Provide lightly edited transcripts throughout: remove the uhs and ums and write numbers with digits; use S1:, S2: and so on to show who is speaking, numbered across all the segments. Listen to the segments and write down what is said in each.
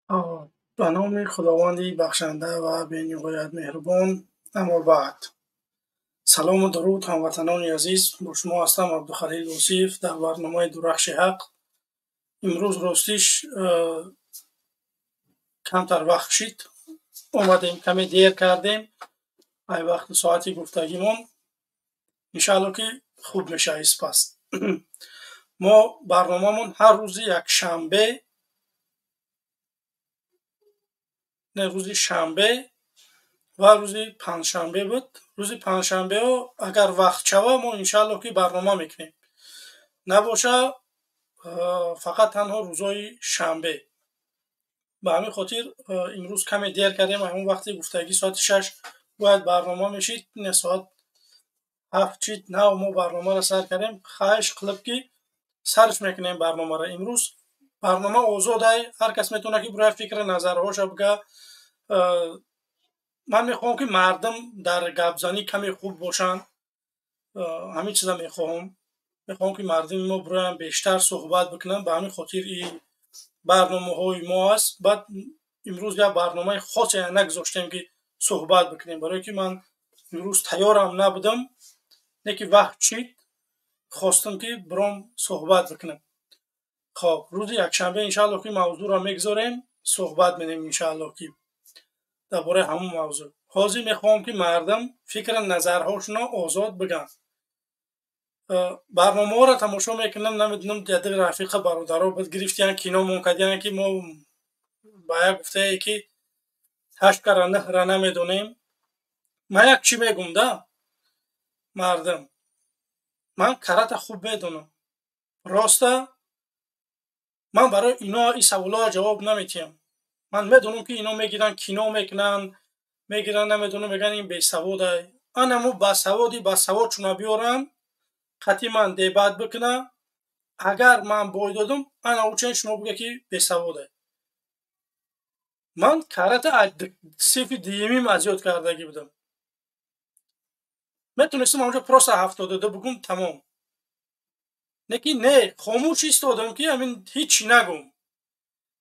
S1: Ба номи Худованди бахшанда ва бениҳоят меҳрубон. Аммо баъд. Салому дуруд, ҳамватанони азиз, бо шумо ҳастам Абдухалил Восиев дар барномаи Дурахши ҳақ. Имрӯз ростиш камтар вақт шид, омадем, каме дер кардем, ай вақти соати гуфтагимон. Иншаалло ки хуб мешавад пас. Мо барномамон ҳар рӯзи якшанбе, не, рӯзи шанбе ва рӯзи панҷшанбе буд. Рӯзи панҷшанбеҳо агар вақт шава, мо иншаалло ки барнома мекунем. Набоша, фақат танҳо рӯзҳои шанбе. Ба ҳамин хотир имрӯз каме дер кардем. Ҳамон вақти гуфтагӣ соати 6 бояд барнома мешид, не, соат 7 шид, нав мо барномаро сар кардем. Хоҳиш қилиб ки сарш мекунем барномаро. Имрӯз барнома озодай, ҳар кас метавонад ки бирояд фикри назарҳоша бига. Ман мехоҳам ки мардум дар гапзанӣ каме хуб бошанд. Ҳамин чиза мехоҳам. Мехоҳам ки мардуми мо бироянд бештар суҳбат бикунанд. Ба ҳамин хотир ин барномаҳои мо аст. Баъд имрӯз як барномаи хосе нагузоштем ки суҳбат бикунем, барое ки ман имрӯз тайёрам набудам, не ки вақт шид, хостам ки биром суҳбат бикунам. Хоб, рӯзи якшанбе иншаалло ки мавзӯъро мегузорем, суҳбат менем иншаалло ки дар бораи ҳамон мавзӯъ. Ҳозир мехоҳам ки мардум фикри назарҳошонро озод бигӯянд. Барномаҳоро тамошо мекунам, намедонам, яде рафиқа бародаро буд гирифтиян, кино мон кардиян ки мо ба як гуфтае ки 8 кара 9-ра намедонем. Ман як чӣ мегӯм да мардум, ман карата хуб медонам. Роста ман барои ино ин саволҳоро ҷавоб наметиҳам. Ман медонам ки ино мегиранд, кино мекунанд, мегиранд, намедонам, мегӯянд ин бесаводай. Анамо басаводи басавод чуна биёранд, қатъи ман дебат бикуна, агар ман бой додум, ана учен шумо бига ки бесаводай. Ман карата синфи дуюмим аз ёд кардагӣ будам. Метонистам онҷо просто 72 бугум, тамом. Лекин не, хомӯш истодам ки ҳамин ҳеҷ нагум.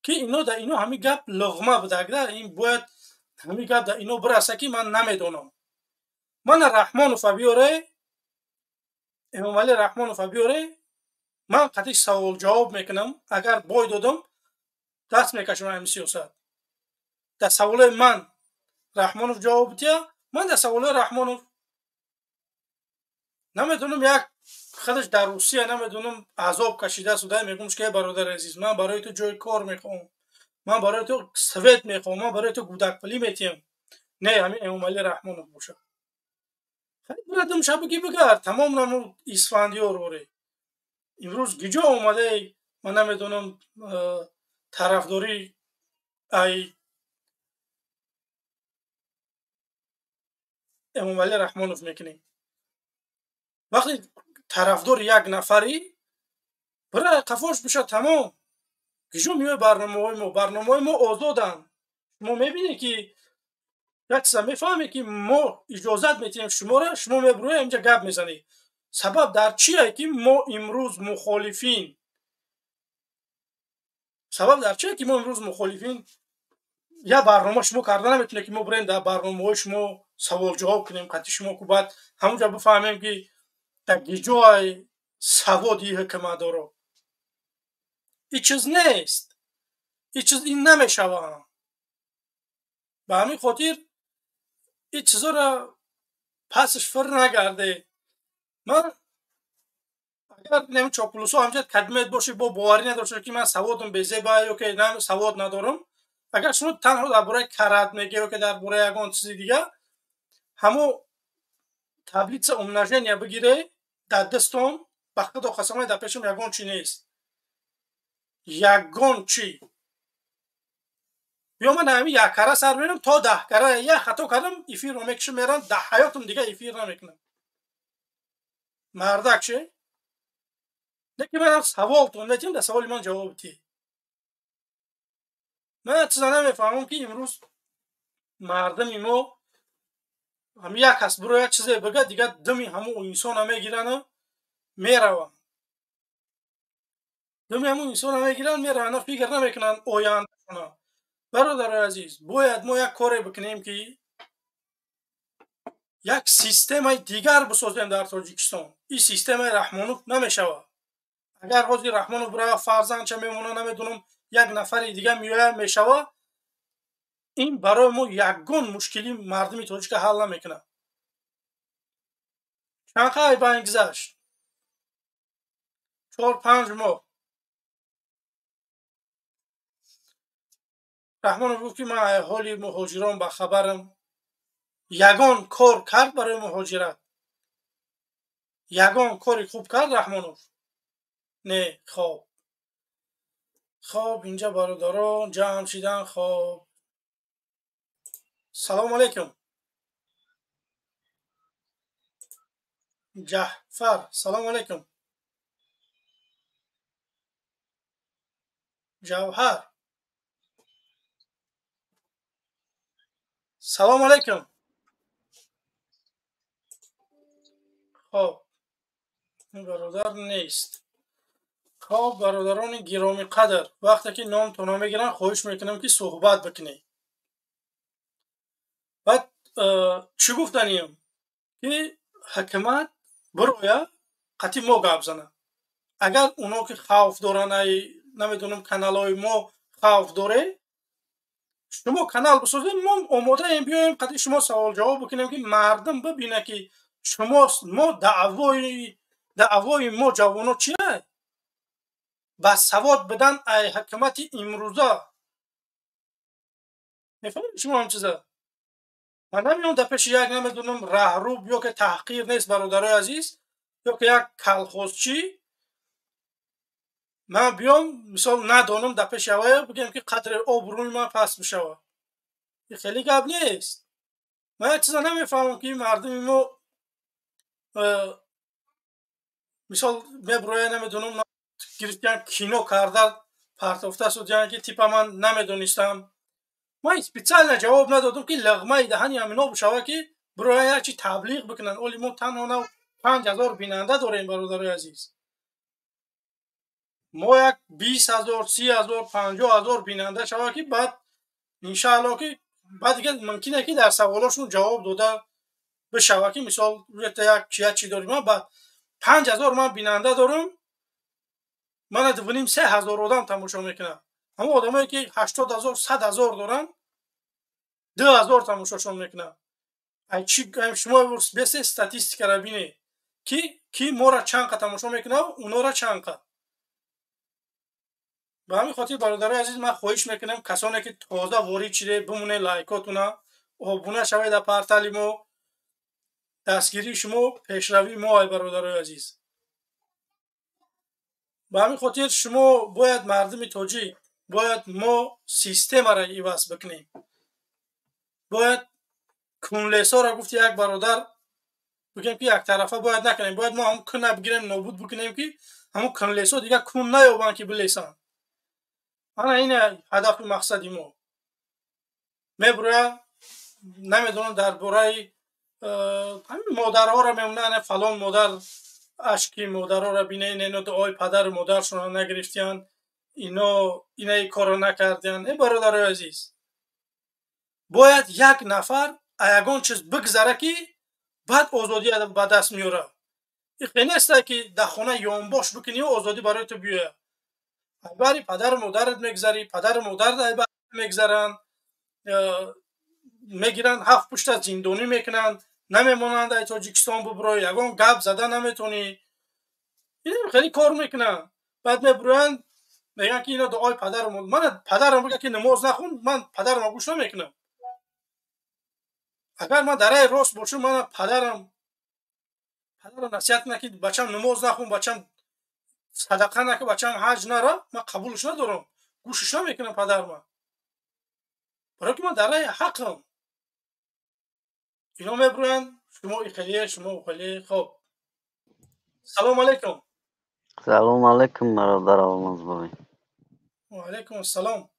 S1: Ки ино да ино ҳамин гап луғма будагда, ин бояд ҳамин гап да ино бираса ки ман намедонам. Мана Раҳмонова биёре, Эмомалӣ Раҳмонова биёре, ман қатъи савол ҷавоб мекунам, агар бой додам, даст мекашам ҳамин сиёсат. Дар саволои ман Раҳмонов ҷавоб диҳа, ман дар саволои Раҳмонов намедонам, як худаш дар Русия намедонам азоб кашидааст, уда мегӯм ки бародари азиз, ман барои ту ҷои кор мехоҳам, ман барои ту свет мехоҳам, ман барои ту гудакпулӣ метиҳам. Не, ҳамин Эмомалӣ Раҳмонов бошад. Бирадум шабаки бигард, тамом намуд Исфандиёр оре. Имрӯз гиҷо омадаи, ман намедонам, тарафдорӣ ай Эмомалӣ Раҳмонов мекунӣ. Вақте тарафдори як нафарӣ, бира қафош биша, тамом. Гиҷо меои барномаҳои мо? Барномаҳои мо озоданд. Шумо мебинед ки як чиза мефаҳмед ки мо иҷозат метиҳем шуморо, шумо мебуроед инҷа гап мезанед. Сабаб дар чие ки мо имрӯз мухолифин? Сабаб дар чие ки мо имрӯз мухолифин? Як барнома шумо карда наметавонед ки мо бирем дар барномаҳои шумо савол ҷавоб кунем, қатъи шумо ку баъд ҳамонҷа бифаҳмем ки дар гиҷои саводи ҳукуматдоро. Ин чиз нест. Ин чиз ин намешавад. Ба ҳамин хотир ин чизоро пасш фир нагарде. Ман агар нами чоплусо ҳамҷа кадмет бошӣ, бо боварӣ надошта ки ман саводам безеба ё ки савод надорам, агар шумо танҳо дар бораи карат мегӯед ё ки дар бораи ягон чизи дигар, ҳамо таблица умножения бигире дар дастон, ба худо қасамай дар пешам ягон чи нест. Ягон чи. Биё ман ҳамин як кара сар мерам то 10 кара, як хато кардам, эфирро мекушам, мерам, дар ҳаётам дига эфир намекунам. Мардак че? Лекин манам саволтон метиҳам, дар саволи ман ҷавоб диҳед. Ман чиза намефаҳмам ки имрӯз мардуми мо ҳамин як кас биро як чизе бига, дига думи ҳамон инсона мегирану мераванд. Думи ҳамон инсона мегиранд, мераванд, фикр намекунанд ояндашона. Бародарои азиз, бояд мо як коре бикунем, ки як системаи дигар бисозем дар Тоҷикистон. Ин системаи Раҳмонов намешавад. Агар ҳозир Раҳмонов бирава, фарзандча мемона, намедонам, як нафари дига меояд, мешавад, ин барои мо ягон мушкили мардуми тоҷика ҳал намекунад. Чанд қай байн гузашт? 4-5 моҳ. Раҳмонов гуфт, ки ман ҳоли муҳоҷирон ба хабарам. Ягон кор кард барои муҳоҷират? Ягон кори хуб кард Раҳмонов? Не. Хоб, хоб, инҷа бародарон ҷамъ шидан. Хоб, салому алайкум, Ҷаъфар. Салому алайкум, Ҷавҳар. Салому алайкум. Хоб, ин бародар нест. Хоб, бародарони гиромиқадр, вақте ки номтонро мегиранд, хоҳиш мекунам, ки суҳбат бикунед. Баъд чӣ гуфтаниям, ки ҳукумат бироя, қатъи мо гап зана. Агар оно ки хавф доранд, ай намедонам, каналҳои мо хавф доре, шумо канал бисозед, мо омодаем биёем, қатъи шумо савол-ҷавоб бикунем, ки мардум бибина, ки шумо мо даъвои мо ҷавоно чия? Ба савод бидан ай ҳукумати имрӯза. Мефаҳмед шумо ҳам чиза? Ман намеём дар пеши як, намедонам, раҳруб ё ки таҳқир нест, бародарои азиз, ё ки як калхозчӣ ман биём, мисол, надонам, дар пеши авая бигӯям, ки қадри обрӯи ман паст бишавад. Ин хеле гап нест. Ман як чиза намефаҳмам, ки мардуми мо мисол меброя, намедонам, гирифтиян, кино карда партофта судиян, ки типа ман намедонистам. Ман специально ҷавоб надодам, ки лағмаи даҳани ҳамино бишава, ки бироя як чи таблиғ бикунанд. Оли мо танҳо на 5000 бинанда дорем, бародарои азиз. Мо як 20 000, 30 000, 50 000 бинанда шава, ки баъд иншаалло, ки баъд дига мумкине, ки дар саволошон ҷавоб дода бишава, ки мисол як як чи дорем. Ман ба 5000 ман бинанда дорам, мана дувним 3000 одам тамошо мекунад. Ҳамон одамое ки 80 000, 100 000 доранд, 2000 тамошошон мекунад. Ай чи шумо бесе статистикаро бинед, ки моро чанд қа тамошо мекунад, унора чанд қа. Ба ҳамин хотир, бародарои азиз, ман хоҳиш мекунам, касоне ки тоза ворид шиде, бимоне лайкотуна, обуна шавед дар портали мо. Дастгирии шумо пешравии мо, ай бародарои азиз. Ба ҳамин хотир шумо бояд, мардуми тоҷик, бояд мо системаро иваз бикунем. Бояд кунлесоро, гуфти як бародар, бигем, ки яктарафа бояд накунем. Бояд мо ҳамн куна бигирем, нобуд бикунем, ки ҳамун кунлесо дига кун наёбанд, ки билесанд. Ана ина ҳадафу мақсади мо. Меброя, намедонам, дар бораи ҳамин модарҳоро мемонанд, фалон модар, ашки модарҳоро бинед, ино дуои падару модаршонро нагирифтиянд, ино инаи корро накардиянд. Э, бародарои азиз, бояд як нафар ягон чиз бигзара, ки баъд озодӣ ба даст меёрад. Ихе неста, ки дар хона ёнбош бикунию озодӣ барои ту биёяд. Айбари падару модарат мегзарӣ, падару модарат айбар мегзаранд, мегиранд, ҳафт пушта зиндонӣ мекунанд, намемонанд ай Тоҷикистон бубурой, ягон гап зада наметонӣ. Ин хеле кор мекунанд. Баъд мебуроянд, мегӯянд, ки ино дуои падару ман. Падарам бигӯяд, ки намоз нахун, ман падарамро гӯш намекунам. Агар ман дар раи рост бошам, мана падарам насиҳат кунад, ки бачам, намоз нахун, бачам, садақа накун, бачам, ҳаҷ нара, ман қабулш надорам, гӯшиш намекунам падарма, барое ки ман дар раи ҳақам. Ино мебурӯянд, шумо ихелие, шумо ухелие. Хоб, салому алайкум.
S2: Салому алайкум, бародар Алмазбой.
S1: Ваалайкум ассалом.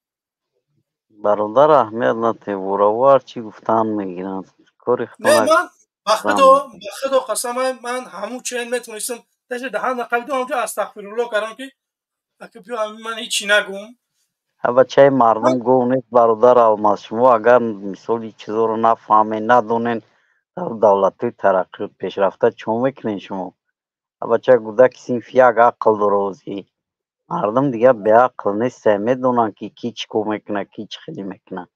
S2: Бародар, аҳамият натиҳ, буравар чӣ гуфтан мегиранд, кори
S1: Не, ман ба худо қасам, ман ҳамун чен метонистам даже даҳан нақабиду, ҳамҷо астағфирулло кардам, ки ака биё, ман ҳичи нагум.
S2: Бачаи мардум гов нест, бародар Алмаз. Шумо агар мисоли чизоро нафаҳмед, надонед, дар давлатҳои тараққиёт пешрафта чӣ мекунед шумо? Бача кӯдаки синфи як ақл дора ҳозир. Мардум дигар беақл нестанд, медонанд, ки кӣ чӣ кор мекунад, кӣ чӣ хеле мекунад.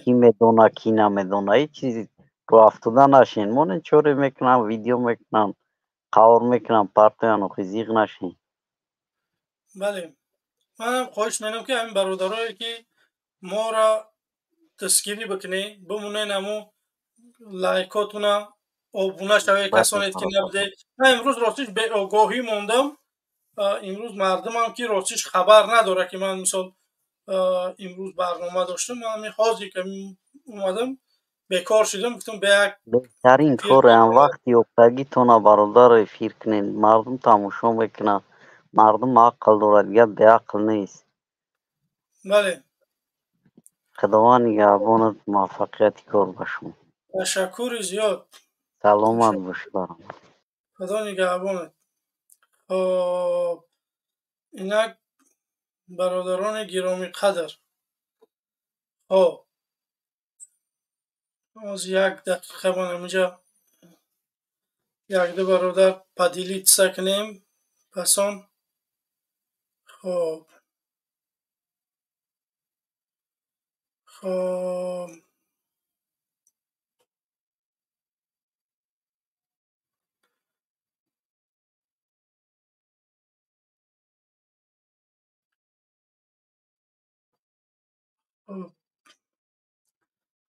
S2: Кӣ медонад, кӣ намедонад. Ҳеҷ чизи роҳафтода нашен. Монед чоре мекунанд, видео мекунанд, қавр мекунанд, партоянд, охи зиғ нашен.
S1: Бале. Манам хоҳиш менам, ки ҳамин бародарое, ки моро дастгирӣ бикунед, бимонед, ҳамун лайкотуна обуна шавед, касоне ки набудед. Ман имрӯз ростиш беогоҳӣ мондам. Имрӯз мардумам ки ростиш хабар надорад, ки ман мисол имрӯз барнома доштам. Ман ҳамин ҳозир ки омадам, бекор шудам, гуфтам ба як
S2: беҳтарин кореам вақти ёфтагитона, бародар, эфир кунед. Мардум тамошо мекунад, мардум ақл дорад, дигар беақл нест.
S1: Бале.
S2: Худованд нигаҳбонат, муваффақияти кор ба шумо.
S1: Ташаккури зиёд.
S2: Саломат бошӣ, бародар.
S1: Худо нигаҳбонат. Хоб, инак, бародарони гиромиқадр, хоб, ҳозир як дақиқа ман ҳаминҷа якду бародар поделиться кунем, пас он хоб, хоб,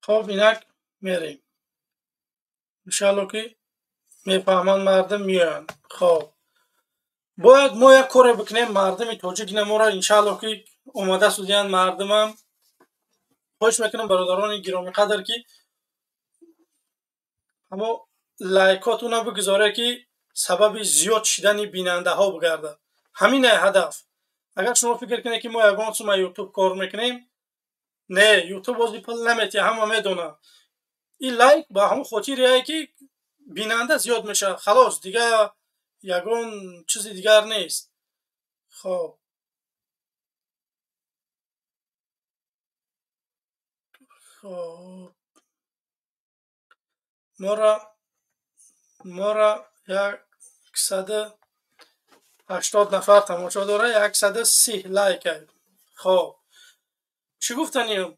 S1: хоб, инак мерем. Иншалло, ки мефаҳманд мардум, меоянд. Хоб, бояд мо як коре бикунем, мардуми тоҷик инаморо, иншалло, ки омода шудиянд мардумам. Хоҳиш мекунам, бародарони гиромиқадр, ки ҳамо лайкотуна бигузоре, ки сабаби зиёд шидани бинандаҳо бигардад. Ҳамин ай ҳадаф. Агар шумо фикр кунед, ки мо ягон сума ютуб кор мекунем, не, ютуб бози пул наметиҳад, ҳама медонад. Ин лайк ба ҳамон хотире, ки бинанда зиёд мешавад, халос, дигар ягон чизи дигар нест. Хоб, хоб, моро 180 нафар тамошо дорад, 130 лайк. Хоб, чӣ гуфтанем,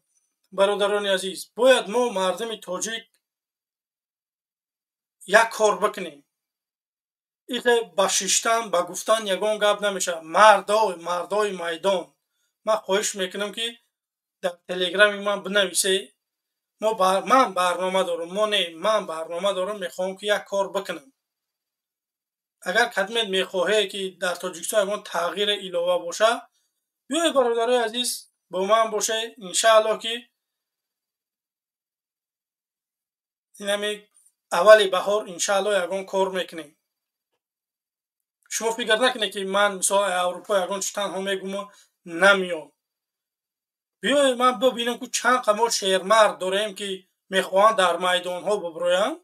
S1: бародарони азиз? Бояд мо мардуми тоҷик як кор бикунем. Ихе ба шиштан, ба гуфтан ягон гап намешавад. Мардои майдон, ман хоҳиш мекунам, ки дар телеграми ман бинависе. Ман барнома дорам, мо не, ман барнома дорам, мехоҳам, ки як кор бикунам. Агар кадмет мехоҳе, ки дар Тоҷикистон ягон тағйири илова бошад, биёед, бародарои азиз, бо ман боше. Иншааллоҳ, ки инами аввали баҳор, иншааллоҳ, ягон кор мекунем. Шумо фикр накунед, ки ман мисол Аврупо ягон чи танҳо мегуму намеём. Биёед, ман бибинам, ку чанд қа мо шермард дорем, ки мехоҳанд дар майдонҳо бибироянд.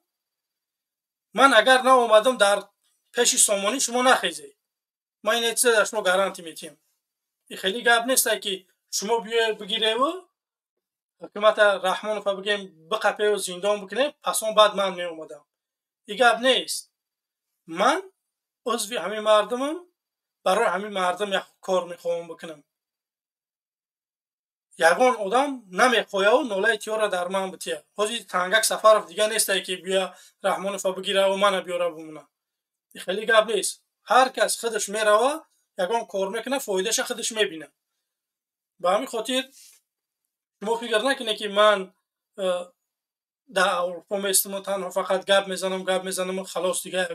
S1: Ман агар наомадам, дар пеши сомонӣ шумо нахезед. Ман ин чиза дар шумо гарантӣ метиҳам. И хеле гап несте, ки шумо биёед, бигиреву ҳукумата Раҳмонова бигем, биқапеву зиндон бикунем, пас он баъд ман меомадам. И гап нест. Ман узви ҳамин мардумам, барои ҳамин мардум як кор мехоҳам бикунам. Ягон одам намехоҳаву нолаи тиёра дар ман бития. Ҳозир Тангак Сафаров дигар несте, ки бия Раҳмонова бигираву мана биёра бимона. Хеле гап нест. Ҳар кас худаш мерава, ягон кор мекунад, фоидаша худаш мебинад. Ба ҳамин хотир шумо фикр накунед, ки ман дар Аврупо местаму танҳо фақат гап мезанам, гап мезанаму халос, дигар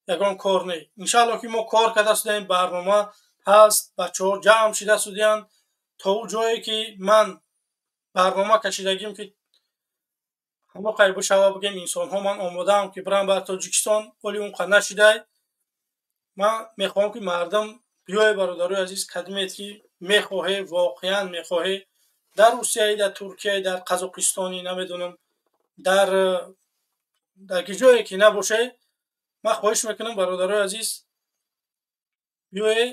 S1: ягон кор не. Иншаалло, ки мо кор карда шудаем, барнома ҳаст, бачаҳо ҷамъ шида шудиянд. То ӯ ҷое ки ман барнома кашидагим, ки ҳамо қай бишава, бигем, инсонҳо, ман омодаам, ки бирам ба Тоҷикистон, оли он қа нашидай. Ман мехоҳам, ки мардум биёе, бародарои азиз, кадимед, ки мехоҳе, воқеан мехоҳе, дар Русияи, дар Туркияи, дар Қазоқистони, намедонам, дар ки ҷое ки набоше, ман хоҳиш мекунам, бародарои азиз, биёе.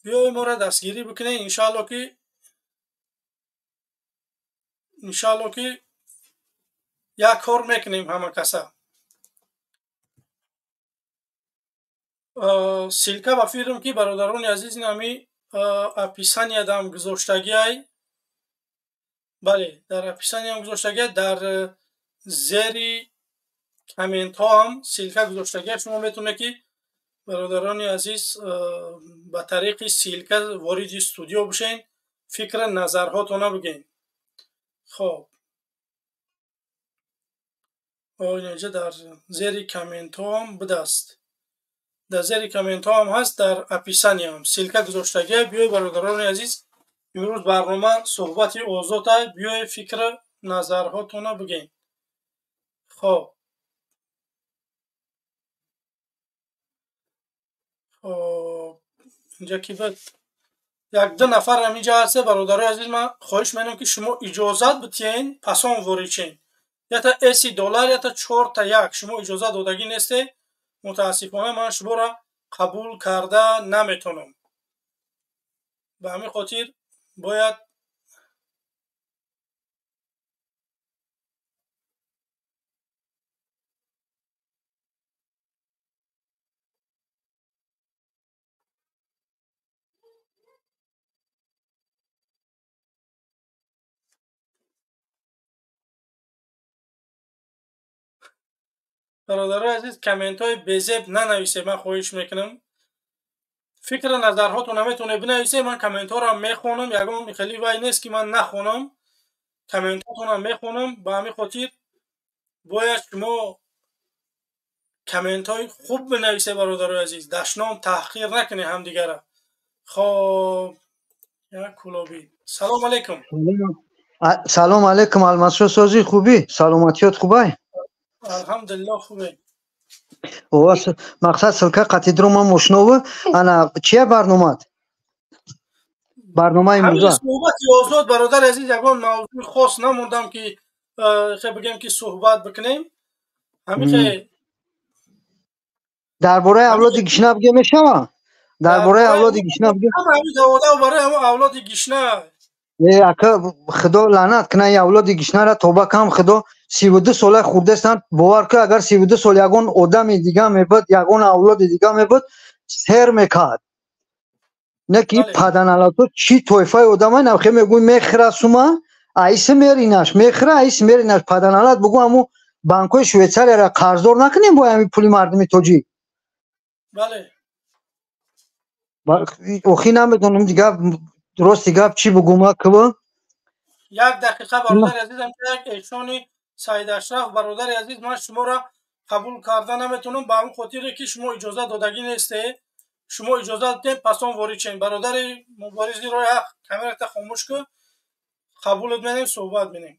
S1: Биёй моро дастгирӣ бикунед, иншаалло ки як кор мекунем ҳама каса. Ссылка ба фирм ки бародарони азиз ин ҳами описаниядам гузоштагиай. Бале, дар описаниям гузоштагиай, дар зери комментҳо ҳам ссылка гузоштагиай. Шумо метавонед ки бародарони азиз ба тариқи ссылка вориди студио бишен, фикр назарҳотона бигӯен. Хоб, инҷа дар зери комментҳо ҳам будаст, дар зери комментҳо ҳам ҳаст, дар описаниям ссылка гузоштагиай. Биёй бародарони азиз, имрӯз барнома суҳбати озод ай, биёй фикр назарҳотона бигӯен. Хоб, инҷа ки буд як ду нафар ҳам инҷа ҳаст. Бародарои азиз, ман хоҳиш менам ки шумо иҷозат битиҳен, пасон ворид шен. Ята эси доллар, ята чорта як шумо иҷозат додагӣ несте, мутаассифона ман шуморо қабул карда наметавонам. Ба ҳамин хотир бояд бародарои азиз комментҳои безеб нанависед, ман хоҳиш мекунам. Фикр назарҳотон наметавонед бинависед, ман комментҳоро мехонам, ягон хеле вай нест ки ман нахонам, комментҳотонам мехонам. Ба ҳамин хотир бояд шумо комментҳои хуб бинависед бародарои азиз, дашном таҳқир накунед ҳамдигара. Хоб, як кулобӣ. Салом алейкум.
S3: Салом алейкум Алмазшо, созӣ хубӣ? Саломатиёт хубай?
S1: Алҳамдулиллоҳ хубе.
S3: Мақсад ссылка қатидро ман мошинова. Ана чия барномат? Барномаи имрӯза?
S1: Суҳбати озод бародари азиз, ягон мавзӯи хос намондам ки хе бигем ки суҳбат бикунем. Ҳамин
S3: дар бораи авлоди гишна бигем мешава? Дар бораи авлоди гишна бигем?
S1: Ҳамин давода барои ҳамон авлоди гишна.
S3: Ака худо лаънат кунад ин авлоди гишнара, тоба кам худо 32 сола хурдестанд. Бовар кун, агар 32 сол ягон одами дига мебуд, ягон авлоди дига мебуд, сер мекард. Не ки паданалато чӣ тойфаи одамай навхе мегӯй мехӯра сума, айси меринаш, мехӯра айси меринаш. Паданалат бугӯ ҳамун банкҳои Швейтсарияро қарздор накунем бо ҳамин пули мардуми тоҷик.
S1: Бале.
S3: Охи намедонам дигар рости гап чӣ бугӯм аква?
S1: Як дақиқа бародари азизам, як эҳсони Саид Ашраф бародари азиз, ман шуморо қабул карда наметавонам ба ҳамин хотире ки шумо иҷозат додагӣ несте. Шумо иҷозат додем, пасон ворид шем. Бародари муборизи роҳи ҳақ, камерата хомӯш кун, қабулат менем, суҳбат менем.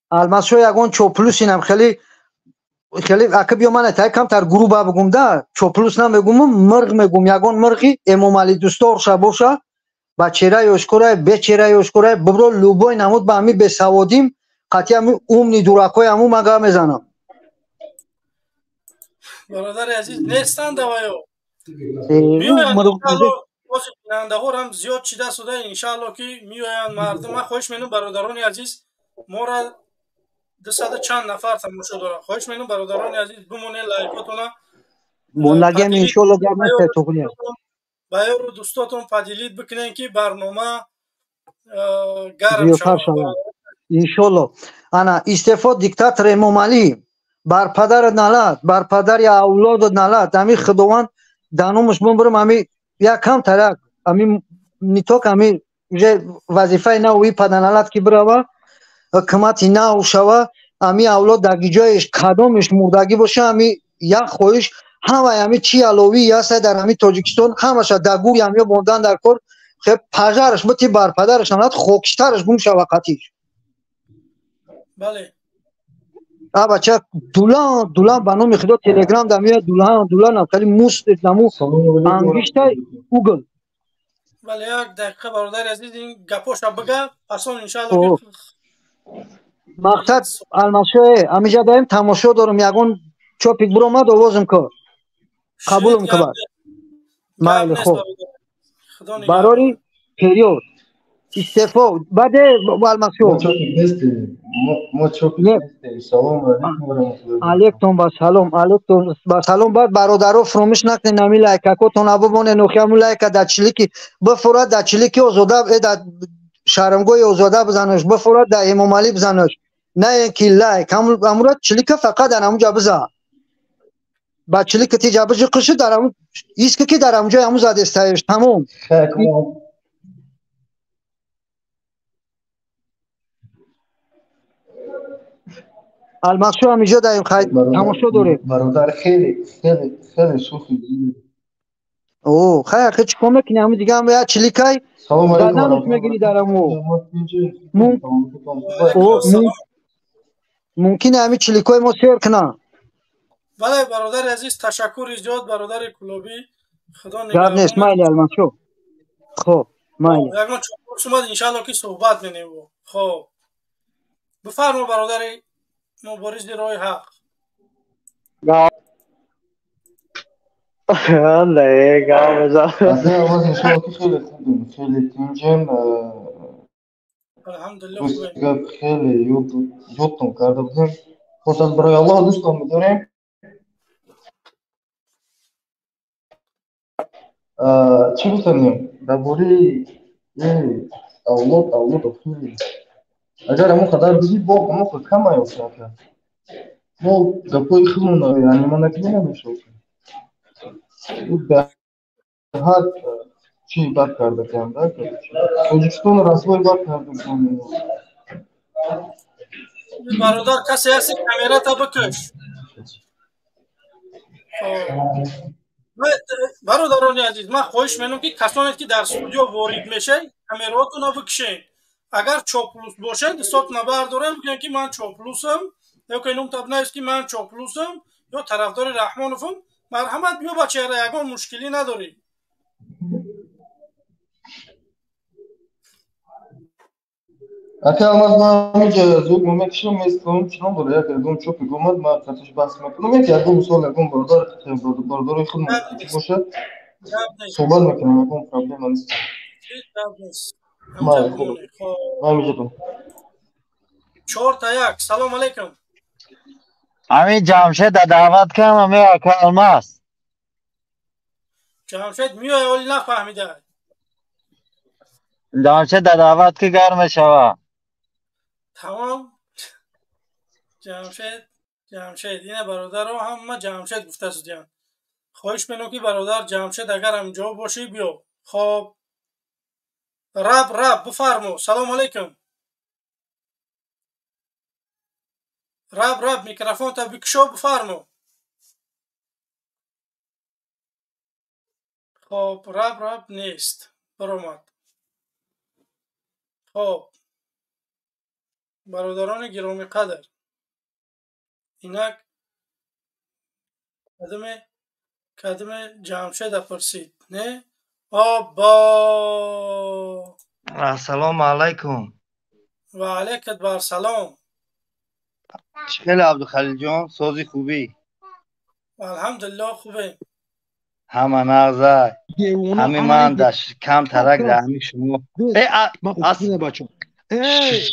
S3: Алмазшо ягон чоплус инам хеле хеле ака биё ман тай камтар груба бугум да, чоплус намегум, мирғ мегум, ягон мирғи Эмомалӣ дӯстдорша боша, ба чеҳраи ошкорай, бечеҳраи ошкорай, бибро любой намуд ба ҳамин бесаводим, қатъи ҳамин умни дуракҳои ҳамун ман гап мезанам.
S1: Бародари азиз, нестанд даваё. Бози бинандаҳорам зиёд чида шуда, иншаалло ки меоянд мардум. Ман хоҳиш менам бародарони азиз, моро 200 чанд нафар тамошо дорад. Хоҳиш менам бародарони азиз, бимонед лайкотона.
S3: Мондагиам иншоалло гап нест, туғрия.
S1: Ба ёру дӯстотон поделить бикунед ки барнома гарм шавад.
S3: Иншоалло. Ана истеъфо диктатор Эмомалӣ, бар падарат налат, бар падари авлодат налат. Ҳамин худованд данумаш бимбирам, ҳамин як камтарак, ҳамин ниток, ҳамин уже вазифаи нав и паданалат ки бирава, ҳукумати нав шава, ҳамин авлод дар ҷояш кадомеш мурдагӣ боша, ҳамин як хоҳиш ҳамаи ҳамин чи аловӣ ҳаста дар ҳамин Тоҷикистон, ҳамаша дар гури ҳамё мондан дар кор, хеб пажараш бити бар падараш налат, хокистараш гум шава қатиш.
S1: Бале.
S3: А бача дулан дулан ба номи худо телеграм да меояд, дулан дулан хеле муст наму ангишта угл.
S1: Бале, як дақиқа бародари азиз, ин гапоша бига, пасон иншаалло.
S3: Мақсад Алмазшое, ҳамиҷа даем тамошо дорам, ягон чопик биромад овозам кор. Қабулам кабар. Майли, хуб. Барори период. Истеъфо. Баъде Алмасшо. Алейкум ба салом, алейкум ба салом. Баъд бародаро фуромӯш накунед ҳамин лайкакотона бимонед, охи ҳамун лайка дар чилики бифурад, дар чилики Озода, дар шармгоҳи Озода бизанаш, бифурад дар Эмомалӣ бизанаш. На ин ки лайк, ҳамура чилика фақат дар ҳамунҷа бизан. Ба чилика тиҷа биҷиқиши дар ҳамун иска ки дар ҳамунҷои ҳамун задестаеш, тамом. Алмасшо ҳам иҷо даем, хай тамошо дорем.
S4: Бародар хеле хеле хеле шӯхи.
S3: О, хай ахи чӣ кор мекунӣ? Ҳамун дига ҳам як чиликай заданаш мегирӣ дар ҳамун. Мумкин ҳамин чиликои мо сер кунанд.
S1: Бале, бародари азиз, ташаккури зиёд, бародари Кулобӣ. Худо
S3: нигаҳбон. Гап нест, майли Алмасшо. Хоб, майли.
S1: Ягон чоплус омад, иншаалло ки суҳбат менем. Хоб. Бифармо бародари муборизи роҳи ҳақ.
S4: Хеле хубем, хеле тинҷем.
S1: Алҳамдулиллоҳ.
S4: Гап хеле ёдтон карда будем. Хурсанд барои Аллоҳ дӯстон медорем. Чӣ гуфтанем дар бораи авлод, авлод охири. Агар ҳамон қадар бигӣ, бо ҳамон қадар кам аёфт. Мо гапҳои худмон анима накунем намешавад. Беҳад чӣ бад карда кам, да? Тоҷикистон расвои бад карда кам.
S1: Бародар, касе ҳасти камерата бикаш. Бародарони азиз, ман хоҳиш менам ки касоне ки дар студио ворид мешавед, камераҳотонро бикашед. Агар чоплус бошед, дастотонро бардоред, бигӯед ки ман чоплусам, ё ки номта бинавис ки ман чоплусам ё тарафдори Раҳмоновам. Марҳамат, биё ба чеҳра, ягон мушкилӣ надорӣ.
S4: Ака Алмаз, ман ҳаминҷа зуд мекашам, местам, чунон бора як ягон чопи омад, ман қатиш баҳс мекунам, як ягон мисол, ягон бародар, бародарои худ бошад, суҳбат мекунам, ягон проблема нест.
S1: 4-1. Салом алейкум.
S2: Ҳамин Ҷамшеда даъват кардам, ҳамин ака Алмаз.
S1: Ҷамшед меояд, вале нафаҳмида.
S2: Ҷамшеда даъват ки гарм мешавад.
S1: Тамом. Ҷамшед, Ҷамшед, ина бародаро ҳама Ҷамшед гуфта шудиянд. Хоҳиш менам ки бародар Ҷамшед агар ҳамҷо бошӣ биё. Хоб. Раб, раб, бифармо. Салом алейкум. Раб, раб, микрофонта бикушо, бифармо. Хоб, раб, раб нест. Баромад. Хоб. Бародарони гиромӣ қадр. Инак кадаме Ҷамшеда пурсид, не? Обо!
S5: Ассалому алайкум.
S1: Ва алайкат бар салом.
S5: Чӣ хеле Абдухалилҷон, сози хубӣ?
S1: Алҳамдулиллоҳ, хубем.
S5: Ҳама нағзай. Ҳами ман дар кам тарак дар ҳами шумо.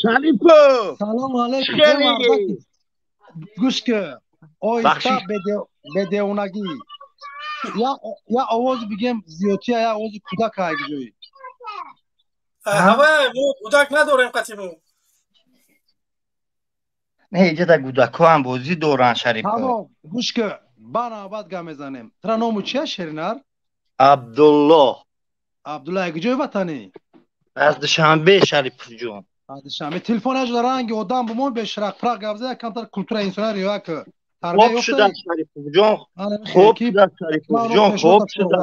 S5: Шарипо!
S6: Салом алайкум. Гӯш ки, оҳиста бедевонагӣ. Я овоз бигем зиёдтия, я овози кӯдак ҳайгиҷои.
S1: Ҳава, мо кӯдак надорем қатиму.
S5: Не, иҷа дар кӯдакҳо ҳам бозӣ доранд, Шарипо.
S6: Тамом, гӯш ки, ба навбат гап мезанем. Тра ному чия, Шеринар?
S5: Абдуллоҳ.
S6: Абдуллоҳ, ягиҷои ватанӣ?
S5: Аз Душанбе, Шарипҷон.
S6: Аз Душанбе. Телефон ажда ранги одам бумон, бешрақпрақ гап зада, камтар культура инсона риоя ки.
S5: Хоб шуда, Шарипҷон. Хоб шуда, Шарипҷон, хоб шуда.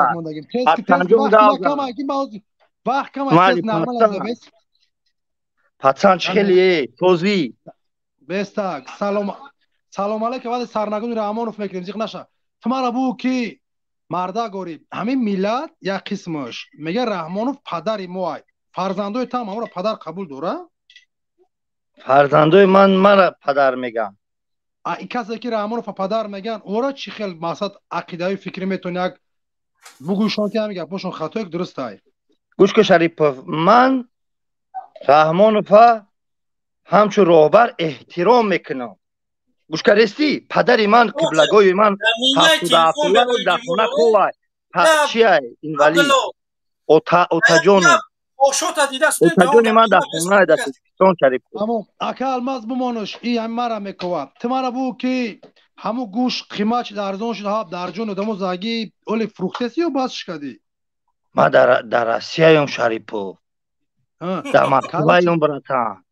S6: Вақт кам тез нормал аз бес.
S5: Пацан чӣ хеле тозӣ.
S6: Бестак. Салом. Салом алейкум. Вале сарнагуни Раҳмонов мекунем, зиқ наша. Ту мара бу ки марда гориб. Ҳамин миллат як қисмаш мега Раҳмонов падари мо ай. Фарзандои там ҳамро падар қабул дора?
S5: Фарзандои ман мара падар меган.
S6: А касе ки Раҳмонов падар меган, ора чӣ хел мақсад ақидави фикрӣ метавон як бугӯшон ки ҳамин гапҳошон хатое ки дуруст ай?
S5: Гӯш кун, Шарипов, ман Раҳмонова ҳамчун роҳбар эҳтиром мекунам. Гӯш карестӣ, падари ман, қиблагоҳи ман 77 дар хона ковай, чиай, инвалид, отаҷону отаҷони ман дар хона дар Тоҷикистон, Шарипов.
S6: Тамом, ака Алмаз, бимонаш, и ҳами мара мекова. Ту мара бугӯ, ки ҳамун гӯшт қимат шуд, арзон шуд, ҳа, дар ҷон одамо заги оли фурӯхтеси ё бас шикадӣ?
S5: Ман дар Россияём, Шарипов, дар Москваём, братан.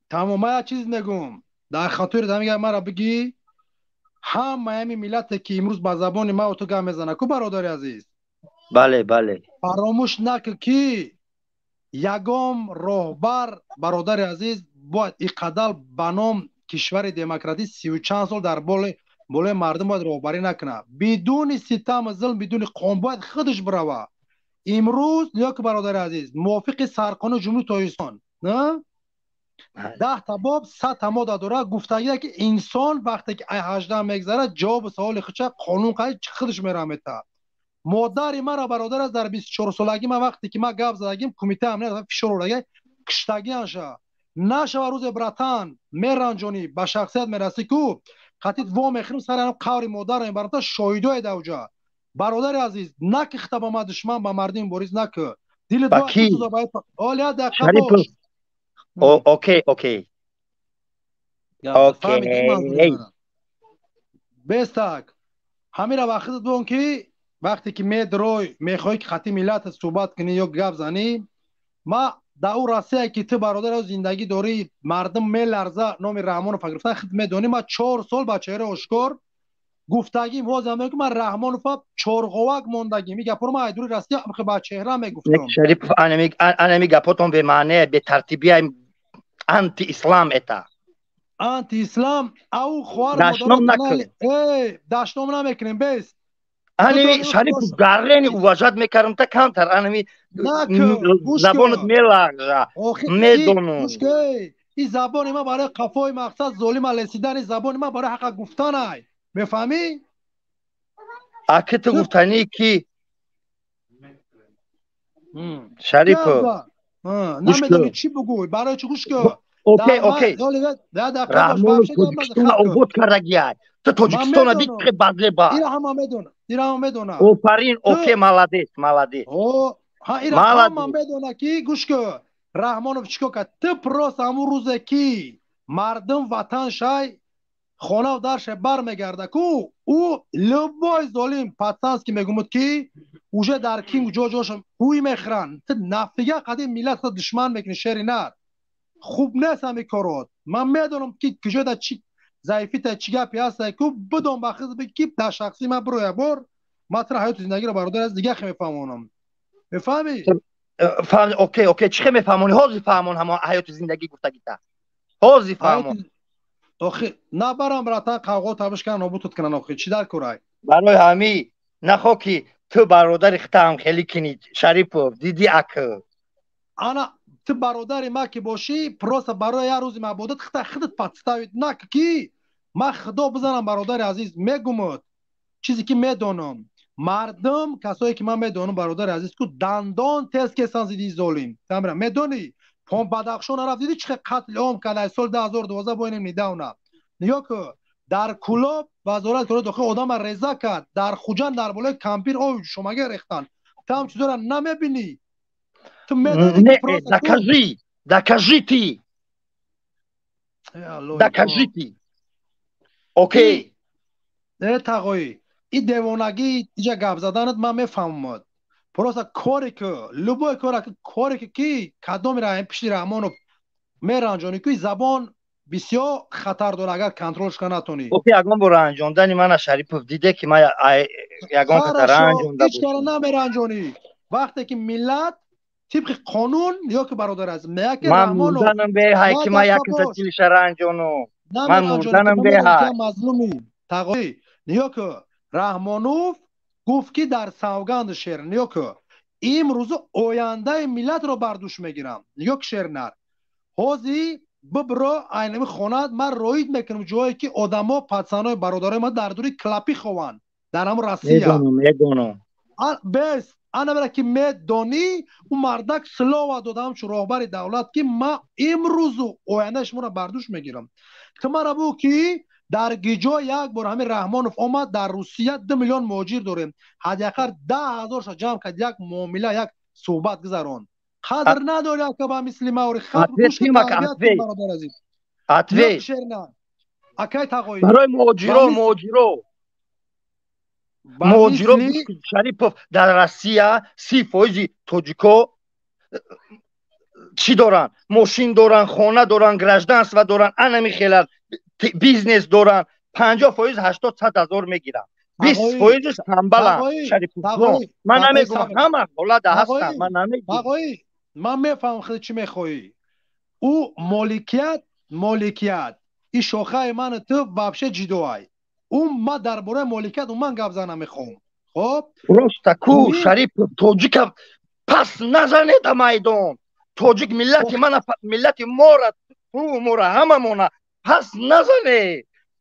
S6: Тамом, ман як чиз мегӯм, дар хотири дамига мара бигӣ, ҳамаи ҳами миллате, ки имрӯз ба забони ман ту гап мезана ку, бародари азиз.
S5: Бале, бале.
S6: Фаромӯш накун, ки ягон роҳбар, бародари азиз, бояд иқадар ба ном кишвари демократӣ 30 чанд сол дар болои мардум бояд роҳбарӣ накунад бидуни ситаму зулм, бидуни қон бояд худаш бирава. Имрӯз ё ки, бародари азиз, мувофиқи сарқонуни Ҷумҳурии Тоҷикистон 10-та боб, 100-та модда дорад, гуфтагие, ки инсон вақте ки ай 18 мегзарад, ҷавоби саволи худша қонун қай худаш мерамета. Модари мара, бародар аст, дар 24-солагӣ ман вақте ки ман гап задагим, кумитаи амният фишор овардаги, киштагианша нашава. Рӯзе, братан, меранҷонӣ, ба шахсият мерасӣ ку, қатит во мехӯрим сари ҳам қаври модарам мебарам, шоҳидое давҷа. Бародари азиз, накихта ба ма душман, ба мардим бориз наки дили.
S5: Ба ки?
S6: Оля, дақиқа бош.
S5: Окей, окей, окей.
S6: Бестак ҳамира вақт бон, ки вақте ки медрой, мехоҳӣ, ки хати миллатат суҳбат кунӣ ё гап занӣ, ма дар ӯ Россия, ки ту, бародар, зиндагӣ дорӣ, мардум меларза номи Раҳмонов гирифтан, худ медонӣ. Ма 4 сол ба чеҳраи ошкор гуфтагим, ҳозир ки ман Раҳмонова чорғовак мондагим. И гапҳоро ман айдури Россия ба чеҳра мегуфтам.
S5: Шарипов, анами гапотон бемаъне, бетартибия, антиислам это.
S6: Антиислам ау хоҳар.
S5: Дашном накун.
S6: Дашном намекунем, бес.
S5: Анами, Шарипов, гаррени уважать мекардам та камтар, анами забонат мелағжа, медонам.
S6: И забони ман барои қафои мақсад золима лесидани, забони ман барои ҳаққа гуфтанай, мефаҳмӣ?
S5: Аки ту гуфтанӣ ки, Шарипов?
S6: Намедонӣ чӣ бугӯй, барои чӣ, гӯш кун.
S5: Окей, окей. Раҳмонов Тоҷикистона обод кардагиай, ту Тоҷикистона диққи базлеба.
S6: Ира ҳама медона, ира ҳама медона.
S5: Офарин, окей, молодец, молодец.
S6: Ира ҳама медона, ки, гӯш кун, Раҳмонов чӣ кор кард. Ту просто ҳамун рӯзе, ки мардум ватан шай, хонав дарше бармегарда ку, ӯ любой золим пацанский мегумуд, ки уже дар ким ҷо ҷошам ҳуй мехӯранд. Ту нафига қадим миллат худ душман мекунӣ, шери нар, хуб нест ҳами корот. Ман медонам, ки куҷо да чи заифита, чӣ гапе ҳаста ку, бидон ба хизб, ки дар шахсӣ ман биро як бор, ман тура ҳаёти зиндагиро, бародар, аз дига хе мефаҳмонам, мефаҳмӣ?
S5: Окей, окей, чӣ хе мефаҳмонӣ? Ҳозир фаҳмон, ҳамон ҳаёти зиндагӣ гуфтагита ҳозир фаҳмон.
S6: Охи набарам, братан, қавғо табиш кунан, нобудтут кунан, охи чӣ дар корай?
S5: Барои ҳами нахо, ки ту бародари хитаам хеле кунӣ, Шарипов, диди ака.
S6: Ана ту бародари ма ки бошӣ, просто барои як рӯзи мабодат хита худат подставить нак, ки ман худо бизанам, бародари азиз, мегумуд чизе, ки медонам, мардум, касое, ки ман медонам, бародари азиз, ку дандон тез кесан зидди золим. Тамра медонӣ, Бадахшон рафт, диди, чӣ қатли ом кард соли 2012, боинем недавно. Нигоҳ ку, дар Кулоб вазорати корҳои дохилӣ одама реза кард, дар Хуҷанд дар болои кампир об шомага рехтанд. Ту ҳам чизоро намебинӣ? Ту медонӣ?
S5: Докажи, докажи ты, докажи ты, окей.
S6: Э, тағоӣ, и девонагӣ иҷа гап заданат ман мефаҳмам. Просто коре ки, любой коре, коре ки кадоми пишти Раҳмонов меранҷонӣ ку, забон бисёр хатар дорад, агар контролш кара натонӣ.
S5: Окей, ягон бор ранҷондани мана, Шарипов, диде, ки ман ягон ката ранҷонда?
S6: Ҳеҷ кара намеранҷонӣ, вақте ки миллат тибқи қонун ё ки, бародар аз
S5: меяки. Ман мурданам беҳай, ки ман як каса дилиша ранҷонум, ман мурданам беҳай.
S6: Мазлуми тағоӣ, нигоҳ ку, Раҳмонов гуфт, ки дар савганди шер, нигоҳ ку, имрӯзу ояндаи миллатро бар дӯш мегирам. Нигоҳ ку, шернар, ҳозир бибро айнами хонат, ман роид мекунам ҷое, ки одамо, пацанои бародарои ман дар дури клапӣ хованд дар ҳамун Россия.
S5: Медонам.
S6: Бес. Ана ки медонӣ, ӯ мардак слова дод ҳамчун роҳбари давлат, ки ман имрӯзу ояндаи шуморо бар дӯш мегирам. Ту мара бу, ки дар гиҷо як бор ҳамин Раҳмонов омад. Дар Русия 2 миллион муҳоҷир дорем, ҳадди ақал 10 ҳазорша ҷамъ кард, як муомила, як суҳбат гузаронд. Қадр надори, ака, ба мисли маври. Бародар азиз, акай Тағоӣ.
S5: Барои муҳоҷиро, Шарипов, дар Россия 30 фоизи тоҷико чӣ доранд? Мошин доранд, хона доранд, гражданство доранд, анами хелар бизнес доранд. 50 фоиз 80, 100 ҳазор мегиранд, 20 фоизш тамбаланд. Шариповҷон, ман намегӯям, ҳама ҳолада ҳастанд, ман намегӯям.
S6: Ман мефаҳмам, хеле чӣ мехоҳӣ. Ӯ моликият, ин шохаи ману ту вообще ҷидоай. Ӯ ман дар бораи моликият умуман гап зан намехоҳам, хоб?
S5: Просто ку, Шарипов, тоҷика пас назанеда майдон. Тоҷик миллати мана, миллати мора, ту мора, ҳамамона пас назане.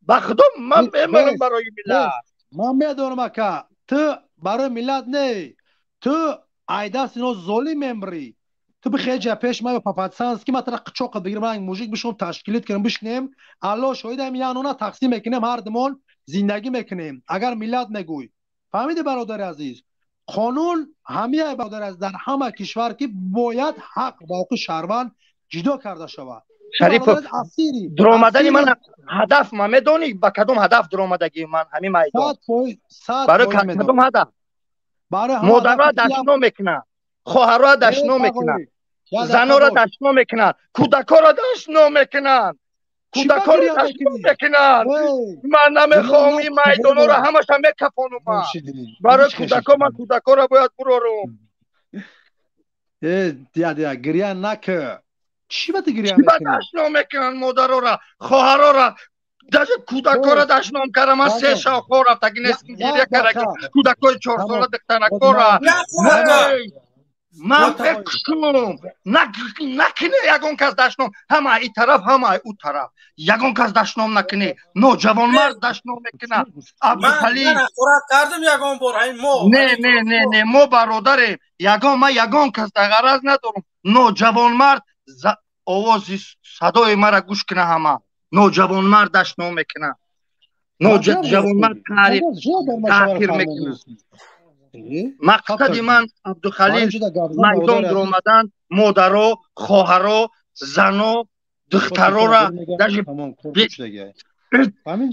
S5: Ба худо, ман мемарам барои миллат.
S6: Ман медонам, ака, ту барои миллат не, ту айдаст ино золим мемрӣ. Ту бихеҷа пеш ма ё по-пацански ма тара қичоқат бигирам, ранг мужик бишон, ташкилит кунем, бишинем, Алло шоҳидам, янона тақсим мекунем, ҳардумон зиндагӣ мекунем. Агар миллат мегӯй, фаҳмиди, бародари азиз, қонун ҳамияй, бародари азиз, дар ҳама кишвар, ки бояд ҳақ ба ҳуқуқи шаҳрванд ҷудо карда шавад.
S5: Шарипов, дуромадани ман ҳадаф ман медонӣ, ба кадом ҳадаф дуромадагии ман ҳамин майдон? Барои кадом ҳадаф? Модарро дашно мекунад, хоҳарро дашно мекунад, занора дашно мекунанд, кӯдакоро дашно мекунанд, кӯдакоро дашно мекунанд. Ман намехоҳам, ин майдонҳоро ҳамаша мекафонум. Ман барои кӯдако, ман кӯдакоро бояд бурорум.
S6: Дия, гиря нака. Чӣ ба ту гиря?
S5: Ба дашно мекунанд модарора, хоҳарора, даже кӯдакоро дашном кардам. Ман се шав хор рафтаги нестм, гиря кардаги кӯдакои чорсола, духтаракора ман бекушум. Накуне ягон кас дашном, ҳама и тараф, ҳама ӯ тараф, ягон кас дашном накуне. Ноҷавонмард дашном мекунад, Абдухалил.
S1: Кардем ягон бор?
S5: Не, не, не, не, мо бародарем. Ягон ман ягон кас ғараз надорам. Ноҷавонмард овози садои мара гӯш куна, ҳама ноҷавонмард дашном мекунад, ноҷавонмард таъхир мекунад. Мақсади ман, Абдухалил, майдон дуромадан, модаро, хоҳаро, зано, духтарора даже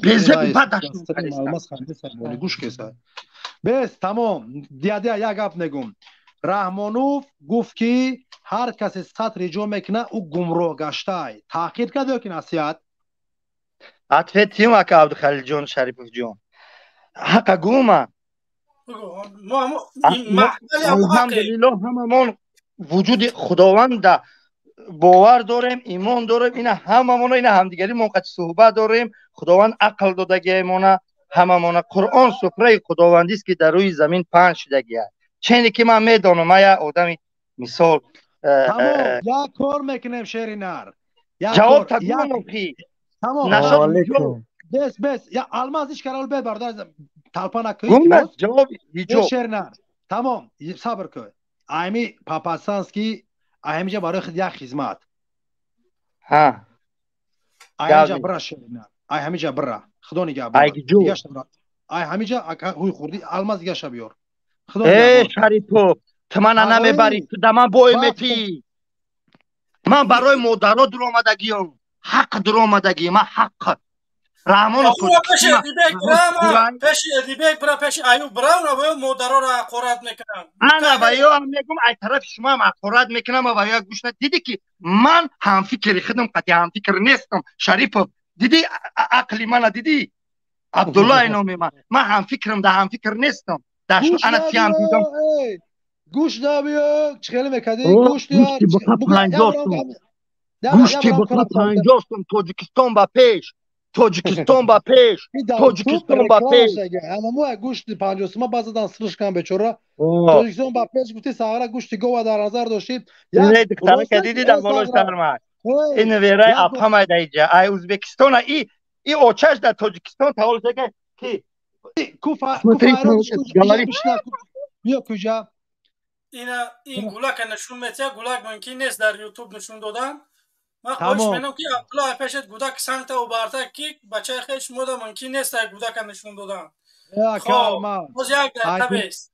S5: безеби бад.
S6: Бес, тамом. Дия, як гап мегум. Раҳмонов гуфт, ки ҳар касе сатр иҷо мекунад, ӯ гумроҳ гаштай. Таъқид кард ё ки насиҳат?
S5: Ответ тим, ака Абдухалилҷон, Шариповҷон, ҳақа гума. Алҳамдулиллоҳ, ҳамамон вуҷуди худованда бовар дорем, имон дорем. Ина ҳамамона, ина ҳамдигари мо қати суҳбат дорем. Худованд ақл додагиамона ҳамамона. Қуръон суфраи худовандист, ки дар рӯи замин паҳн шудагия. Чене ки ман медонам, ман як одами мисол.
S6: Як кор мекунем, шери нар.
S5: Ҷавоб тагумохи.
S6: Бес, бес, я алмаз иш карал бе, бародар, талпа накунӣ.
S5: Ҷавоб ҳиҷоб.
S6: Шери нар, тамом, сабр кун. Айми по-пацански аймиҷа барои худ як хизмат.
S5: Ҳа.
S6: Аймиҷа бира, шери нар, ай ҳамиҷа бира, худо нигаҳбон. Ай ҳамиҷа ҳуй хурди алмаз дигаша биёр.
S5: Э, Шарипов, ту мана намебарӣ, ту да ман бой метӣ. Ман барои модаро дуромадагиём, ҳақ дуромадагӣ, ман ҳақ Раҳмонов.
S1: Пеши Эдибек бира, пеши Аюб бира, ва модароро ҳақорат мекунанд.
S5: Ана ва ё ҳам мегум, ай тарафи шумоам ҳақорат мекунам. Ва ё гӯш дидӣ, ки ман ҳамфикри худам қати ҳамфикр нестам. Шарипов, дидӣ, ақли мана дидӣ? Абдуллои номи ман, ман ҳамфикрам да ҳамфикр нестам. Ана тиам дидам.
S6: Гӯш набиё, чӣ хеле мекардӣ? Гӯш.
S5: Гӯшти буқа 50 сум. Тоҷикистон ба пеш, Тоҷикистон ба пеш, Тоҷикистон ба пеш!
S6: Ҳамамо гӯшти 50 сума базадан сиришкан, бечора. Тоҷикистон ба пеш гуфти, саҳара гӯшти гова дар назар доштӣ.
S5: Не, духтарака диди, дар болош дармад. Ин верай апамай даиҷа ай Ӯзбекистона, и очаш дар Тоҷикистон таваллуд ки.
S6: Биё, куҷа?
S1: Ина ин гулака нишон метия, гулак мумкин нест дар ютуб нишон додан. Ман хоҳиш менам, ки Абдулло, пешат гудак сангта убарта, ки бачаи хеш мода мумкин нест гудака нишон додан. Боз як дақиқа бест.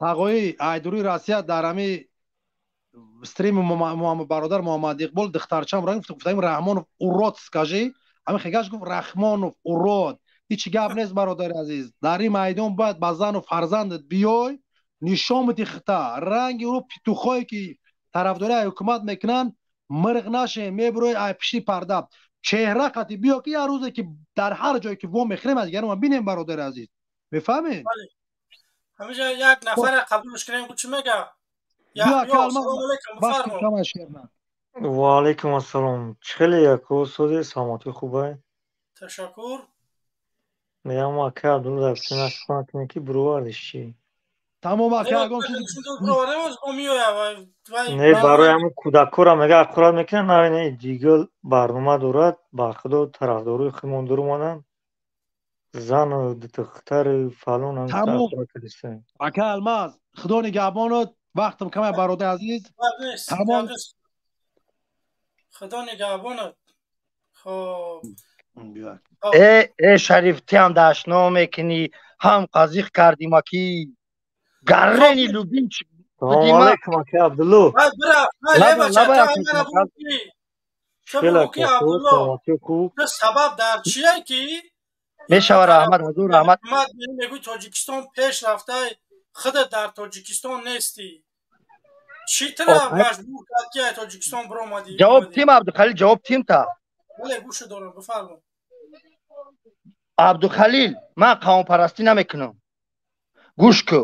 S6: Тағои айдури Россия дар ҳами стрими бародар Муҳаммад Иқбол духтарчам ра гуфтаим: «Раҳмонов урод, скажи». Ҳами хегаш гуфт: «Рахмонов урод». Ҳеҷ гап нест, бародари азиз, дар ин майдон бояд ба зану фарзандат биёй, нишон бидӣ хита ранги ӯ петухое ки тарафдории ҳукумат мекунанд, мирғ нашем, мебурои ай пишти парда чеҳра қати биё, ки як рӯзе ки дар ҳар ҷое ки во мехӯрем, аз дигарон бинем, бародари азиз, мефаҳмед?
S1: Ҳамиҷа як нафаре қабулш кунем, чӣ мега.
S7: Ва алайкум ассалом. Чӣ хеле, яко созе, саломатӣ хубай?
S1: Ташаккур.
S7: Мегам, ака Абдулло дар сина кунем, ки бировардиш чӣ?
S6: Тамом, ака, ягон чиз.
S7: Не, барои ҳамун кӯдакҳоро мега ақурат мекунад, навине дигар барнома дорад. Ба худо, тарафдорои худмон дуромаданд, зану духтари фалон.
S6: Ака Алмаз, худо нигаҳбонот, вақтам камай, бародари азиз.
S1: Тамом, худо нигаҳбонот. Хоб.
S5: Э, Шариф, тиам дашно мекунӣ, ҳам қазиқ кардима, ки гаррени любимчик.
S7: Салому алайкум, ака Абдулло.
S1: Сабаб дар чие, ки
S5: Мешава, раҳмат, ҳазур раҳмат.
S1: Мегӯй Тоҷикистон пеш рафта, худат дар Тоҷикистон нестӣ. Чӣ тра маҷбур кард, ки ай Тоҷикистон биромадӣ?
S5: Ҷавоб тим, Абдухалил, ҷавоб тим та.
S1: Бале, гӯша дорам, бифармо.
S5: Абдухалил, ман қавмпарастӣ намекунам, гӯш ку.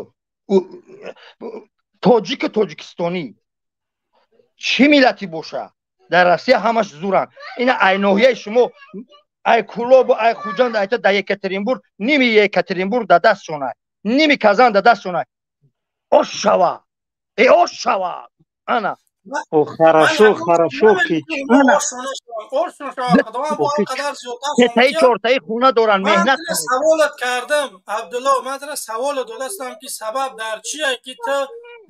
S5: Тоҷику тоҷикистонӣ чӣ миллате боша, дар Россия ҳамаш зуранд. Ина ай ноҳияи шумо, ай Кулобу, ай Хуҷанд, айта да Екатеринбург, ними Екатеринбург да дастшонай, ними Казан да дастшонай. Ош шава, э, ош шава, ана.
S7: О, хорошо, хорошо, ки
S5: сетаи чортаи хона доранд, меҳнат.
S1: Саволат кардам, Абдулло, ман тара саволо додастам, ки сабаб дар чие, ки ту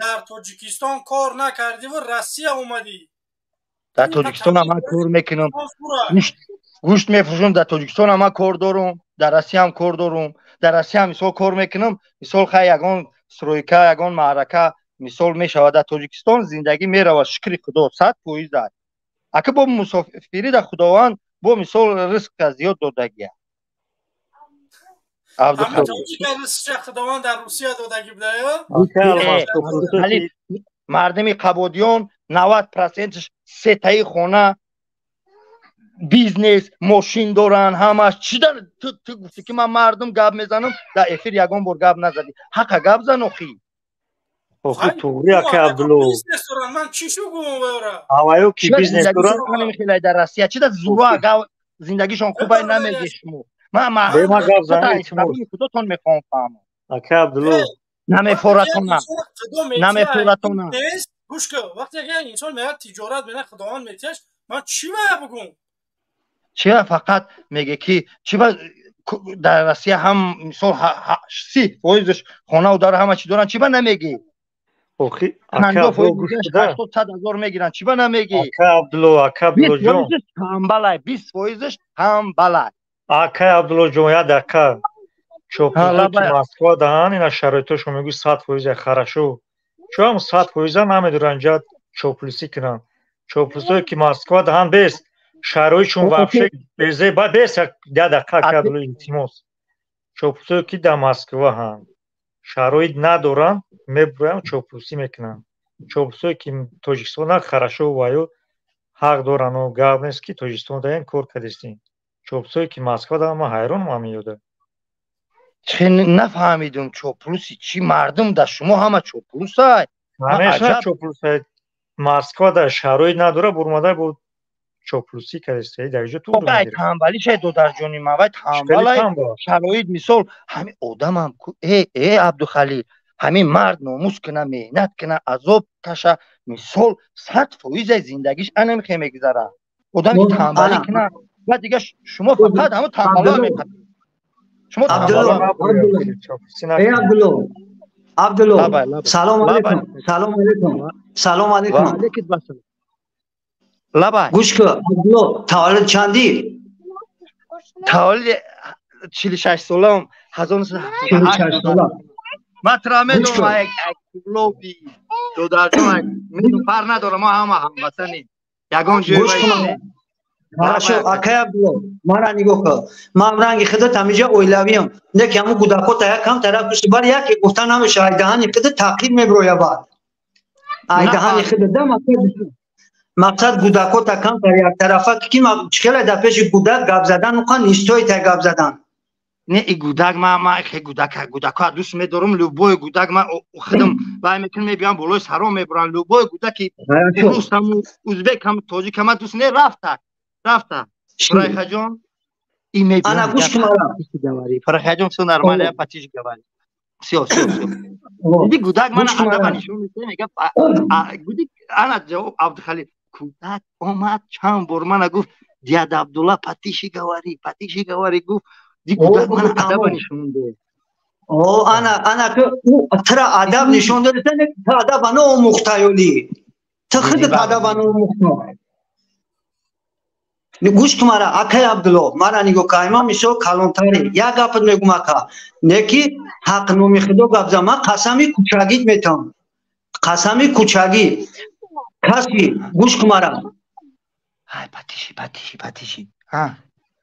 S1: дар Тоҷикистон кор накардиву Россия омадӣ?
S5: Дар Тоҷикистон ман кор мекунам, гӯшт мефурӯшам. Дар Тоҷикистон ман кор дорам, дар Россияам кор дорам. Дар Россия мисол кор мекунам, мисол хай, ягон стройка, ягон маърака мисол мешавад. Дар Тоҷикистон зиндагӣ меравад, шукри Худо, 100% дар ака бо мусофирӣ да Худованд бо мисол ризқа зиёд додагия.
S1: Худованд дар Русия додагӣ буда.
S5: Мардими Қабодиён 90 процентш сетаи хона, бизнес, мошин доранд ҳамаш. Чида ту гуфтӣ, ки ман мардум гап мезанам дар эфир? Ягон бор гап назадӣ. Ҳақа гап зан, охи.
S7: Охи, туғри, ака Абдулло.
S1: Ман чӣ шу гумон бара?
S7: Аваю ки бизнес доранд.
S5: Хелай дар Россия чида зура зиндагишон хубай, намеге шумо. Ман
S7: гап зан.
S5: Худотон мехоҳам фаҳмам.
S7: Ака Абдулло.
S5: Намефоратона, намефоратона.
S1: Гӯш кун, вақте ки инсон меяд, тиҷорат мена, Худованд метиҳаш, ман чӣ бояд бигӯм?
S5: Чия фақат меге, ки чиба дар Россия ҳам мисол 30 фоизш хонаву дар ҳама чӣ доранд, чиба намегӣ?
S7: Охи.
S5: 50 фоиз, 80, 100 ҳазор мегиранд, чиба намегӣ?
S7: Ака Абдулло, ака Абдуллоҷон.
S5: Тамбалай, 20 фоизш тамбалай.
S7: Ака Абдуллоҷон, як дақиқа. Чопусо ки Москва даҳан, ина шароитошо мегӯй 100 фоиза хорошо, чӯам 100 фоиза намедоранд ҷа чоплусӣ кунанд. Чоплусое ки Москва даҳан, бес шароитшон вообще безе бес. Як дақиқа, ака Абдулло, илтимос. Чоплусое ки дар Москва ҳанд, шароит надоранд, мебуранд, чоплусӣ мекунанд. Чоплусое ки Тоҷикистон хорошо, ваю ҳақ доранд, гап нест, ки Тоҷикистон даем кор кардистем. Чоплусое ки Москва даҳан, ман ҳайронам ҳамин ёда.
S5: Чӣ нафаҳмидум, чоплуси чӣ? Мардум да шумо ҳама чоплусай.
S7: Ҳамеша чоплусай. Москва да шароит надора, бурмада бо чоплусӣ кардиста дар ҷо.
S5: Ту тамбалӣ шай, додарҷони ман, вай тамбалай. Шароит мисол ҳамин одамам, э, э, Абдухалил, ҳамин мард номус куна, меҳнат куна, азоб каша, мисол 100 фоизаи зиндагиш анамихе мегузара. Одаме ки тамбалӣ куна ва дига шумо фақат ҳамун тамбалоа мехоҳед. Шумо
S3: Абдулло, э, Абдулло. Абдулло, салом алейкум, салом алейкум, салом алейкум.
S5: Лабай.
S3: Гӯш кун, Абдулло, таваллуд чандӣ?
S5: Таваллуд 46 солам,
S3: 1976 сола.
S5: Ман туро медонам, як лоби додарҷон, медонам, фарқ надорам, мо ҳама ҳамватанем. Ягон ҷой.
S3: Гӯш кун. Хорошо, акай Абдулло, мара нигоҳ кун. Ман ранги худат ҳамиҷа оилавиям. Не ки ҳамун кӯдакҳо та якам тараф кушти, бар яке гуфта намеша, ай даҳани худат таъқиб меброя баъд. Ай даҳани худат да мақсад кӯдакҳо та камтар як тарафа ки чӣ хеле дар пеши кӯдак гап задан нуқан истои та гап задан.
S5: Не, и гудак, ма хе гудак, гудака дӯст медорам, любой гудак ма худам вай мекунам, мебиям болои саром мебурам, любой гудаки рус ҳам, узбек ҳам, тоҷик ҳам дӯст не, рафта, рафта. Фарайхаҷон, и мебиям.
S3: Ана гӯш кун мара.
S5: Фарайхаҷон, всё нормально, я потише говорю. Всё, всё, всё. Диди гудак мана адаба нишон медиҳад, мега, гудик, ана ҷавоб Абдухалил. Кӯдак омад чанд бор мана гуфт: «Дядя Абдулла, потише говори, потише говори», гуфт. Ди кӯдак мана адаба нишон дод.
S3: О, ана, ана тра адаб нишон дод, ту адаба наомӯхтаёли. Ту худат адаба наомӯхта. Гӯш кун мара, акай Абдулло, мара нигоҳ кун, ма мисол калонтари. Як гапат мегум, ака. Не ки ҳақ номи Худо гап зан, ман қасами кӯчагит метавам. Қасами кӯчагӣ. Каси, гӯш кун мара.
S5: Ай, потише, потише, потише. А.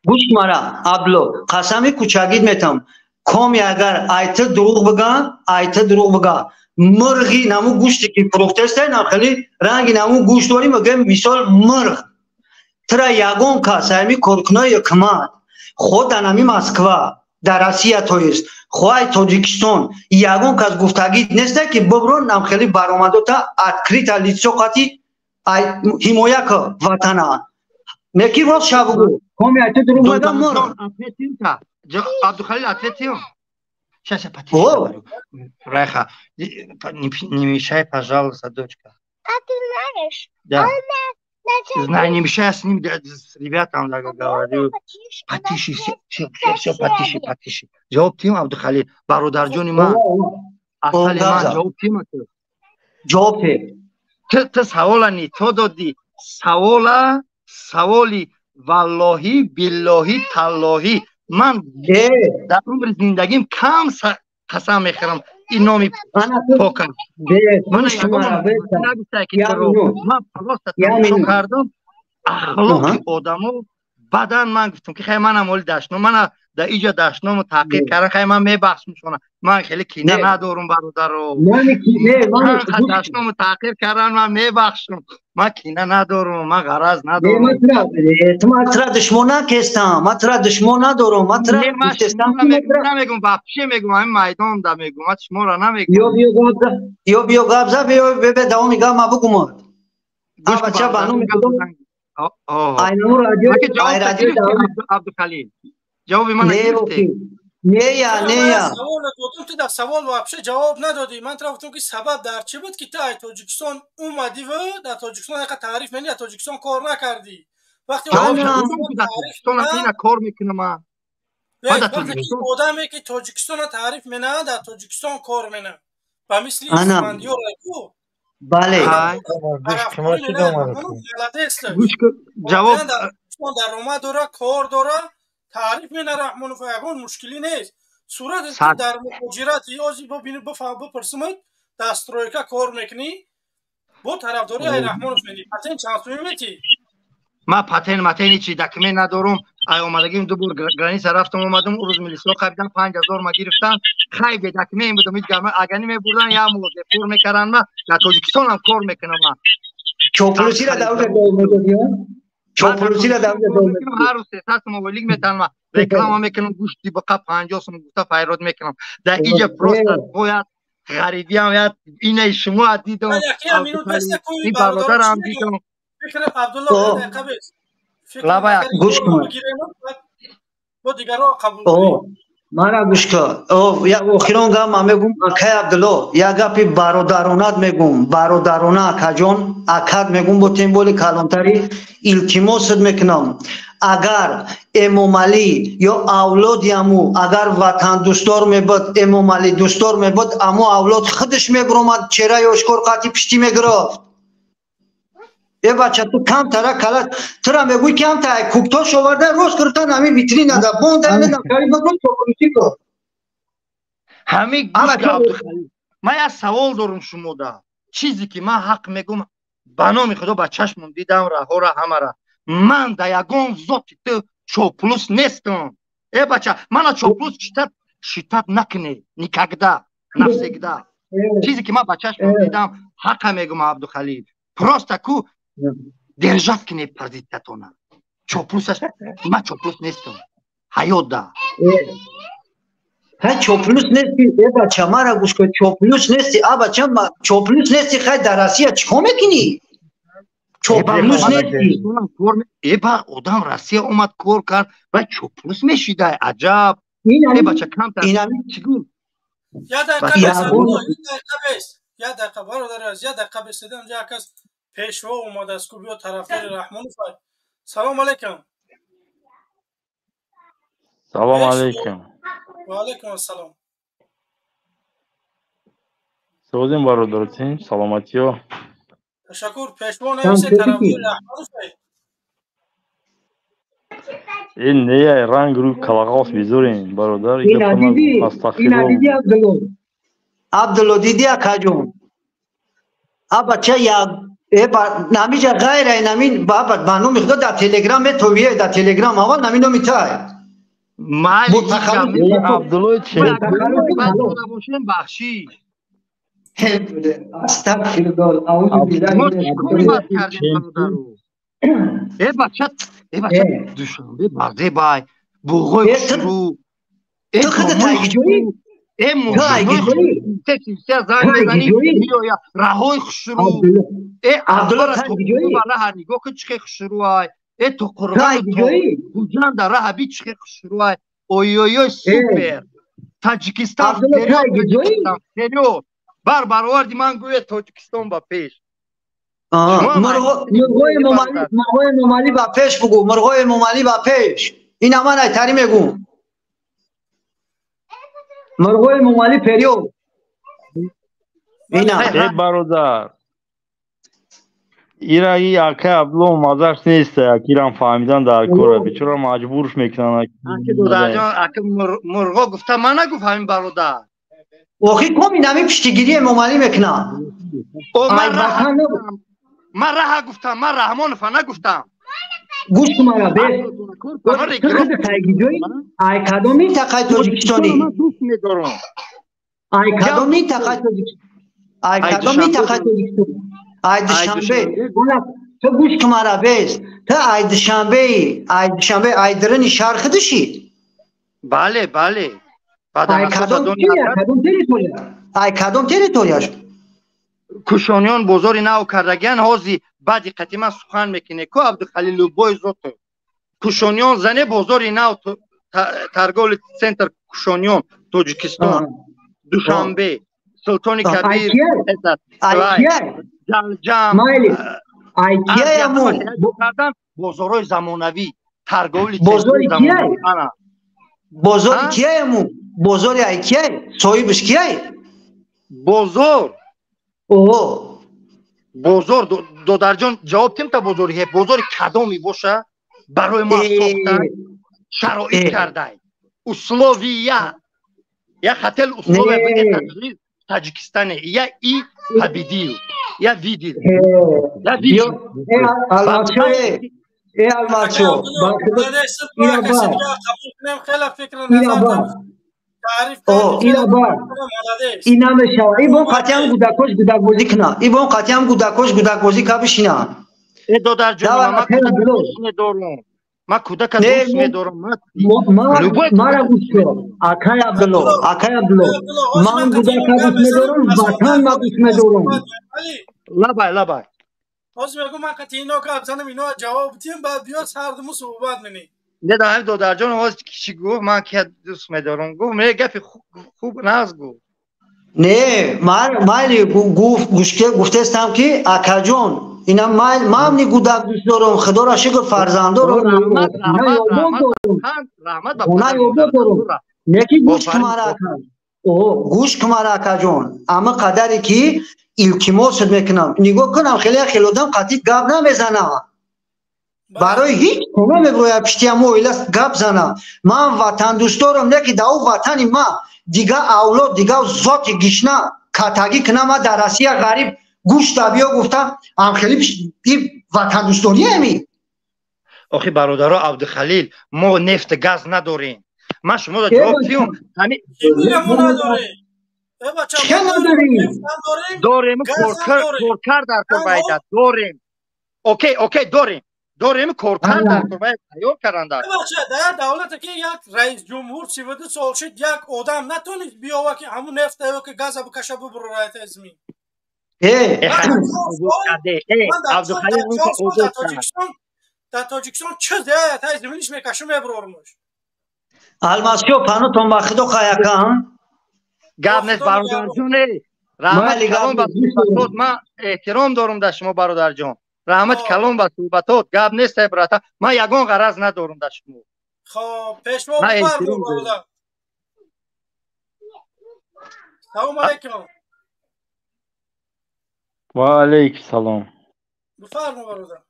S3: Гӯш кун мара, Абдулло, қасами кӯчагит метавам. Коми агар айта дурӯғ биган, айта дурӯғ биган. Мирғи наму гӯште ки фурӯхтаста, нам хеле ранги наму гӯшт дорим, мегӯем мисол мирғ. Тра ягон кас ҳами коркунои ҳукумат, хо дар нами Москва, дар Россия, то есть, хо ай Тоҷикистон, ягон кас гуфтагӣ неста ки бибро нам хеле баромадота открыто лицо қати ай ҳимоя ку ватана. Не ки рост ша бугӯ. Коми айта дурӯғ мегӯям мирғ.
S5: Абдухалил, ответил? Сейчас я потише говорю. Райха, не мешай, пожалуйста, дочка.
S8: А ты знаешь?
S5: Да. Знаю, не мешай, с ним, с ребятам говорю. Потише, все, все, все, все, потише, потише. Ҷавоб тим, Абдухалил, бародарҷони ман. Асали ман, ҷавоб тим.
S3: Ҷавоб те.
S5: Ту савола не то додӣ. Савола, саволи валлоҳӣ, биллоҳӣ, таллоҳӣ. Ман дар умри зиндагим кам қасам мехӯрам. Ин номи покам. Ман просто тамошо кардам ахлоқи одамо, баъдан ман гуфтам ки хай, манам оли дашном, мана дар иҷа дашному таъқиб кардан, хай, ман мебахшам шуна, ман хеле кина надорум, бародаро. Дашному таъқиб кардан, ман мебахшам, ман кина надорум, ман ғараз надорум.
S3: Ту ман тра душмон накестам, ман тра душмон надорум, ман тра
S5: намегум, вообще мегум, ҳамин майдонда мегум, ман шуморо намегум.
S3: Ё биё гап за, ё биё гап за, биё бе давоми гап ма бугум. Бача ба номи Худо айнаму радио, ай радио.
S5: Абдухалил, ҷавоби ман
S3: гирифтӣ? Не я, не я.
S1: Савол додам, ту дар савол вообще ҷавоб надодӣ. Ман тра гуфтам ки сабаб дар чӣ буд ки ту ай Тоҷикистон омадӣ ва дар Тоҷикистон яқа таъриф мени, дар Тоҷикистон кор накардӣ? Вақте
S5: кор мекунам ман.
S1: Одаме ки Тоҷикистона таъриф менаа, дар Тоҷикистон кор мена, ба мисли Исфандиёр ку.
S3: Бале.
S5: Ҷавоб.
S1: Даромад дора, кор дора, таъриф мена Раҳмонов, ягон мушкилӣ нест. Сурат дар муҳоҷират ёзи бибини, бифаҳм, бипурсимад, дар стройка кор мекунӣ, бо тарафдори ай Раҳмонов мени, патент чанд сумӣ метӣ?
S5: Ман патент матен ҳичи документ надорум. Ай омадагим ду бор граница рафтам омадам, ӯ рӯз милисиҳо қабидан, 5000 ма гирифтан. Хай, бе документ будам, ҳеҷ гап, агани мебурдан, як моҳ депорт мекарданд. Ма дар Тоҷикистонам кор мекунам ма.
S3: Чоплусира дар уҷа дов медодӣ? Чоплусира дар уҷа дов медодӣ?
S5: Ҳар рӯз 300 сум ойлик метаҳам, ма реклама мекунам, гӯшти буқа 50 сум гуфта файрод мекунам. Дар иҷа просто бояд ғарибиам як инаи шумо дидам, ин бародарам дидам.
S1: Абдулло, дақиқа бес.
S3: Гӯш кун.
S1: Бо дигарро қабул.
S3: Мара гӯш кун, охирон гап ман мегум, акай Абдулло, як гапи бародаронат мегум, бародарона, акаҷон, акат мегум, бо тем боли калонтарӣ илтимосат мекунам. Агар Эмомалӣ ё авлоди аму агар ватандӯстдор мебуд, Эмомалӣ дӯстдор мебуд, аму авлод худаш мебуромад, чеҳраи ошкор қатъи пиштӣ мегирифт. Э бача, ту камтара калат, тура мегӯй, камта куктош оварда рост гирифтан, ҳамин витринада бонда недам.
S5: Ҳамин ман як савол дорум шумода. Чизе ки ман ҳақ мегум, ба номи Худо, ба чашмон дидам раҳора ҳамара. Ман да ягон зоти ту чоплус нестам. Э бача, мана чоплус считать накунӣ никогда, навсегда. Чизе ки ман ба чашмон дидам, ҳақа мегум. Абдухалил, просто ку держать кунед позициятона. Чоплусаш, ман чоплус нестам ҳаёт да.
S3: Хай, чоплус нести, э бача, мара гӯш кун, чоплус нести, а бача, чоплус нести, хай, дар Россия чӣ кор мекунӣ? Чоплус нести.
S5: Э ба, одам Россия омад, кор кард ва чоплус мешидай, аҷаб. Э бача, камтар
S1: Я дақиқа, я дақиқа, бародари азиз, я дақиқа беседам. Як кас пешво омадааст ку, биё, тарафдори Раҳмонов. Салом алейкум.
S8: Салом алейкум.
S1: Ва алейкум ассалом.
S8: Созем, бародар, тинч, саломатиё?
S1: Ташаккур. Пешво нависе, тарафдори Раҳмонов.
S8: Ин не, ранг рӯй калағос бизорем, бародар.
S3: Ина диди, Абдулло, Абдулло, диди, акаҷон, а бача, як намиҷа ғайра намин ба номи Худо, дар Телеграм метовие, дар Телеграм аввал нами номи тай.
S8: Абдулло чи?
S5: Бахшиш.
S3: Астагфируллоҳ, аузу биллаҳи.
S5: Э бача, э бача, Душанбе бардебай буғои хушрӯ.
S3: Ту худа тайгиҷоӣ?
S5: Э мошинои занг мезанӣ, меоя, раҳои хушрӯ. Э
S3: Абдулло,
S5: раҳа нигоҳ кун, чӣ хел хушрӯай. Э то Қурғону то Хуҷанда раҳа би, чӣ хел хушрӯай. Ой-ой-ой, супер! Таҷикистон вперёд, Таҷикистон вперёд! Бар бароварди ман гӯя, Тоҷикистон ба пеш.
S3: Мурғои Эмомалӣ ба пеш бугӯ, мурғои Эмомалӣ ба пеш. Ина ман айтарӣ мегӯм, мурғои Эмомалӣ вперёд.
S8: Ина э бародар, ира и ака Абдулло мазаш нест, акирам фаҳмидан дар кора, бечора маҷбурш мекунанд.
S5: Ака, мурғо гуфта, ман нагуфт ҳамин бародар.
S3: Охи коми нами пиштигирӣ Эмомалӣ мекунад.
S5: Ман раҳа гуфтам, ман Раҳмонова нагуфтам.
S3: Гӯш кун мара, бес ай кадом минтақаи тоҷикистонӣ? Ай кадом минтақаи тоҷикистон? Ай кадом минтақаи тоҷикистон? Ай Душанбе. Ту гӯш кун мара, бес, ту ай Душанбеи, ай Душанбе, ай дирини шаҳр худиши?
S5: Бале, бале.
S3: Ай кадом территория? Ай кадом территорияш?
S5: Кушониён бозори нав кардагиян ҳози. Баъди қати ман сухан мекунед ку, Абдухалил, любой зото Кушониён зане, бозори нав, торговый центр Кушониён, Тоҷикистон, Душанбе, Султони Кабир, Ҷалҷам бозорҳои замонавӣ, торговый.
S3: Бозори кияй? Бозори кияему? Бозори ай кияй? Соҳибаш кияй?
S5: Бозор?
S3: О.
S5: Бозор, додарҷон, ҷавоб тим та. Бозори ҳе, бозори кадоми боша, барои мо сохта, шароит кардай, условия, я хотел условия в Таджикистане, я и победил, я видел, я вижу.
S3: Э Алмачо,
S1: хеле фикр назар.
S3: Ин намешава. Ибон қатъиам гудакош гудакбозӣ куна, ибон қатъиам гудакош гудакбозӣ ка бишина.
S5: Э додарҷон, ман кӯдака дӯст медорам, ман кӯдака дӯст медорам.
S3: Мара гӯш кун, акай Абдулло, акай Абдулло, ман гудака дӯст медорам, ватан ма дӯст медорам.
S5: Лабай, лабай.
S1: Ҳозир мегӯм, ман қати ино гап занам, ино ҷавоб диҳем, баъд биё сардуму суҳбат менем.
S5: Не да ҳамин додарҷон ҳоз чӣ гуфт, ман ки дӯст медорам, гуфт не гапи хуб нағз гуфт.
S3: Не, майли гуфт, гуфтестам ки акаҷон, ина ман ни гудак дӯст дорам, худоро шукр фарзанд дорам.
S5: Раҳмат ба
S3: дорам. Неки гӯш кумара ака. Гӯш кумара акаҷон. Ама қадаре ки илтимосат мекунам. Нигоҳ кунам, хеле хеле одам қатъи гап намезанам. Барои ҳеҷ куна меброяд пишти ҳамо оила гап занам. Ман ватандӯст дорам, не ки дар ӯ ватани ма дига авлод, дига зоти гишна катагӣ кунам. Ма дар Россия ғариб гӯшта биё гуфтам, ам хеле ватандӯстдорӣ ами.
S5: Охи бародаро Абдухалил, мо нефт газ надорем. Ман шуморо ҷавоб диҳам. Ҳамин дорем коркар дар кор дорем. Окей, окей, дорем. Дорем коркар дар кор тайёр каранда.
S1: Дар давлате ки як раис ҷумҳур 32 сол шуд, як одам натонист биёва ки ҳамун нефта ё ки газа бикаша бубурад аз замин. Дар Тоҷикистон чиз аз заминиш мекашу мебурормуш.
S3: Алмасиё панотон ба худо хаяка.
S5: Гап нест бародарҷон. Раҳмат калон ба суҳбатот. Ман эҳтиром дорам дар шумо бародарҷон. Раҳмат калон ба суҳбатот. Гап нест ай брата. Ман ягон ғараз надорам дар шумо.
S1: Хоб, пешво бифармо бародар. Салом алейкум.
S8: Ва алейкум салом.
S1: Бифармо бародар.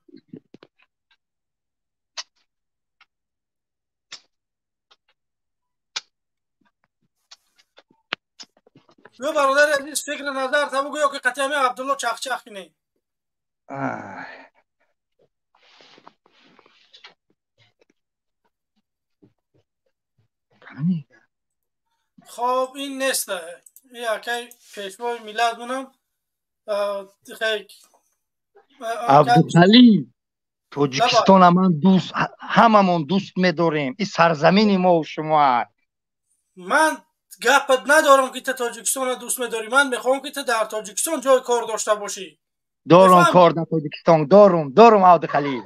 S1: Ё бародари азиз, фикр назар та бугӯ, ё ки қатъиями Абдулло чахчах кунӣ. Хоб, ин нест. Якай пешвои миллат бунам.
S5: Абдухалил, Тоҷикистона ман дӯст, ҳамамон дӯст медорем. Ин сарзамини мо шумо аст.
S1: Ман гапат надорам ки ту Тоҷикистонро дӯст медорӣ. Ман мехоҳам ки ту дар Тоҷикистон ҷои кор дошта бошӣ.
S5: Дорам кор дар Тоҷикистон, дорам, дорам Абдухалил.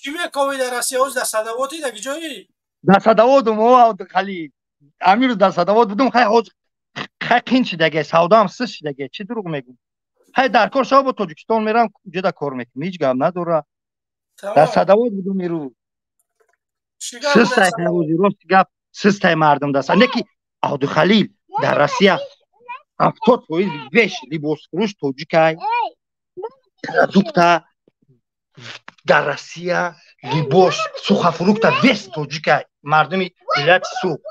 S1: Чӣ мековӣ дар Россия? Ҳоз дар Садавотӣ, дар ҷои?
S5: Дар Садаводум, о Абдухалил. Амир дар Садавод будум, хай ҳоз хай қин шидаге, савдоам сис шидаге, чӣ дурӯғ мегӯм. Хай дар кор шава бо Тоҷикистон мерам, ҷода кор мекунам, ҳеҷ гап надора. Дар Садавод будум ирӯз. Систай ҳози рост гап систай мардум даст. Не ки Абдухалил дар Россия 70% беш либосфурӯш тоҷикай, продукта дар Россия либос сухафурукта вес тоҷикай, мардуми вилояти Суғд.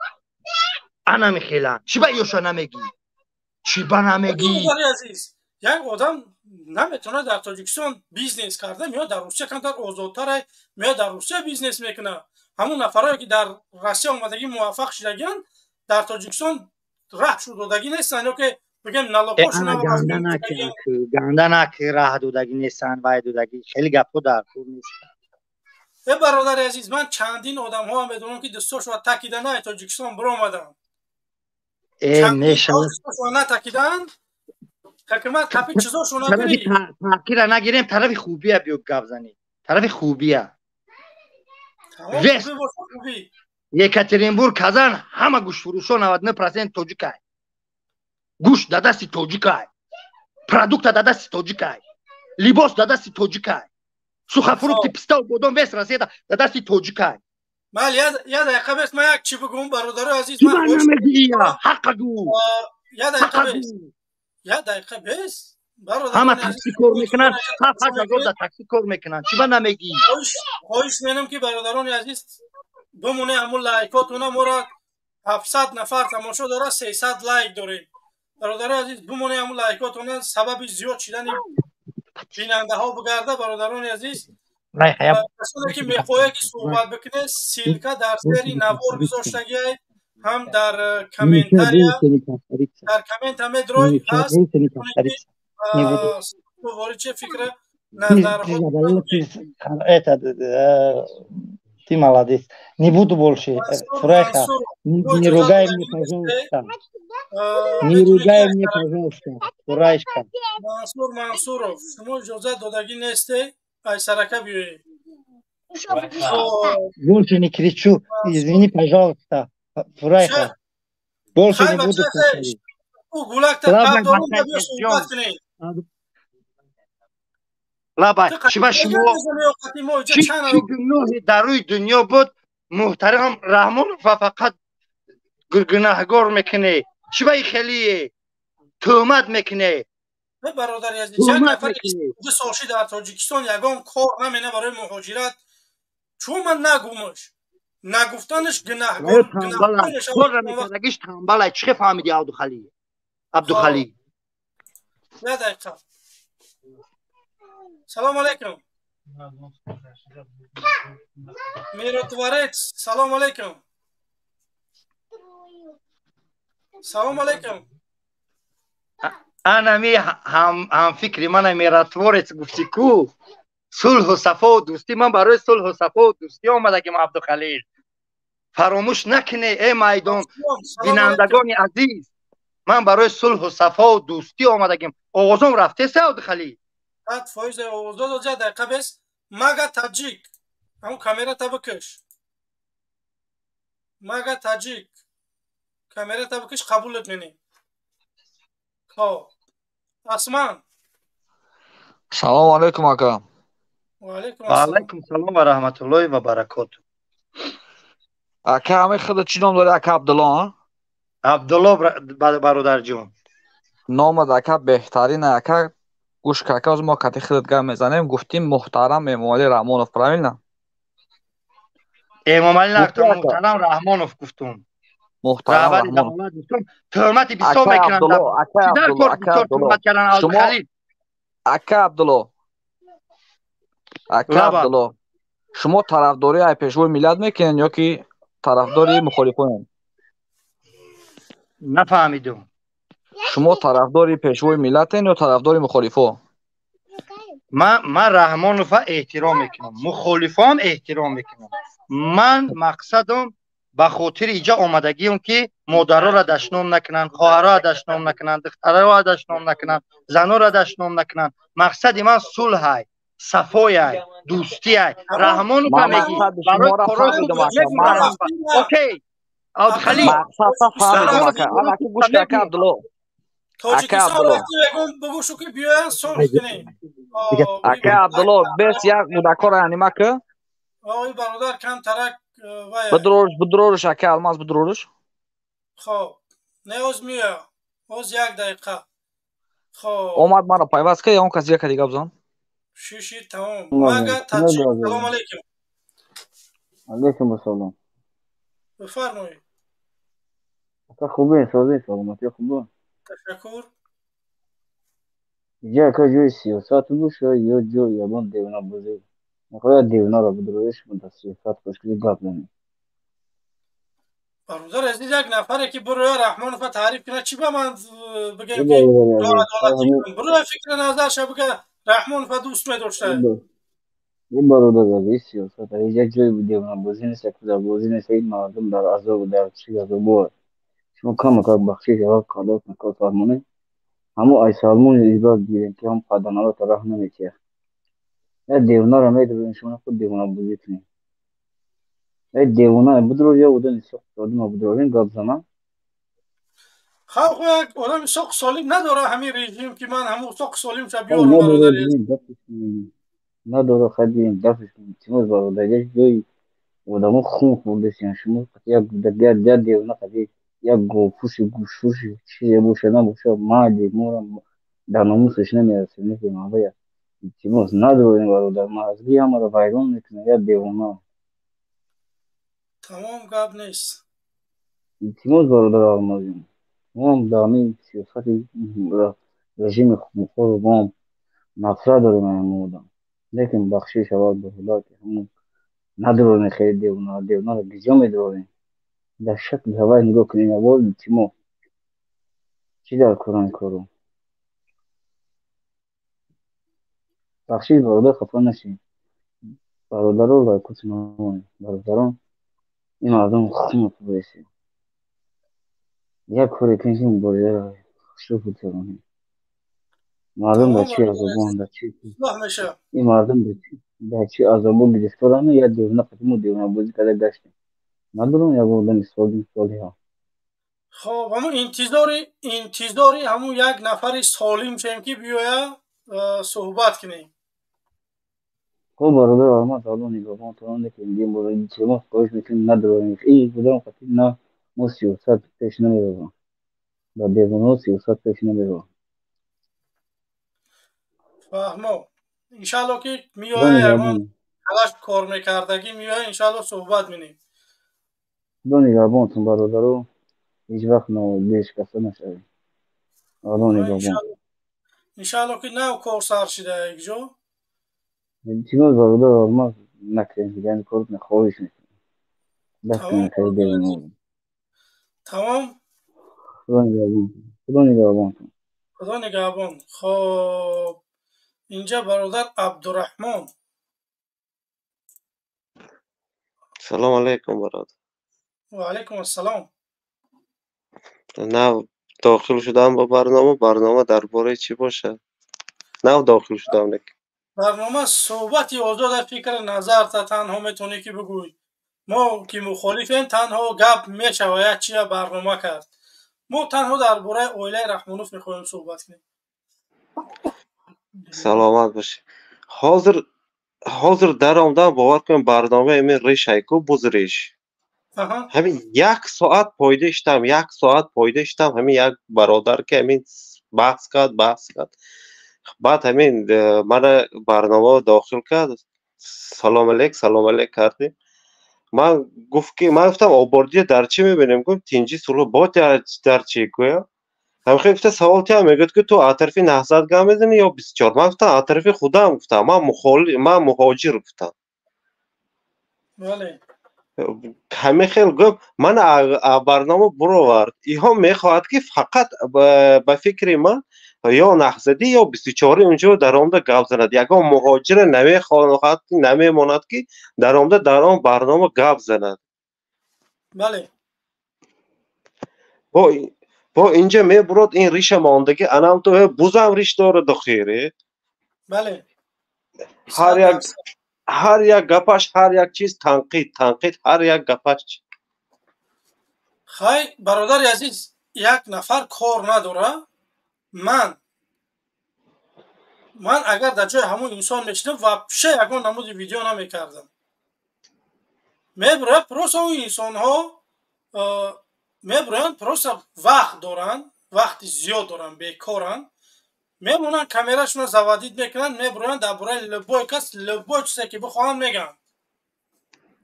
S5: Ана мехела. Чӣ ба ёша намегӣ? Чӣ ба намегӣ?
S1: Як одам наметавонад дар Тоҷикистон бизнес карда, меояд дар Русия камтар озодтар, меояд дар Русия бизнес мекунад. Ҳамун нафарое ки дар Россия омадагӣ муваффақ шудагианд, дар Тоҷикистон раҳ шудодагӣ нестанд, ё ки бигем налогҳошон
S5: ганда наки раҳ додагӣ нестанд, вай додагӣ. Хеле гапҳо дар кор нестанд.
S1: Э бародари азиз, ман чандин одамҳоам медонам ки дӯстошро такида на Тоҷикистон биромаданд.
S5: Э мешавад.
S1: Натакиданд. Ҳакимат қапи чизошо нагирӣ.
S5: Таъхира нагирем, тарафи хубия биё гап занем. Тарафи хубия. Вес. Екатеринбург, Казан ҳама гӯштфурӯшо 99% тоҷикай. Гӯшт дар дасти тоҷикай. Продукта дар дасти тоҷикай. Либос дар дасти тоҷикай. Сухофрукти, писта ва бодом вес Россия дар дасти тоҷикай.
S1: Мал, я дақиқа бес, ман як чӣ бигӯм, бародарои азиз,
S5: ман ҳаққа гӯ.
S1: Я дақиқа бес. Я дақиқа бес.
S5: Ҳама такси кор мекунанд, 7-8 ҳазор дар такси кор мекунанд. Чӣ ба намегӣ?
S1: Хоҳиш менам ки бародарони азиз бимоне ҳамун лайкотуна, моро 700 нафар тамошо дорад, 300 лайк дорем. Бародарони азиз бимоне ҳамун лайкотуна, сабаби зиёд шидани бинандаҳо бигарда. Бародарони азиз, касоне ки мехоҳед ки суҳбат бикунед, ссылка дар зери навор гузоштагиай, ҳам дар комментария, дар коммента медрой ҳаст. Ворид че фикра назарҳо.
S5: Ты молодец. Не буду больше. Фурайха, не ругай мне, пожалуйста. Не ругай мне, пожалуйста. Фурайшка.
S1: Мансур Мансуров, шумо иҷозат додагӣ несте, ай сарака биёед.
S5: Больше не кричу, извини, пожалуйста, Фурайха. Больше не буду кричать. Лабай, шумо чӣ гуноҳе дар рӯи дунё буд, муҳтарам Раҳмонов ва фақат гунаҳгор мекунӣ? Чӣ ба хелие туҳмат мекунӣ?
S1: Бародари азиз, як нафаре ки 2 сол шид дар Тоҷикистон ягон кор намена барои муҳоҷират, чун ман нагумаш, нагуфтанаш гунаҳгор.
S5: Кор намекардагиш тамбалай. Чӣ фаҳмиди, Абдухалил? Абдухалил,
S1: як дақиқа. Салом алейкум. Миротворец, салом алейкум. Салом алейкум.
S5: Анами ҳамфикри мана миротворец гуфти ку сулҳу сафову дӯстӣ. Ман барои сулҳу сафову дӯстӣ омадагим, Абдухалил. Фаромӯш накунӣ, э майдон бинандагони азиз, ман барои сулҳу сафову дӯстӣ омадагим. Овозом рафтеса, Абдухалил?
S1: 100% овоз дод. Як дақиқа бес. Мага таҷик, ҳамун камерата бикаш. Мага таҷик, камерата бикаш, қабулат менем. Хоб, Асман.
S9: Салому алейкум, ака.
S5: Ва алайкум салом ва раҳматуллоҳи ва баракоту.
S9: Ака, ҳамаи худат чӣ ном дорӣ, ака? Абдулло?
S5: Абдулло, бародарҷон.
S9: Номат, ака, беҳтарин, ака. Гӯш ка, ака, мо кати худат гап мезанем. Гуфтим муҳтарам Эмомалӣ Раҳмонов, правильно?
S5: Эмомалӣ нагуфтам, муҳтарам Раҳмонов гуфтум.
S9: Муҳтарам Раҳмонов.
S5: Туҳмати бисёр мекунанд.
S9: Ака Абдулло, ака Абдулло, шумо тарафдори ай пешвои миллат мекунед ё ки тарафдори мухолифонед?
S5: Нафаҳмидум.
S9: Шумо тарафдори пешвои миллатен ё тарафдори мухолифо?
S5: Ман Раҳмонова эҳтиром мекунам, мухолифоам эҳтиром мекунам. Ман мақсадам ба хотири иҷа омадагиам, ки модароро дашном накунанд, хоҳарро дашном накунанд, духтароро дашном накунанд, занонро дашном накунанд. Мақсади ман сулҳай, сафояй, дӯстияй. Раҳмонова мегӣ барои окей, Абдухалил.
S9: Ака Абдулло, ака Абдулло, бес як мудаккора анима ки
S1: бародар камтарак.
S9: Бидурорш, бидурорш, ака Алмаз, бидурорш.
S1: Хоб, не, оз меоя, оз як дақиқа. Хоб,
S9: омад, маро пайваст ка, он кас яка дига бизан.
S1: Шиши, тамом. Мага таҷик, салом алейкум.
S10: Алейкум ассалом.
S1: Бифармоед.
S10: Ака, хубе, созӣ, саломатӣ хубо?
S1: Ташаккур.
S10: Иҷа, ака, ҷои сиёсат боша ё ҷои ягон девонабозӣ? Мехоҳад девонаро бидуроиш, дар сиёсат хушкили гап занем.
S1: Бародар азиз, як нафаре ки буроя Раҳмонова таъриф кунад, чӣ ба ман бигем ки буроя фикри назарша бига, Раҳмонова дӯст медошта.
S10: Ин бародар азиз, сиёсат иҷа ҷои девонабозӣ нест, якузабозӣ нест. Ин мардум дар азоб, дар чӣ азобо. Шумо камакак бахшиш аввал қадр кор фармонед. Ҳамо ай Салмони ибрат гирем, ки ҳам паданалото раҳ наметиҳад. Я девонаро медурем, шумо худ девонабозӣ кунед. Эй девона бидурор, я одами соқ одама бидурорем, гап занам.
S1: Халқ як одами соқ солим надора ҳамин режим, ки ман ҳамун соқ солим ша биёрам, бародар.
S10: Надора, хай биёем дафш кунем. Тимоз бародар, як ҷои одамо хун хӯрдасиян. Шумо як девона қади як говпӯши гӯшпӯши чизе боша набоша, марди мора дар номусаш намерасем, мефаҳмам. Вая илтимос, надорем, бародар, мазги ҳамаро вайрон мекунад як девона.
S1: Тамом, гап нест.
S10: Илтимос, бародар Алмазҷон, моам дар ҳамин сиёсати режими хунхору моам нафрат дорем ҳамин одам, лекин бахшиш аввал, бародар, ки ҳамун надорем хеле девона. Девонаро гиҷо медорем? Дар шакли ҳавай нигоҳ кунем аввал, илтимос. Чӣ дар корани кору? Бахшиш, бародар, хафа нашед. Бародаро, лайкоту намонед. Бародарон, ин мардум хун хӯрдасед. Як коре кунед, ки муборизаро хушрӯ бигзаронед. Мардум дар чӣ азобон, дар чӣ ин мардум Дар чӣ азобо гирифторанд, як девона қати мо девонабозӣ карда гаштем. Надорам ягон одами солим солиҳа.
S1: Хоб, ҳамун интизори ҳамун як нафари солим шем, ки биёя суҳбат кунем.
S10: Хоб, бародар Алмаз, Алло нигаҳбонтон, лекин илтимос хоҳиш мекунем, надорем ин будам қати на мо сиёсат пеш намебарам, ба девонаҳо сиёсат пеш намебарам.
S1: Фаҳмо, иншаалло, ки меоя ягон талаш кор мекардагӣ меоя, иншаалло, суҳбат менем.
S10: Худо нигаҳбонтон, бародаро, ҳеҷ вақт дилшикаста нашавед. Алло нигаҳбон.
S1: Иншаалло, ки нав кор сар шида якҷо.
S10: Илтимос, бародар Алмаз, накунед дигар ин корро, хоҳиш мекунем. Даст накунед девонаҳо.
S1: Тамом.
S10: Худо нигаҳбон. Худо нигаҳбонтон.
S1: Худо нигаҳбон. Хоб, инҷа бародар Абдураҳмон.
S11: Салом алейкум, бародар.
S1: Ва алейкум ассалом.
S11: Нав дохил шудам ба барнома. Барнома дар бораи чӣ бошад? Нав дохил шудам лекин.
S1: Барнома суҳбати озода, фикр назарта танҳо метавонӣ ки бигӯй. Мо ки мухолифем, танҳо гап мешава, як чия барнома кард. Мо танҳо дар бораи оилаи Раҳмонов мехоҳем суҳбат кунем.
S11: Саломат бошед. Ҳозир даромдам, бовар кунед, барномаи ҳамин ришайку, буз риш. Ҳамин як соат пойда иштам, як соат пойда иштам, ҳамин як бародар ки ҳамин баҳс кард, баҳс кард. Баъд ҳамин мана барнома дохил кард. Салом алейк, салом алейк кардем. Ман гуфт ки ман гуфтам, обордия дар чӣ мебинем? Гуфт, тинҷи сулҳ бо дар чӣ гӯям? Ҳамхел гуфта савол тиям, мегӯяд ки ту аз тарафи Наҳзат гап мезанӣ ё 24? Ман гуфтам, аз тарафи худам гуфтам, ман мухоли, ман муҳоҷир гуфтам.
S1: Бале.
S11: Ҳамин хел гуфт, ман барнома буровард. Иҳо мехоҳад ки фақат ба фикри ман ё Наҳзадӣ ё 24 унҷо даромада гап занад. Ягон муҳоҷира намехоҳад, намемонад ки даромада дар он барнома гап занад.
S1: Бале.
S11: Бо инҷа мебурод ин риша мондагӣ, анам ту бузам риш дорад дохире.
S1: Бале.
S11: Ҳар як гапаш, ҳар як чиз танқид, танқид, ҳар як гапаш.
S1: Хай, бародари азиз, як нафар кор надора. Ман агар дар ҷои ҳамон инсон мешидам, вообще ягон намуди видео намекардам. Мебурояд, просто ӯ инсонҳо мебуроянд, просто вақт доранд, вақти зиёд доранд, бекоранд, мемонанд, камерашонро заводить мекунанд, мебуроянд, дар бораи любой кас любой чизе ки бихоҳанд мегӯянд.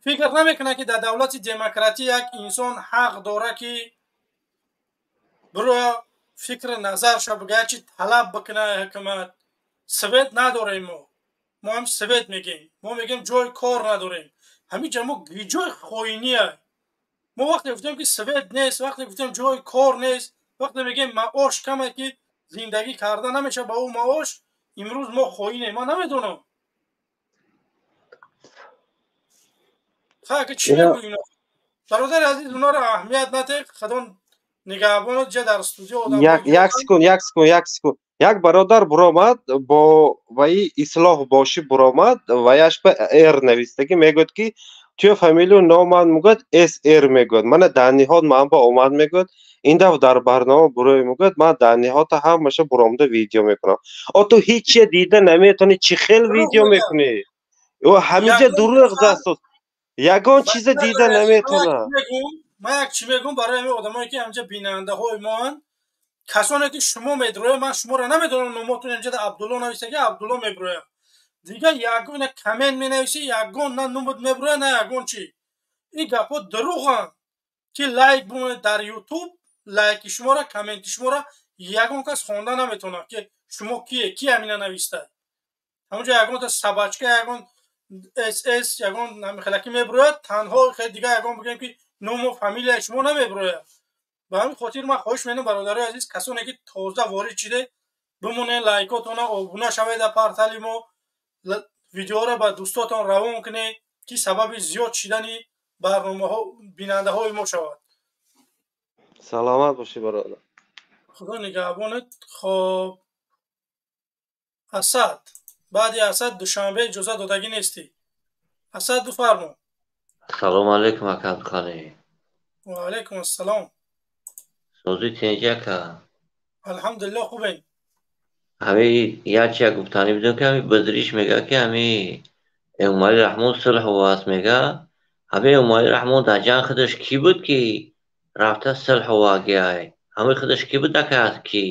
S1: Фикр намекунанд, ки дар давлати демократӣ як инсон ҳақ дора, ки бироя, фикри назарша бигӯяд, чи талаб бикунад ҳукумат. Свет надорем, мо ҳам свет мегӯем, мо мегӯем ҷои кор надорем. Ҳамин ҷа мо ҷои хоиния. Мо вақте гуфтем, ки свет нест, вақте гуфтем, ҷои кор нест, вақте мегӯем, маош каме, ки зиндагӣ карда намешавад ба ӯ маош, имрӯз мо хоинем. Ман намедонам, ха, чӣ мегӯ. Бародари азиз, онҳоро аҳамият надиҳ, худо нигаҳбонат. Ҷа дар студио одам.
S11: Як секунд, як секунд, як секунд. Як бародар буромад, бо ваи ислоҳ бошӣ буромад, ваяш ба р навистагӣ, мегӯяд ки туё фамилию номан мегӯяд, ср мегӯяд, мана дар ниҳод ман ба омад мегӯяд, ин дафъ дар барнома бурӯй мегӯяд, ман дар ниҳодта ҳамаша буромада видео мекунам. О, ту ҳечия дида наметавонӣ, чӣ хел видео мекунӣ? Ё ҳамиҷа дурӯғ дастос, ягон чиза дида наметавонад.
S1: Ман як чӣ мегӯм барои ҳамин одамое, ки ҳамҷа бинандаҳои моанд, касоне ки шумо медроя, ман шуморо намедонам, номотон инҷа Абдулло нависаги, Абдулло меброя, дигар ягон коммент менависӣ, ягон на нумуд меброя, на ягон чӣ. Ин гапҳо дурӯғанд, ки лайк бимонед дар Ютуб. Лайки шуморо, комменти шуморо ягон кас хонда наметавонад, ки шумо кие, ки ҳамина нависта. Ҳамонҷо ягонта собачка, ягон сс, ягон ҳамихелаки меброяд танҳо, дигар ягон бигӯем, ки ному фамилияи шумо намеброяд. Ба ҳамин хотир ман хоҳиш менам, бародарои азиз, касоне ки тоза ворид шиде, бимонед лайкотона, обуна шавед дар портали мо, видеоро ба дӯстотон равон кунед, ки сабаби зиёд шидани барномаҳо, бинандаҳои мо шавад.
S11: Саломат бошӣ, бародар.
S1: Худо нигаҳбонат. Хоб, Асад. Баъди Асад Душанбе иҷоза додагӣ нестӣ. Асад, бифармо.
S12: Ассалому алайкум, ака Абдуқалӣ.
S1: Ва алайкум ассалом.
S12: Сози тинҷ, ака?
S1: Алҳамдулилло, хубем.
S12: Ҳами як чия гуфтанӣ будем, ки ҳами бизриш мега, ки ҳами Эмомалӣ Раҳмон сулҳ оваст мега. Ҳами Эмомалӣ Раҳмон дар ҷанг худаш кӣ буд, ки рафта сулҳ овагиай? Ҳами худаш кӣ буд, ака, ки?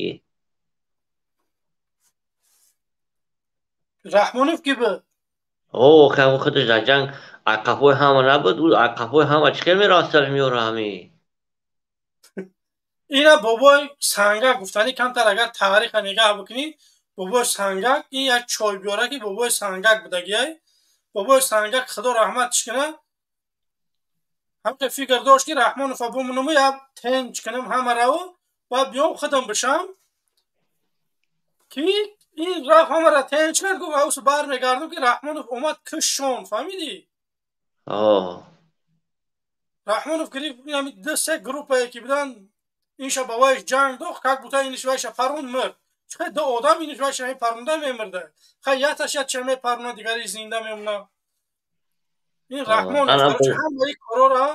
S1: Раҳмонов кӣ буд?
S12: О, ҳами худаш дар ҷанг қафои ҳама набуд? Ӯ қафои ҳама чӣ хел мерафт сулҳ меёра ҳами?
S1: Ина бобои Сангак гуфтанӣ, камтар агар таъриха нигаҳ бикунӣ, бобои Сангак ин як чойбиёраки бобои Сангак будагиай. Бобои Сангак, худо раҳматш куна, ҳамча фикр дошт, ки Раҳмонова бумонуму як тенч кунам ҳамараву, баъд биём худам бишам, ки ин рафт ҳамара тенч кард, гуфт авсу бармегардам, ки Раҳмонов омад кушон, фаҳмидӣ? Раҳмонов гирифт ду се группае ки буданд, инша ба вайш ҷанг дохт, как будто иниш вайша парон мирд. Чӣ ду одам иниш вайша мепаронда мемирда. Хай яташ ятша мепарона, дигари зинда мемона. Ин Раҳмонов ҳамаи корора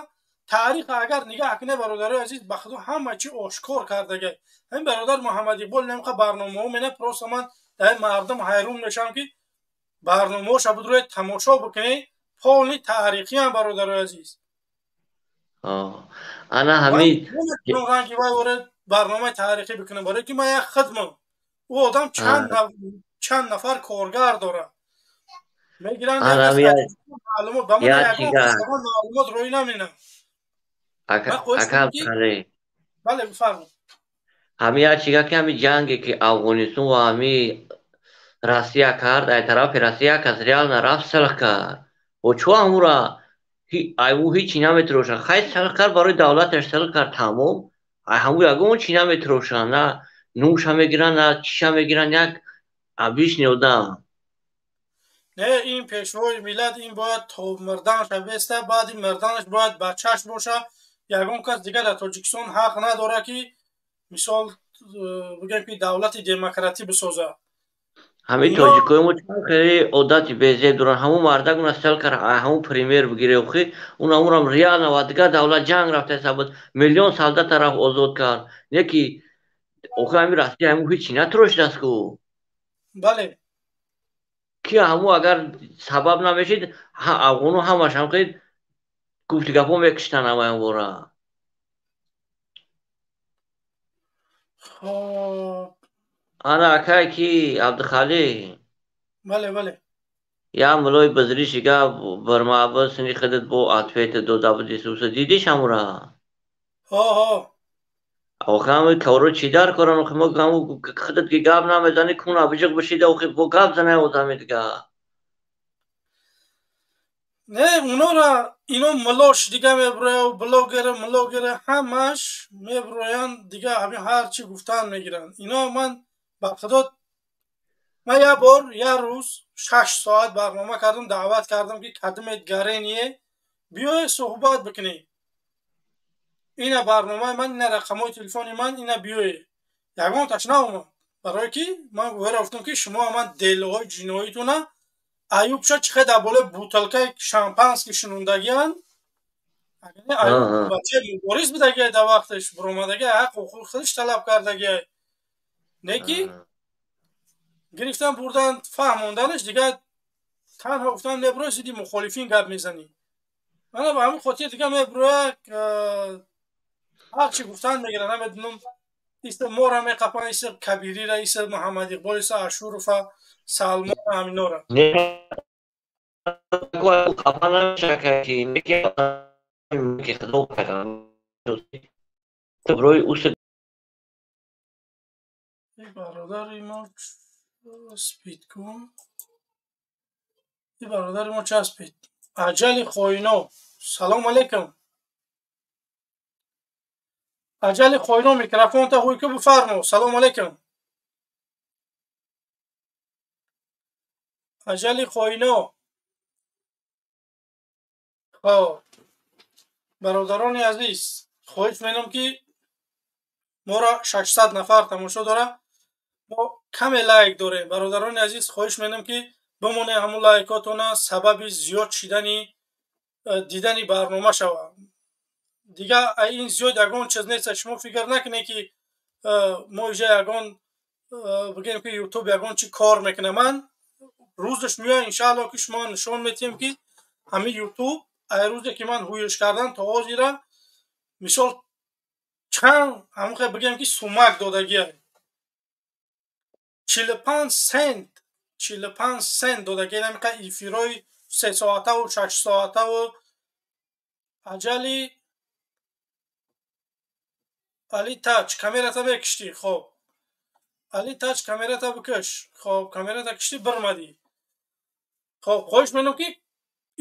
S1: таъриха агар нигаҳ кунед, бародарои азиз, ба худо ҳама чи ошкор кардага. Ҳамин бародар Муҳаммад Иқбол немқа барномаҳо мена, просто ман дар мардум ҳайрон мешавам, ки барномаҳоша будроед тамошо бикунед, полни таърихиам, бародарои азиз.
S12: Ана ҳамин
S1: ранги вай воред барномаи таърихӣ бикунам, барое ки ман як хидмам. Ӯ одам чанд нафар коргар дорад, мегиранд маълумот ба ман, ягон маълумот рӯй наминам. Бале, бифармо.
S12: Ҳамин як чига, ки ҳамин ҷанге, ки Афғонистон ва ҳамин Россия кард, ай тарафи Россия кас реально рафт сулҳ кард. О чо ҳамура айву ҳичи наметирошанд? Хай, сулҳ кард, барои давлаташ сулҳ кард, тамом. Ай ҳаму ягон чи наметирошанд, на нӯша мегиранд, на чиша мегиранд, як обычный одам.
S1: Не, ин пешвои миллат, ин бояд то мирданаш беста, баъди мирданаш бояд бачааш боша. Ягон кас дигар дар Тоҷикистон ҳақ надорад, ки мисол бигӯем, ки давлати демократӣ бисозад.
S12: Ҳамин тоҷикои мо чанд хеле одати безеб доранд. Ҳамун мардак уна сел кард, ҳамун пример бигире, охи он ҳамунам реально ва дигар давлат ҷанг рафтаеса буд, миллион солдата рафт озод кард. Не ки охи ҳамин Россия ҳамун ҳичи натрошидааст ку.
S1: Бале.
S12: Ки ҳамун агар сабаб намешид, афғоно ҳамаш ҳам хел гуфти гапҳо мекуштанд ҳамаямвора.
S1: Хоб.
S12: Ана акай ки Абдухалӣ.
S1: Бале, бале.
S12: Я мулои бизриши гап бармаба сини худат бо ответ дода буди, суса дидиш ҳамура?
S1: Ҳо, ҳо.
S12: Охи ҳами коро чӣ дар коран? Охи мо ҳаму худат ки гап намезанӣ, кун абиҷиқ бишида, охи бо гап занай одами дига.
S1: Не, унора ино мулош дига меброяв, блогера, млогера ҳамаш меброянд дига, ҳамин ҳар чӣ гуфтан мегиранд. Ино ман ба худо, ман як бор як рӯз 6 соат барнома кардам, даъват кардам, ки кадомет гарение, биёед суҳбат бикунед. Ина барномаи ман, ина рақамҳои телефони ман, ина биёед. Ягонташ наомад, барое ки ман гувера гуфтам, ки шумо ман делоҳои ҷиноитона аюбша чӣ хел дар болои бутылкаи шампанский шунондагианд. Бачаи мубориз будагиай, дар вақташ буромадагиай, ҳақ ҳуқуқи худаш талаб кардагиай. Не ки гирифтан бурдан фаҳмонданаш дигар, танҳо гуфтан меброи зидди мухолифин гап мезанӣ. Мана ба ҳамин хотир дига меброя, ҳар чӣ гуфтан мегиранд, намедунам, иста мора меқапанд, иста Кабирира, иста Муҳаммад Иқбол, иста Ашурова, Салмон, ҳаминора.
S12: Хафа намешака ки ки худо барои ӯ.
S1: Бародари мо часпид кун, и бародари мо часпид. Аҷали хоино, салому алайкум. Аҷали хоино, микрофонта ҳуй ку, бифармо. Салому алайкум, аҷали хоино. Хоб, бародарони азиз, хоҳиш менам, ки моро 600 нафар тамошо дорад, мо каме лайк дорем. Бародарони азиз, хоҳиш менам, ки Бимоне ҳамун лайкотона сабаби зиёд шидани дидани барнома шава. Дига ин зиёд ягон чиз нест. Шумо фикр накунед, ки мо иҷа ягон бигем, ки Ютуб ягон чи кор мекуна. Ман рӯзаш меоя, иншаалло, ки шумо нишон метиҳем, ки ҳамин Ютуб ай рӯзе ки ман ҳуеш кардан то ҳозира, мисол, чанд ҳамон бигем, ки сумак додагия, 45 сент, 45 сент додагия. Намиқа эфирои 3 соатаву 6 соатаву аҷали. Али Тач, камерата мекиштӣ? Хоб, Али Тач, камерата бикаш. Хоб, камерата киштӣ, бирмадӣ. Хоб, хоҳиш менам, ки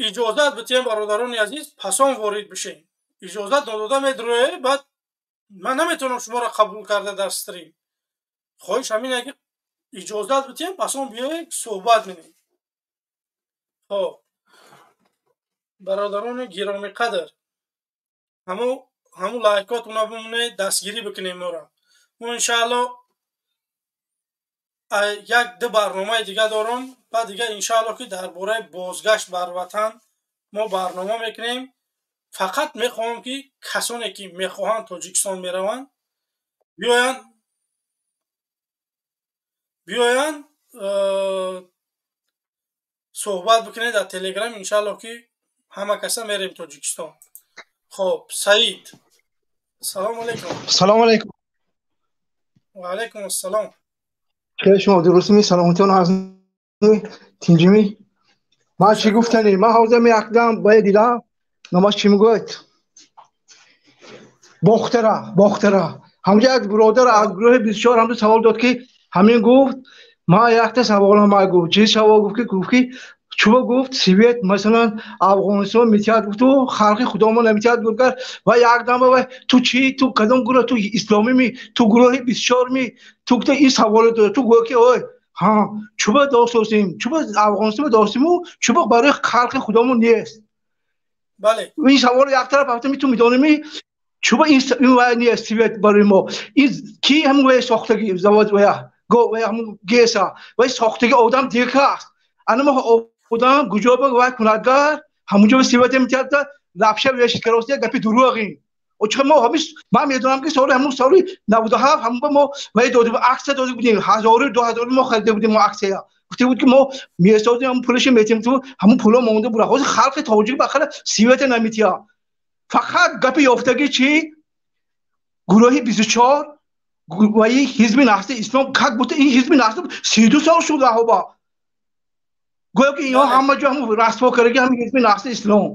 S1: иҷозат битиҳем, бародарони азиз, пасон ворид бишем. Иҷозат надода медурое, баъд ман наметавонам шуморо қабул карда дар стрим. Хоҳиш ҳамин, ки иҷозат битиҳем, пасон биёед, суҳбат менем. Хоб, бародарони гиромиқадр, ҳамун лайкотона бимонед, дастгирӣ бикунем моро. Мо иншаалло як ду барномаи дига дорам, баъд дига иншаалло, ки дар бораи бозгашт бар ватан мо барнома мекунем. Фақат мехоҳам, ки касоне ки мехоҳанд Тоҷикистон мераванд, биёянд, суҳбат бикунед дар Телеграм. Иншаалло, ки ҳама каса мерем Тоҷикистон. Хоб, Саид, салому алайкум.
S13: Салому алайкум.
S1: Ва алайкум ассалом.
S13: Хеле шумо дурустми, саломатиён ҳаст, тинҷимӣ? Ман чӣ гуфтанӣ, ман ҳозир меакдам бояд дидам, номаш чӣ мегӯяд, Бохтара, Бохтара. Ҳамҷа як биродар аз гурӯҳи 24 ҳамҷа савол дод, ки ҳамин гуфт, ман якта саволам май гуфт. Чӣ савол гуфт, ки гуфт, ки чӯба гуфт, свет масалан Афғонистон метиҳад гуфту, халқи худомо наметиҳад гуфт. Ва якдам ва ту чӣ, ту кадом гурӯҳ, ту исломӣ ми, ту гурӯҳи 24 ми, ту гуфта ин саволо дод. Ту гӯ ки ой ҳа, чӯба достосем, чӯба Афғонистон достиму, чӯба барои халқи худомо нест.
S1: Бале.
S13: Ин саволо як тараф рафтами, ту медоними, чӯба ин вай нест, свет барои мо. Ин ки ҳамун вай сохтаги завод, вая го вай ҳамун ГЭСа вай сохтаги одам дика аст. Ана мо одам куҷо ба вай кунадгар, ҳамунҷо ба свете метиҳад, лапша вешит каросия, гапи дурӯғин. Чӣ мо ҳамин, ман медонам, ки соли ҳамун соли 97 ҳамун ба мо вай дода, аксия дода будем, ҳазору 2000 мо харида будем. Мо аксия гуфта буд, ки мо месозем, ҳамун пулашо метиҳем, ту ҳамун пуло монда буд. Ҳозир халқи тоҷик ба хала света наметиҳад. Фақат гапи ёфтагӣ чӣ, гурӯҳи 24 ва ин ҳизби Наҳзи Ислом, как будто ин ҳизби Наҳзи 32 сол шуд аҳоба, гӯё ки инҳо ҳама ҷо ҳамун расво кардаги ҳамин ҳизби Наҳзи Ислом.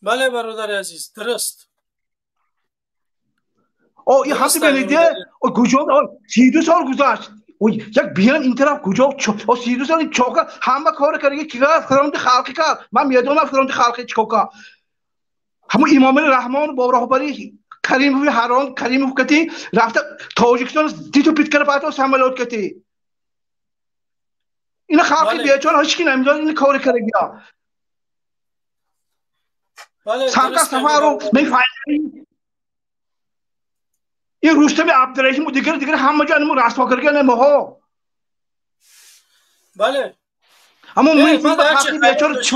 S1: Бале, бародари азиз, дуруст.
S13: О, ин ҳамти бениде, куҷо 32 сол гузашт, як биён ин тараф, куҷо 32 сол чока ҳама кор кардаги ки фронти халқӣ кард. Ман медонам фронти халқӣ чӣ кор кард. Ҳамун Имомали Раҳмон бо роҳбарии Каримови ҳаром, Каримов кати рафта Тоҷикистон титу пит кара пато самолёт кати. Ина халқи бечора ҳеч ки намедонад ин кори карагия. Сарка Сафаров мефаҳмид, ин Рустами Абдураҳиму дигар дигар ҳама ҷо анмо расво карагия намоҳо.
S1: Бале.
S13: Аммо халқи бечора чӣ?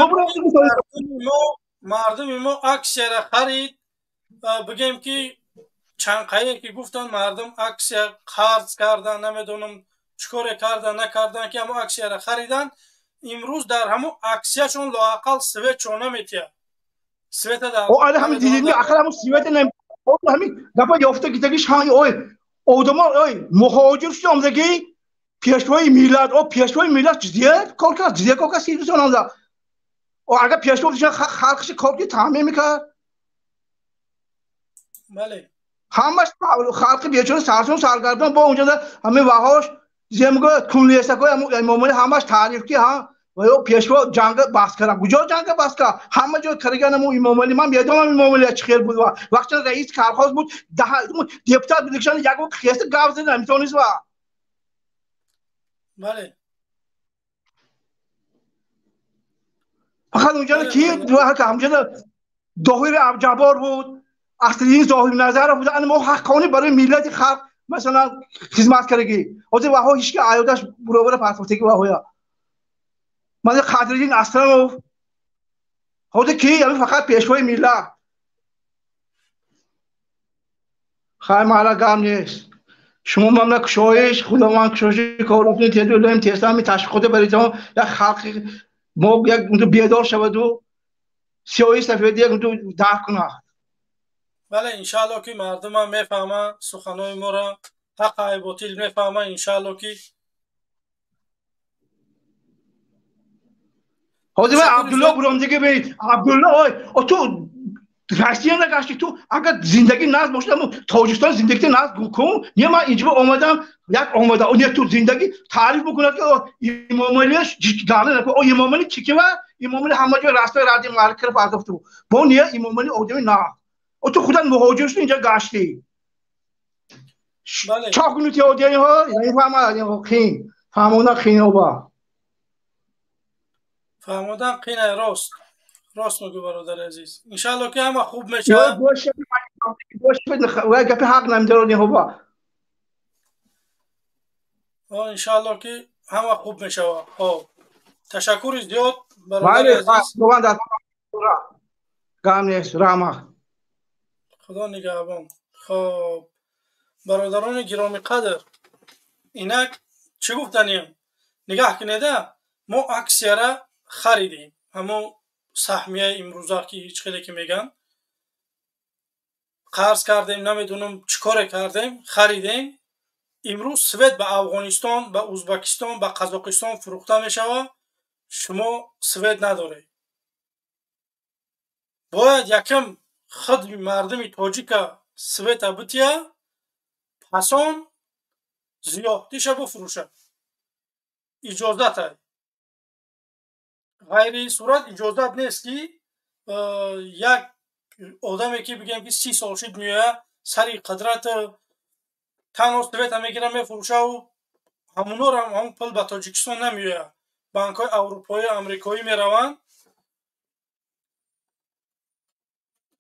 S1: Мардуми мо аксияра харид, бигем, ки чанд қае ки гуфтанд, мардум аксия қарз кардан, намедонам чӣ коре кардан, накардан, ки ҳамо аксияра харидан. Имрӯз дар ҳамо аксияшон лоақал свет чо наметиҳад, света дар
S13: Але ҳамин дидидми, ақал ҳамон света ҳамин гапа ёфта гитагиш. Ой, одамо, ой, муҳоҷир шуд омдаги пешвои миллат. О, пешвои миллат ҷиддия кор кард, ҷиддия кор кард 32 сол омда. Агар пешво халқиши кор ки таъмин мекард.
S1: Бале.
S13: Ҳамаш халқи бечора сарсон саргардон бо онҷо ҳамин ваҳош земго кунлесакои Эмомалӣ ҳамаш таъриф, ки ҳа ва ё пешво ҷанга бас кард. Куҷо ҷанга бас кард? Ҳама ҷо кариганамо Имомалӣ. Ман медонам Имомалӣ чӣ хел буд. Вақте раис колхоз буд, депутат буд, ягон хеста гап зада наметавонист ва
S1: Бале.
S13: Фақат унҷо ки ҳамҷо Доҳири Абҷабор буд, Аслиддин Зоҳирназаров буд, ана мо ҳаққонӣ барои миллати халқ масалан хизмат кардагӣ. Ҳозир ваҳо ҳеч ки аёдаш буробара партофтаги ваҳоя. Мана Қадриддин Асланов. Ҳозир ки ҳамин фақат пешвои миллат. Хай мара гам нест. Шумо мамна кушоиш, Худованд кушоиши коротон тедулем тестами ташвиқоте баритон як халқи мо як бедор шаваду сиёҳи сафеди як дарк кунад.
S1: Бале, иншаалло ки мардумам мефаҳманд суханои моро, ҳақ ай ботил мефаҳманд, иншаалло ки.
S13: Ҳозир ман Абдулло буромдиги бин, Абдулло ой, ту Россия нагашти, ту агар зиндагӣ назд бошад, аммо Тоҷикистон зиндагӣ назд кун. Не, ман инҷо омадам, як омада, не ту зиндагӣ таъриф бикунад ки Имомалӣ гала накун. О Имомалӣ чӣ кива? Имомалӣ ҳама ҷой раста ради маркер партофту. Бо не Имомалӣ одами на. О ту худат муҳоҷир шуди инҷо гаштӣ. Чо кунӣ ти одиҳо? Фаҳмад, қин. Фаҳмода қин оба.
S1: Фаҳмодан қин рост. Рост мегӯ бародари азиз. Иншаалло ки ҳама хуб мешавад.
S13: Гапи ҳақ намедорад ниҳоба.
S1: Иншаалло ки ҳама хуб мешавад. Хоб. Ташаккури зиёд бародари азиз.
S13: Гам нест, раҳмат.
S1: Худо нигаҳбон. Хоб. Бародарони гиромиқадр, инак чӣ гуфтанем? Нигаҳ кунеда, мо аксияра харидем. Ҳамон саҳмияи имрӯза ки ҳеҷ хеле ки мегӯянд, қарз кардем, намедонам чӣ коре кардем, харидем. Имрӯз свет ба Афғонистон, ба Узбекистон, ба Қазоқистон фурӯхта мешавад. Шумо свет надоред. Бояд якам худ мардуми тоҷика света бития, пасон зиёҳтиша бифурӯшад. Иҷозат ай. Ғайри сурат иҷозат нест ки як одаме ки бигем ки 30 сол шуд меояд сари қудрат танҳо света мегирад мефурӯшаву ҳамунорам ҳамун пул ба Тоҷикистон намеояд. Банкҳои аврупоӣ, амрикоӣ мераванд.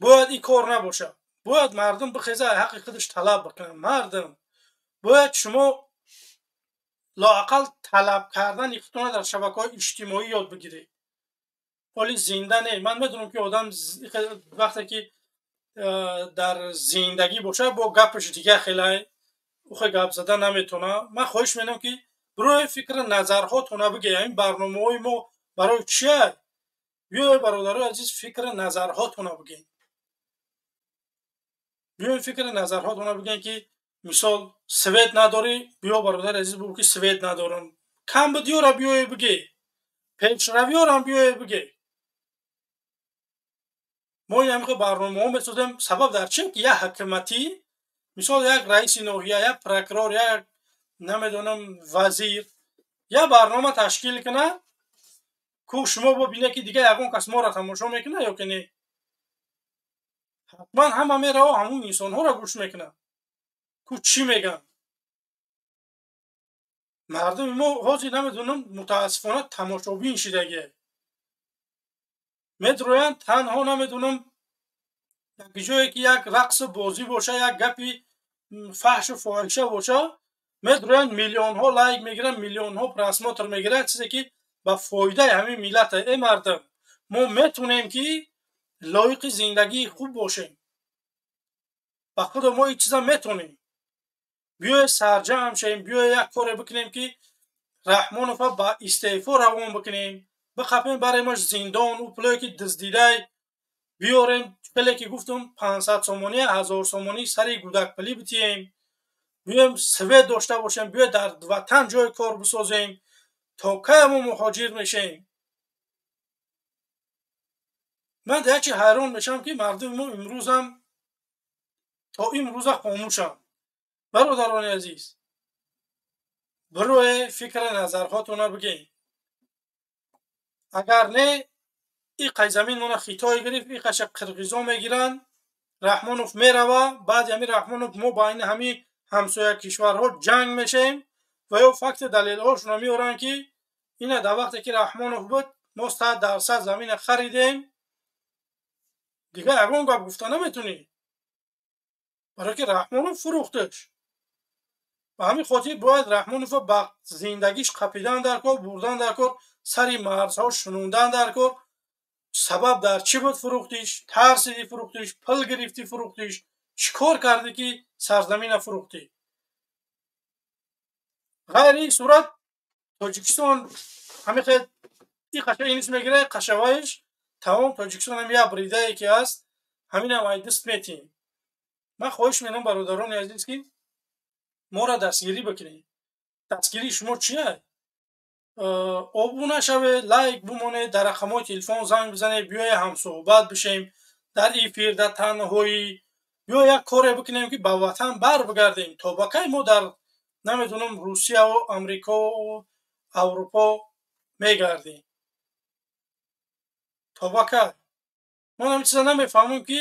S1: Бояд ин кор набошад. Бояд мардум бихезад ҳаққи худаш талаб бикунад. Мардум бояд шумо лоақал талаб кардани худтонро дар шабакаҳои иҷтимоӣ ёд бигиред. Ҳоли зинда не. Ман медонам ки одам вақте ки дар зиндагӣ бошад бо гапаш дига хелай ухе гап зада наметавонад. Ман хоҳиш менам ки бирои фикри назарҳотона бигӯед. Ҳамин барномаҳои мо барои чия? Биёед бародарои азиз фикри назарҳотона бигӯед. Биёед фикри назарҳотона бигӯед ки мисол свет надорӣ, биё бародари азиз бигӯ ки свет надорам. Кам бидиёра биёе бигӯ. Пешравиёрам биёе бигӯ. Мо ин ҳамин барномаҳо месозем. Сабаб дар чист ки як ҳукуматӣ, мисол як раиси ноҳия, як прокурор, як намедонам вазир як барнома ташкил кунад, ку шумо бибинед ки дигар ягон кас моро тамошо мекунад ё ки не. Ҳатман ҳама мерава ҳамун инсонҳоро гӯш мекунад. Ку чӣ мегӯянд? Мардуми мо ҳозир намедонам мутаассифона тамошобин шидагие. Медроянд танҳо намедонам як ҷое ки як рақсу бозӣ боша, як гапи фаҳшу фоҳиша боша, медроянд миллионҳо лайк мегиранд, миллионҳо просмотр мегиранд, чизе ки ба фоидаи ҳамин миллат. Э мардум, мо метавонем ки лоиқи зиндагии хуб бошем. Ба худо мо ин чиза метавонем. Биёед сарҷамъ шавем, биёед як коре бикунем ки Раҳмонова ба истеъфо равон бикунем, бихапем баремаш зиндон, ӯ пулое ки дуздидай биёрем, хеле ки гуфтум 500 сомонӣ, 1000 сомонӣ сари гудакпулӣ битием, биёем свет дошта бошем, биёед дар ватан ҷои кор бисозем. То кай мо муҳоҷир мешем? Ман дар як чи ҳайрон мешавам ки мардуми мо имрӯзам то имрӯза хомӯшанд. Бародарони азиз, бироe фикри назарҳотонро бигӯед. Агар не, и қайзаминмона Хитой гирифт, и қаша қирғизо мегиранд, Раҳмонов мерава, баъди ҳамин Раҳмонов мо байни ҳамин ҳамсоя кишварҳо ҷанг мешавем ва ё факти далелҳошонро меоранд ки ина дар вақте ки Раҳмонов буд мо 100% замина харидем. Дигар ягон гап гуфта наметунӣ, барое ки Раҳмонов фурӯхташ. Ба ҳамин хотир бояд Раҳмонова ба зиндагиш қапидан дар кор, бурдан дар кор, Сари марзҳо шунундан дар кор. Сабаб дар чӣ буд фурӯхтиш? Тарсиди фурӯхтиш, пул гирифтӣ фурӯхтиш, чӣ кор кардӣ ки сарзамина фурӯхтӣ? Ғайри ин сурат Тоҷикистон ҳамин хел и қаша иниш мегирад, қашаваиш тамом. Тоҷикистон ҳам як бридае ки ҳаст, ҳаминам ай даст метиҳем. Ман хоҳиш менам, бародарони азиз, ки моро дастгирӣ бикунед. Дастгирии шумо чия? Обуна шавед, лайк бимонед, дар рақамҳои телефон занг бизанед, биёед ҳамсӯҳбат бишем дар эфир, дар танҳоӣ. Биё як коре бикунем, ки ба ватан бар бигардем. То ба кай мо дар намедонам Русияву Амрикову Аврупо мегардем? То ба кай? Мо ҳамин чиза намефаҳмем, ки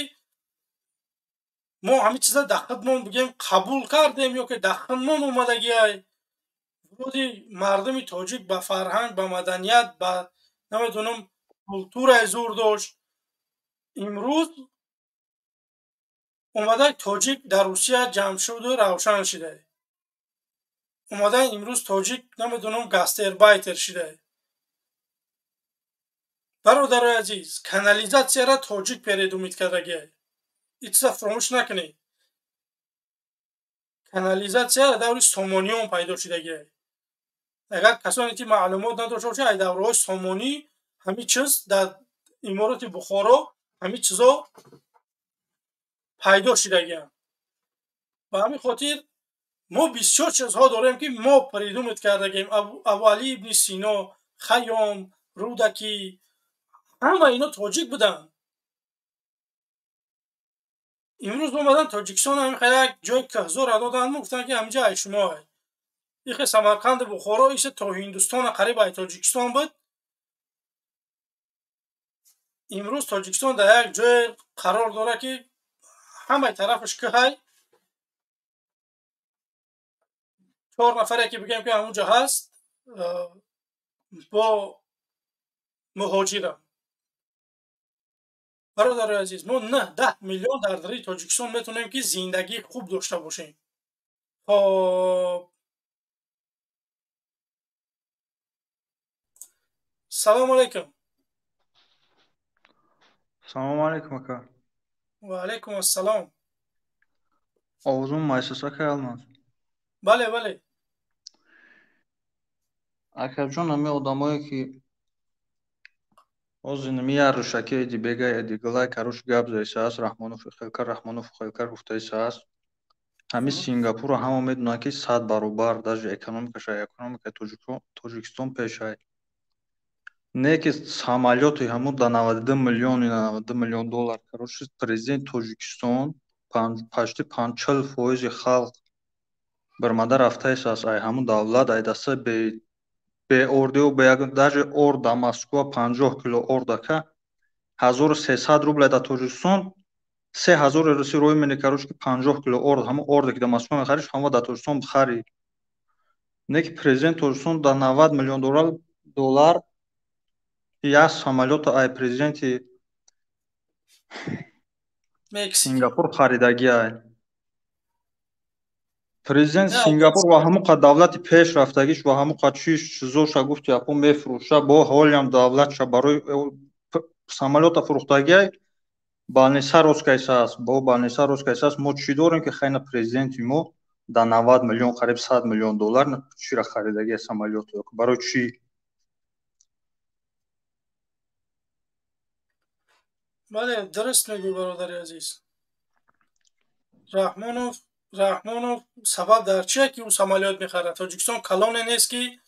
S1: мо ҳамин чиза дар худмон бигем қабул кардем ё ки дар худмон омадагиай. Вуруди мардуми тоҷик ба фарҳанг, ба маданият, ба намедонам культураи зур дошт. Имрӯз омада тоҷик дар Русия ҷамъ шуду равшан шуда. Омада имрӯз тоҷик намедонам гастербайтер шуда. Бародарои азиз, канализатсияра тоҷик передумид кардагиай. Ин чиза фуромӯш накунед. Канализатсия даври Сомониён пайдо шудагиай. Агар касоне ки маълумот надошта бошад, ай давраҳои Сомонӣ ҳамин чиз дар имороти Бухоро ҳамин чизо пайдо шудагианд. Ба ҳамин хотир мо бисёр чизҳо дорем, ки мо придумид кардагем. Абуалӣ ибни Сино, Хайём, Рӯдакӣ, ҳама ино тоҷик буданд. Имрӯз омадан Тоҷикистон ҳамин хел як ҷои кӯҳзора доданд, гуфтанд, ки ҳаминҷа ай шумо ай. Ихе Самарқанду Бухоро исе то Ҳиндустона қариб ай Тоҷикистон буд. Имрӯз Тоҷикистон дар як ҷое қарор дорад, ки ҳамаи тарафаш кӯҳай. Чор нафаре ки бигем, ки ҳамунҷа ҳаст, бо муҳоҷирам. Бародарои азиз, мо 9-10 миллион дар дари Тоҷикистон метавонем, ки зиндагии хуб дошта бошем. Хоб, салому алайкум.
S14: Салому алайкум, ака.
S1: Ва алайкум ассалом.
S14: Овозум майсаса, акай Алмаз?
S1: Бале, бале.
S14: Акаҷон, ҳамин одамое ки ҳозир ними як рӯшаки эдибега эдигалай карош гап заисааст, Раҳмонов хелкар, Раҳмонов хелкар гуфтаисааст, ҳамин Сингапурро ҳама медонанд, ки 100 баробар даже экономикаша экономикаи Тоҷикистон пешай. Не ки самолёти ҳамун да 92 миллион, 92 миллион доллар, короче, президент Тоҷикистон почти 50 фоизи халқ бармада рафтаисааст ай ҳамун давлат, ай даста беордиу даже орд да Москва 50 кило орд, ака, 1300 рубля, дар Тоҷикистон 3000 руси рӯй мени. Короче, ки 50 кило орд, ҳамун орде ки дар Москва мехариш, ҳамон дар Тоҷикистон бихарӣ. Не ки президент Тоҷикистон дар 90 миллион доллар як самолёто ай президенти Сингапур харидагиай. Президент Сингапур ва ҳамон қад давлати пеш рафтагиш ва ҳамон қад чиз чизоша гуфти япо мефурӯша, бо ҳолиам давлатша барои самолёта фурӯхтагиай. Балниса рост кайсааст, бо балниса рост кайсааст. Мо чӣ дорем, ки хайна президенти мо дар 90 миллион, қариб 100 миллион доллар чира харидагиай самолёто барои чӣ?
S1: Бале, дуруст мегӯй, бародари азиз. Раҳмонов сабаб дар чие, ки ӯ самолёт мехарад? Тоҷикистон калоне нест, ки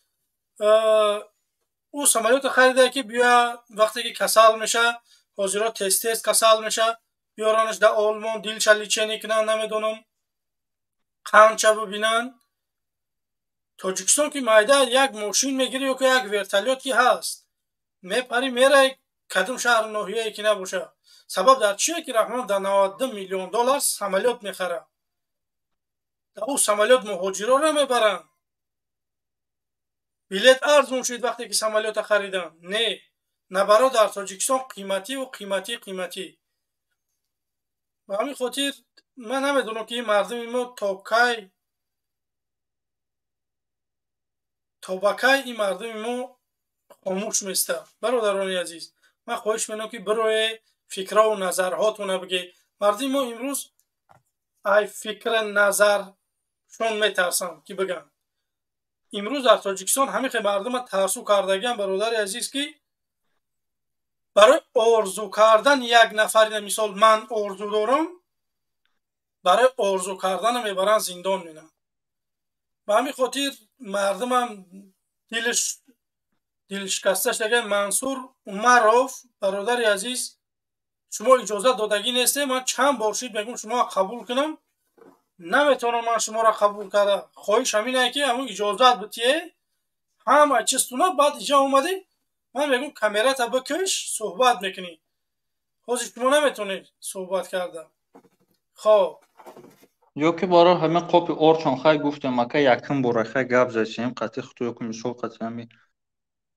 S1: ӯ самолётро харида, ки биёя вақте ки касал меша, ҳозиро тез тез касал меша, биёранаш дар Олмон, дилша лечение кунанд, намедонам, қанча бибинанд. Тоҷикистон ки майда, як мошин мегирӣ ё ки як вертолёт ки ҳаст, мепарӣ, мерай кадом шаҳру ноҳияе ки набошад. Сабаб дар чие, ки Раҳмон дар 92 миллион доллар самолёт мехарад? Дар ӯ самолёт муҳоҷироро мебаранд. Билет арзон шуд вақте ки самолёта хариданд? Не, набаро, дар Тоҷикистон қимативу қиматӣ, қиматӣ. Ба ҳамин хотир ман намедонам, ки ин мардуми мо то кай, то ба кай ин мардуми мо Хомӯш места. Бародарони азиз, ман хоҳиш менам, ки бироe фикраву назарҳотона бигӣ. Мардуми мо имрӯз ай фикра назаршон метарсанд, ки бигӯянд. Имрӯз дар Тоҷикистон ҳамин хел мардума тарсу кардагиам, бародари азиз, ки барои орзу кардан як нафари, мисол, ман орзу дорам, барои орзу кардана мебаранд, зиндон менанд. Ба ҳамин хотир мардумам дилш дилшикаста шуда. Мансур Умаров, бародари азиз, шумо иҷозат додагӣ несте. Ман чанд бор шид мегӯм, шумо қабул кунам, наметавонам ман шуморо қабул карда. Хоҳиш ҳамине, ки ҳамун иҷозат битие ҳама чизтуна. Баъд иҷа омадӣ, ман мегӯм, камерата бикиш, суҳбат мекунӣ. Ҳозир шумо наметавонед суҳбат карда. Хоб.
S14: Ё ки барои ҳамин қопи орчон хай гуфтем, ака, якум бора хай гап задем қатъи худо, ки мисол қатъи ҳамин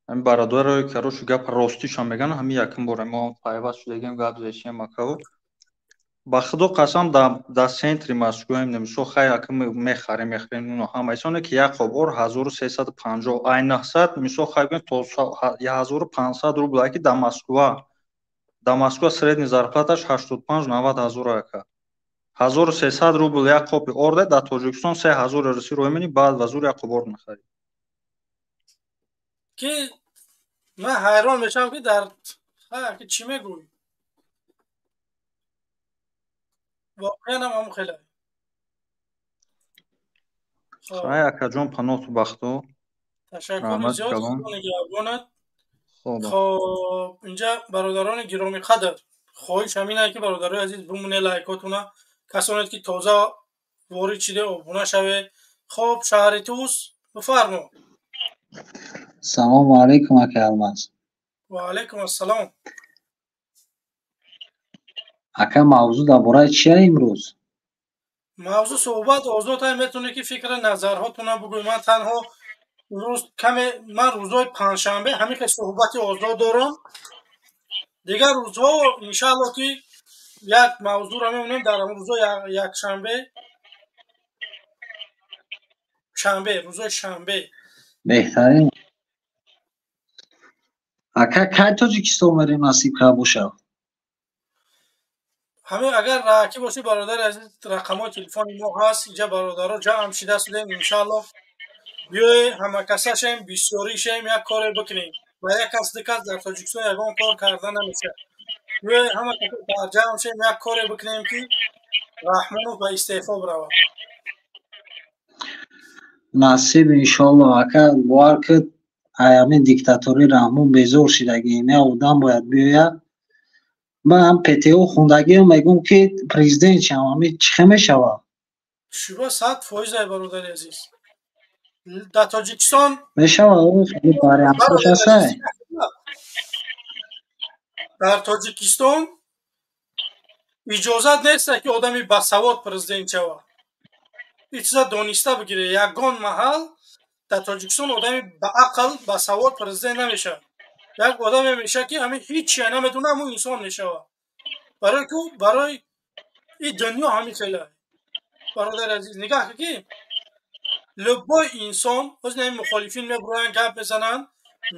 S14: бародарое, короче, гап ростишон мегӯянд. Ҳамин якум бора мо пайваст шудагем, гап задем, акао. Ба худо қасам, дар центри Москваем, мисол, хай, ака, мехарем нуно ҳама исоне, ки як қоб ор 1350, ай 900, мисол, хай гӯем, то 1500 рубл, ки дар Москва средний зарплаташ 85-90 ҳазор, ака. 1300 рубл як қопи орде, дар Тоҷикистон 3000 русӣ рӯй мени, баъд ва зур як қоб орд мехарӣ.
S1: Ки ман ҳайрон мешавам, ки дар ки чӣ мегӯӣ, воқеан ҳам ҳамон хеле.
S14: Хай, акаҷон, паноҳту бахто.
S1: Ташаккури зиёд, нигаҳбонат. Хоб, инҷа, бародарони гиромиқадр, хоҳиш ҳамине, ки, бародарои азиз, бимоне лайкотуна, касоне ки тоза ворид шиде, обуна шавед. Хоб, шаҳри Тус, бифармо.
S15: Салому алайкум, ака Алмаз.
S1: Ва алайкум ассалом.
S15: Ака, мавзӯъ дар бораи чия имрӯз?
S1: Мавзӯъ суҳбат озод, метавонед, ки фикри назарҳотона бигӯед. Ман танҳо имрӯз каме, ман рӯзҳои панҷшанбе ҳамин хел суҳбати озод дорам. Дигар рӯзҳо, иншаалло, ки як мавзӯъро мемонем дар рӯзҳои якшанбе, шанбе, рӯзҳои шанбе.
S15: Беҳтарин, ака. Кай Тоҷикистон мерем, насиб кард бошад?
S1: Ҳамин агар раҳакӣ бошӣ, бародари азиз, рақамҳои телефони мо ҳаст инҷа, бародаро ҷамъ шида шудем. Иншаалло, биёе, ҳамакасашем, бисёришем, як коре бикунем. Ва як кас, ду кас дар Тоҷикистон ягон кор карда намешавад. Биёе, ҳама дар ҷамъ шем, як коре бикунем, ки Раҳмонов ба истеъфо биравад.
S15: Насиб, иншоалло, ака. Бовар кид, ҳамин диктаторӣ Раҳмон безор шидагием. Як одам бояд биёяд. Ман ҳам ПТУ хондагиам, мегӯм, ки президент шавам, ҳамин чӣ хел мешавад?
S1: Шуба 100%, ай бародари азиз, дар Тоҷикистон
S15: мешавад, хеле вариантҳош ҳастай.
S1: Дар Тоҷикистон иҷозат нест, ки одами басавод президент шавад. Ин чиза дониста бигире: ягон маҳал дар Тоҷикистон одами баақл, басавод президент намешавад. Як одаме мешавад, ки ҳамин ҳичия намедона, ҳамун инсон мешавад. Барои ку барои ин дунё ҳамин хела, бародари азиз. Нигаҳ кун, ки любой инсон ҳозир ин мухолифин мебуроянд, гап мезананд,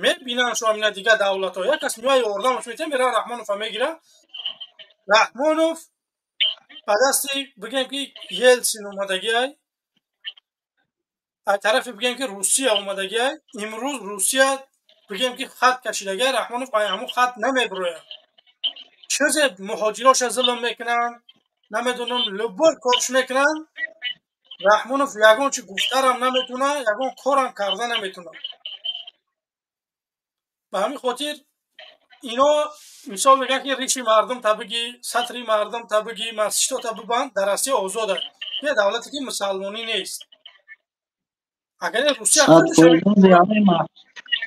S1: мебинанд шо ҳамина дигар давлатҳо. Як кас меояд, ёрдамаш метиҳад, мера Раҳмонова мегира. Раҳмонов ба дасти, бигем, ки Елсин омадагиай, аз тарафи, бигем, ки Русия омадагиай. Имрӯз Русия, бигем, ки хат кашидагиай, Раҳмонов ай ҳамун хат намебирояд. Чизе муҳоҷироша зулм мекунанд, намедонам, любой корш мекунанд, Раҳмонов ягон чи гуфтарам наметавона, ягон корам карда наметавона. Ба ҳамин хотир ино, мисол, мегӯянд, ки риши мардум та бигӣ, сатри мардум та бигӣ, масҷидо та бибанд. Дар Россия озод аст, я давлате ки мусалмонӣ нест. Агар Русия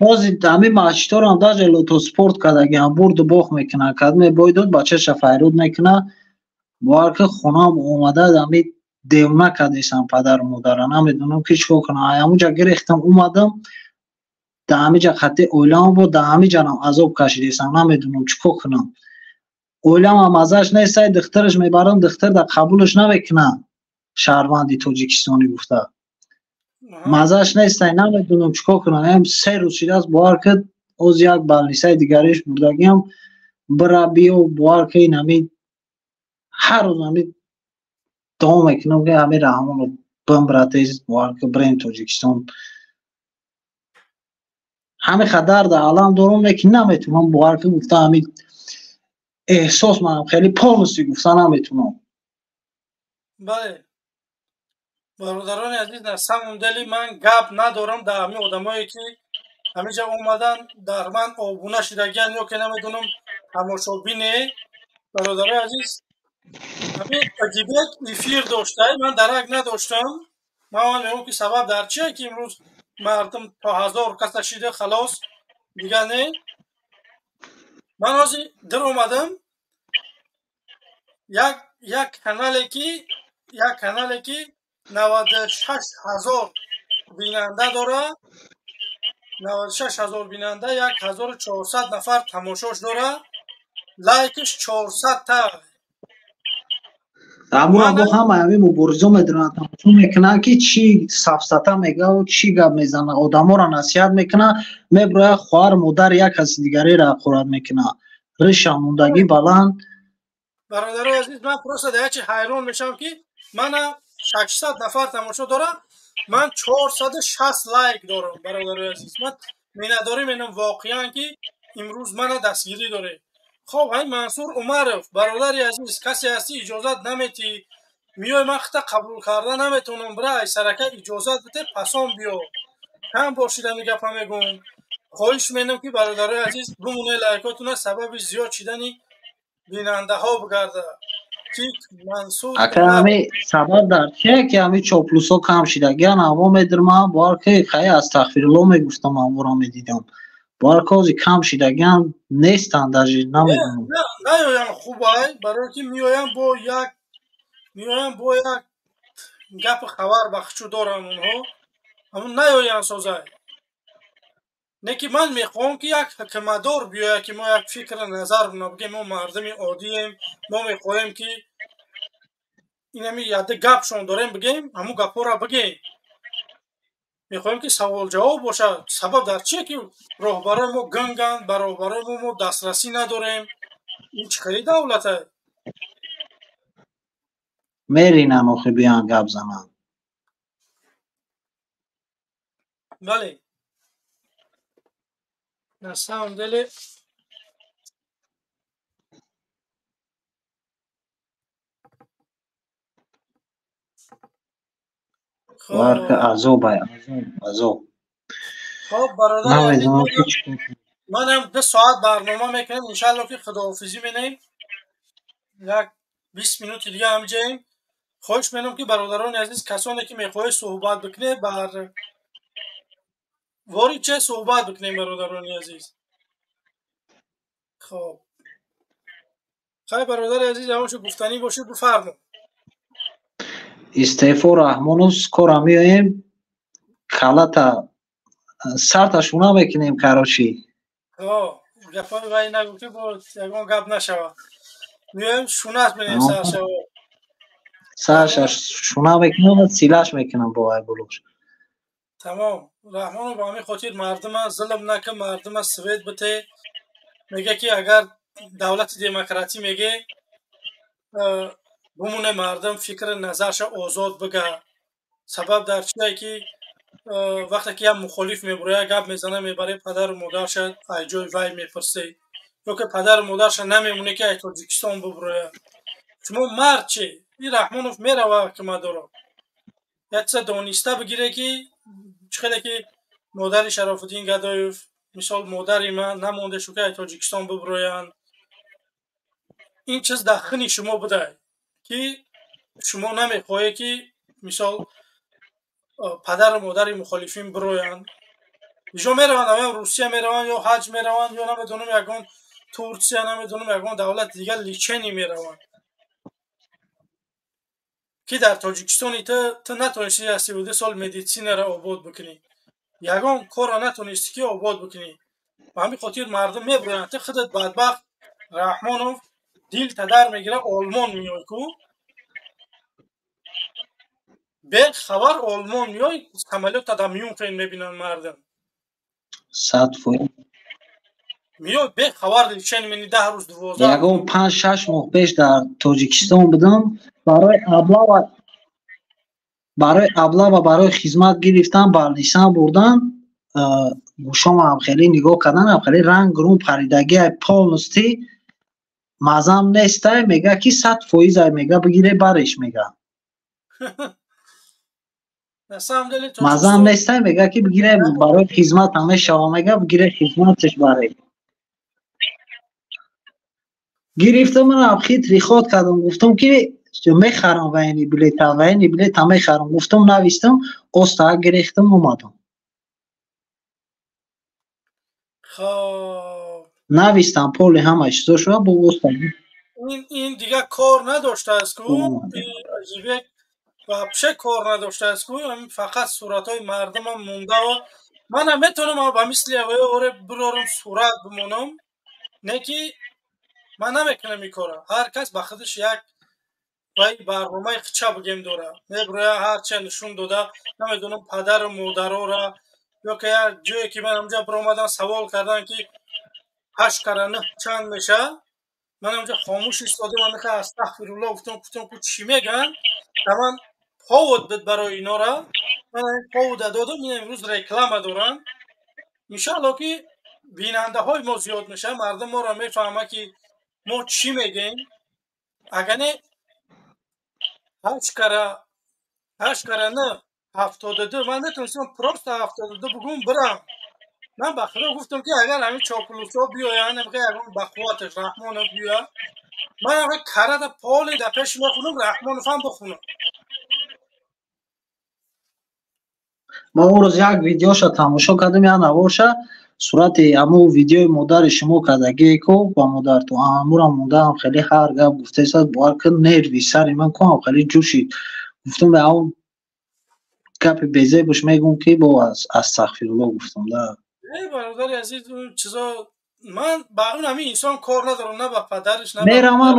S15: Ҳозир ҳамин масҷидҳоро даже лотоспорт кардагиам, бурду бох мекунанд. Кадме бой дод, бачаша файруд мекунад. Бовар ки, хонаам омада, ҳами девона кардесам падару модара, намедонам, ки чикор кунам. Ҳамунҷа гирехтам, омадам, дар ҳамиҷа хати оилаам буд, дар ҳамиҷанам азоб кашидесам, намедонам чӣ кор кунам. Оиламам маззаш нестай, духтараш мебарам, духтар да қабулаш намекунад, шаҳрванди тоҷикистонӣ гуфта. Маззаш нестай, намедонам чӣ кор кунам. Ам 3 рӯз шидааст, бовар кид. Оз як балнисаи дигариш бурдагиам, бира биё, бовар ки ин ҳами ҳар рӯз ҳами дуо мекунам, ки ҳами Раҳмонов бимбира тез, бовар ки бирем Тоҷикистон. Ҳами дарда алам дорам, лекин наметавонам, бовар ки гуфта ҳами эҳсос манам хеле полностью гуфта наметавонам.
S1: Бале, бародарони азиз, на самом деле ман гап надорам дар ҳамин одамое ки ҳаминҷа омадан, дар ман обуна шидагиян ё ки намедонам тамошобине. Бародарои азиз, ҳамин Адибек эфир дошта, ман дарак надоштам. Ман мегӯям ки сабаб дар чие ки имрӯз мардум то 1000 каса шида, халос, дигар не. Ман ҳозир дир омадам, як канале ки 96 000 бинанда дора, 96 000 бинанда, 1400 нафар тамошош дора, лайкш 400 та.
S15: Амура бо ҳама ҳамин муборизо медонанд, тамошо мекунанд, ки чӣ сафсата мегаву чӣ гап мезана, одаморо насиҳат мекунад, меброяд, хоҳар модари як каси дигареро ҳақорат мекунад, риша мондагӣ баланд.
S1: Бародарои азиз, ман просто дар як чи ҳайрон мешавам, ки мана 600 нафар тамошо дорам, ман 460 лайк дорам. Бародарои азиз, ман миннатдорӣ менам воқеан, ки имрӯз мана дастгирӣ доред. Хоб, ҳамин Мансур Умаров, бародари азиз, касе ҳастӣ, иҷозат наметӣ, миёй, ман хита қабул карда наметавонам. Бира, ай сарака иҷозат бите, пасон биё. Чанд бор шида ми гапа мегӯм. Хоҳиш менам, ки бародарои азиз, бимоне лайкотуна, сабаби зиёд шидани бинандаҳо бигарда, ки Мансур
S15: Ака, ҳами сабаб дар чие, ки ҳами чоплусҳо кам шидагиан? Ҳаво медирмам, бовар ки хай астағфирулло мегуфтам, ҳаворо медидам. Бовар ки ҳозир кам шидагиан, нестанд, даже намедонам.
S1: Наёям хубай, барое ки меоям бо як гапи хабар бахчу дорам онҳо, ҳамун наёян созай. Не ки ман мехоҳам, ки як ҳукмадор биёяд, ки мо як фикри назар бигем. Мо мардуми оддием, мо мехоҳем, ки инами яде гапшон дорем, бигем, ҳамун гапҳоро бигем. Мехоҳем, ки савол-ҷавоб бошад. Сабаб дар чие, ки роҳбарои мо ганганд, ба роҳбарои мо дастрасӣ надорем? Ин чӣ хели давлата?
S15: Меринан охи, биён гап зананд.
S1: Бале, на самом деле.
S15: Бовар ки азобай, азоб, азоб.
S1: Хоб, бародари
S15: Намедонам ки чӣ.
S1: Манам 2 соат барнома мекунем, иншалло, ки худоҳофизӣ менем. Як 20 минути дига ҳамҷаем. Хоҳиш менам, ки бародарони азиз, касоне ки мехоҳед суҳбат бикунед, бар ворид че, суҳбат бикунем, бародарони азиз. Хоб, хай, бародари азиз, ҳамончо гуфтанӣ бошед, бифармо.
S15: Истеъфо Раҳмонов, скоро меоем, калата сарта шуна мекунем, короче.
S1: Гапҳои вай нагӯ, ки бо ягон гап нашавад. Меоем, шунат менем саршава.
S15: Сарша шуна мекунам, силаш мекунам бо вай булуш.
S1: Тамом, Раҳмонов, ба ҳамин хотир мардума зулм накун, мардума свет бите. Мега, ки агар давлати демократӣ меге, бумоне мардум фикри назарша озод бига. Сабаб дар чие, ки вақте ки як мухолиф мебурояд, гап мезана, мебаре, падару модарша ай ҷои вай мепурсе, ё ки падару модарша намемоне, ки ай Тоҷикистон бубурояд. Шумо мард чи? Ин Раҳмонов мерава, ҳукуматдоро як чиза дониста бигире, ки чӣ хеле ки модари Шарофуддин Гадоев, мисол модари ман, намонде шу, ки ай Тоҷикистон бубуроянд. Ин чиз дар хини шумо будай, ки шумо намехоҳед, ки мисол падару модари мухолифин бироянд. Иҷо мераванд, аввал Русия мераванд, ё ҳаҷ мераванд, ё намедонам, ягон Турсия, намедонам, ягон давлати дигар лечение мераванд, ки дар Тоҷикистони ту натонисти аз 32 сол медицинаро обод бикунӣ, ягон корро натонистӣ, ки обод бикунӣ. Ба ҳамин хотир мардум мебироянд. Ту худат бадбахт, Раҳмонов, дил тадар мегира, Олмон меёй ку, бехабар Олмон меёй, самолёта дар Мюнхен мебинанд мардум.
S15: 100%.
S1: Миёй бехабар лишени мени 10 рӯз 12.
S15: Ягон 5-6 моҳ пеш дар Тоҷикистон будам, барои аблава барои хизмат гирифтан, балнисан бурдан, гӯшомам хеле нигоҳ кардан, хеле ранг рум паридагиай полностью мазам нестай, мега ки 100% мега бигире бареш мега. Мазам нестай, мега ки бигире барои хизмат ҳамешава, мега бигире хизматаш баре. Гирифтам, манам хитри ход кардам, гуфтам ки мехарам военный билета мехарам, гуфтам навистам, оста гирифтам омадам.
S1: Хоб
S15: навистам поли ҳама чизо шуда бо оста.
S1: Ин дигар кор надоштааст ку, Азизбек вообще кор надоштааст ку, фақат суратҳои мардумам монда. Манам метавонам ба мисли авоё оре бирорам сурат бимонам, не ки ман намекунам ин кора. Ҳар кас ба худаш як вай барномаи хича бигем дора, меброя ҳарча нишон дода, намедонам падару модарора ё ки як ҷое ки ман ҳамҷа биромадам савол кардан ки 8 кара 9 чанд меша, ман ҳамҷа хомӯш истодам, ман мехоҳам астағфируллоҳ гуфтам, ку чӣ меган, да ман повод буд барои инора, ман ҳамин повода додам, ин имрӯз реклама дорам. Иншааллоҳ ки бинандаҳои мо зиёд мешавад, мардум моро мефаҳмад ки мо чӣ мегӯем. Агар не 8 кара 9 72, ман метавонистам просто 72 бигӯм бирам. Ман ба худо гуфтам ки агар ҳамин чоплусҳо биёянд, ягон ба қувваташ Раҳмонов биёяд, ман ҳамин карада поли дар пеши мехонам, Раҳмонов ҳам бихонам.
S15: Ман он рӯз як видеоша тамошо кардам, як наворша, сурати ҳамун видеои модари шумо кардагие ку ба модарто, амурам мондаам хеле ҳар гап гуфтаистад, бовар кун нерви сари ман куам хеле ҷӯшид. Гуфтам ҳамун гапи безебуш мегӯм ки бо астағфируллоҳ гуфтам да.
S1: Эй бародари азиз, он чизо ман ба он ҳамин инсон кор надорам, на ба падараш, на
S15: мераванд,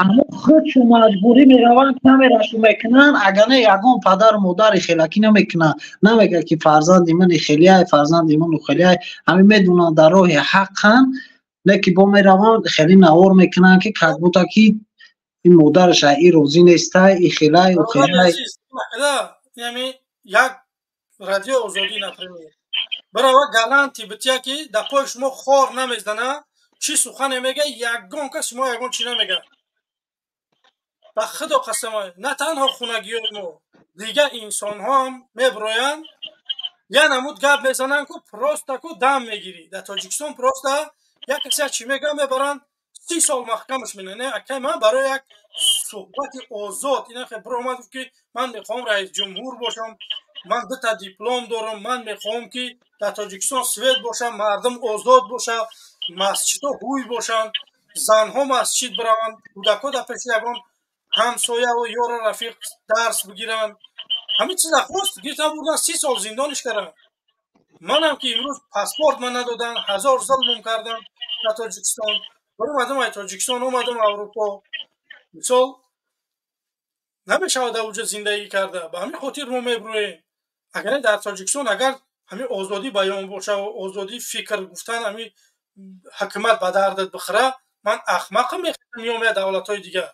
S15: аммо худшу маҷбурӣ мераванд, камерашу мекунанд, агар не ягон падару модари хелакӣ намекунанд, намегӯяд ки фарзанди ман хелиай, фарзанди ман хелиай, ҳамин медонанд дар роҳи ҳаққанд, лекин бо мераванд хеле навор мекунанд ки как будто ки ин модараш ай розӣ нестай, и хелай, ӯ хелай.
S1: Як радио Озодӣ например барава гаранти бития ки дар пои шумо хор намезана, чӣ сухане мега, ягон кас шумо ягон чӣ намега. Ба худо қасам, на танҳо хунагиёи мо, дигар инсонҳо ҳам меброянд, я намуд гап мезананд ку просто ку дам мегирӣ. Дар Тоҷикистон просто як касе чӣ мега, мебаранд 30 сол маҳкамаш менанд. Акай ман барои як суҳбати озод ина хе биромад гуфт ки ман мехоҳам раисҷумҳур бошам, ман 2 диплом дорам, ман мехоҳам ки дар Тоҷикистон свет бошам, мардум озод бошад, масҷидҳо ҳуй бошанд, занҳо масҷид бираванд, кӯдакҳо дар пеши ягон ҳамсояву ёру рафиқ дарс бигиранд. Ҳамин чиза хост гирифтан бурдан 30 сол зиндониш карданд. Манам ки имрӯз паспорт ман надоданд, 1000 зулмум кардам дар Тоҷикистон. Омадам ай Тоҷикистон, омадам Аврупо. Мисол намешавад дар уҷа зиндагӣ карда. Ба ҳамин хотир мо мебурӯем. Агар дар Тоҷикистон агар ҳамин озодӣ баён боша, озодии фикр гуфтан, ҳамин ҳукумат ба дардат бихӯра, ман ахмақам мехӯрам меомая давлатҳои дигар.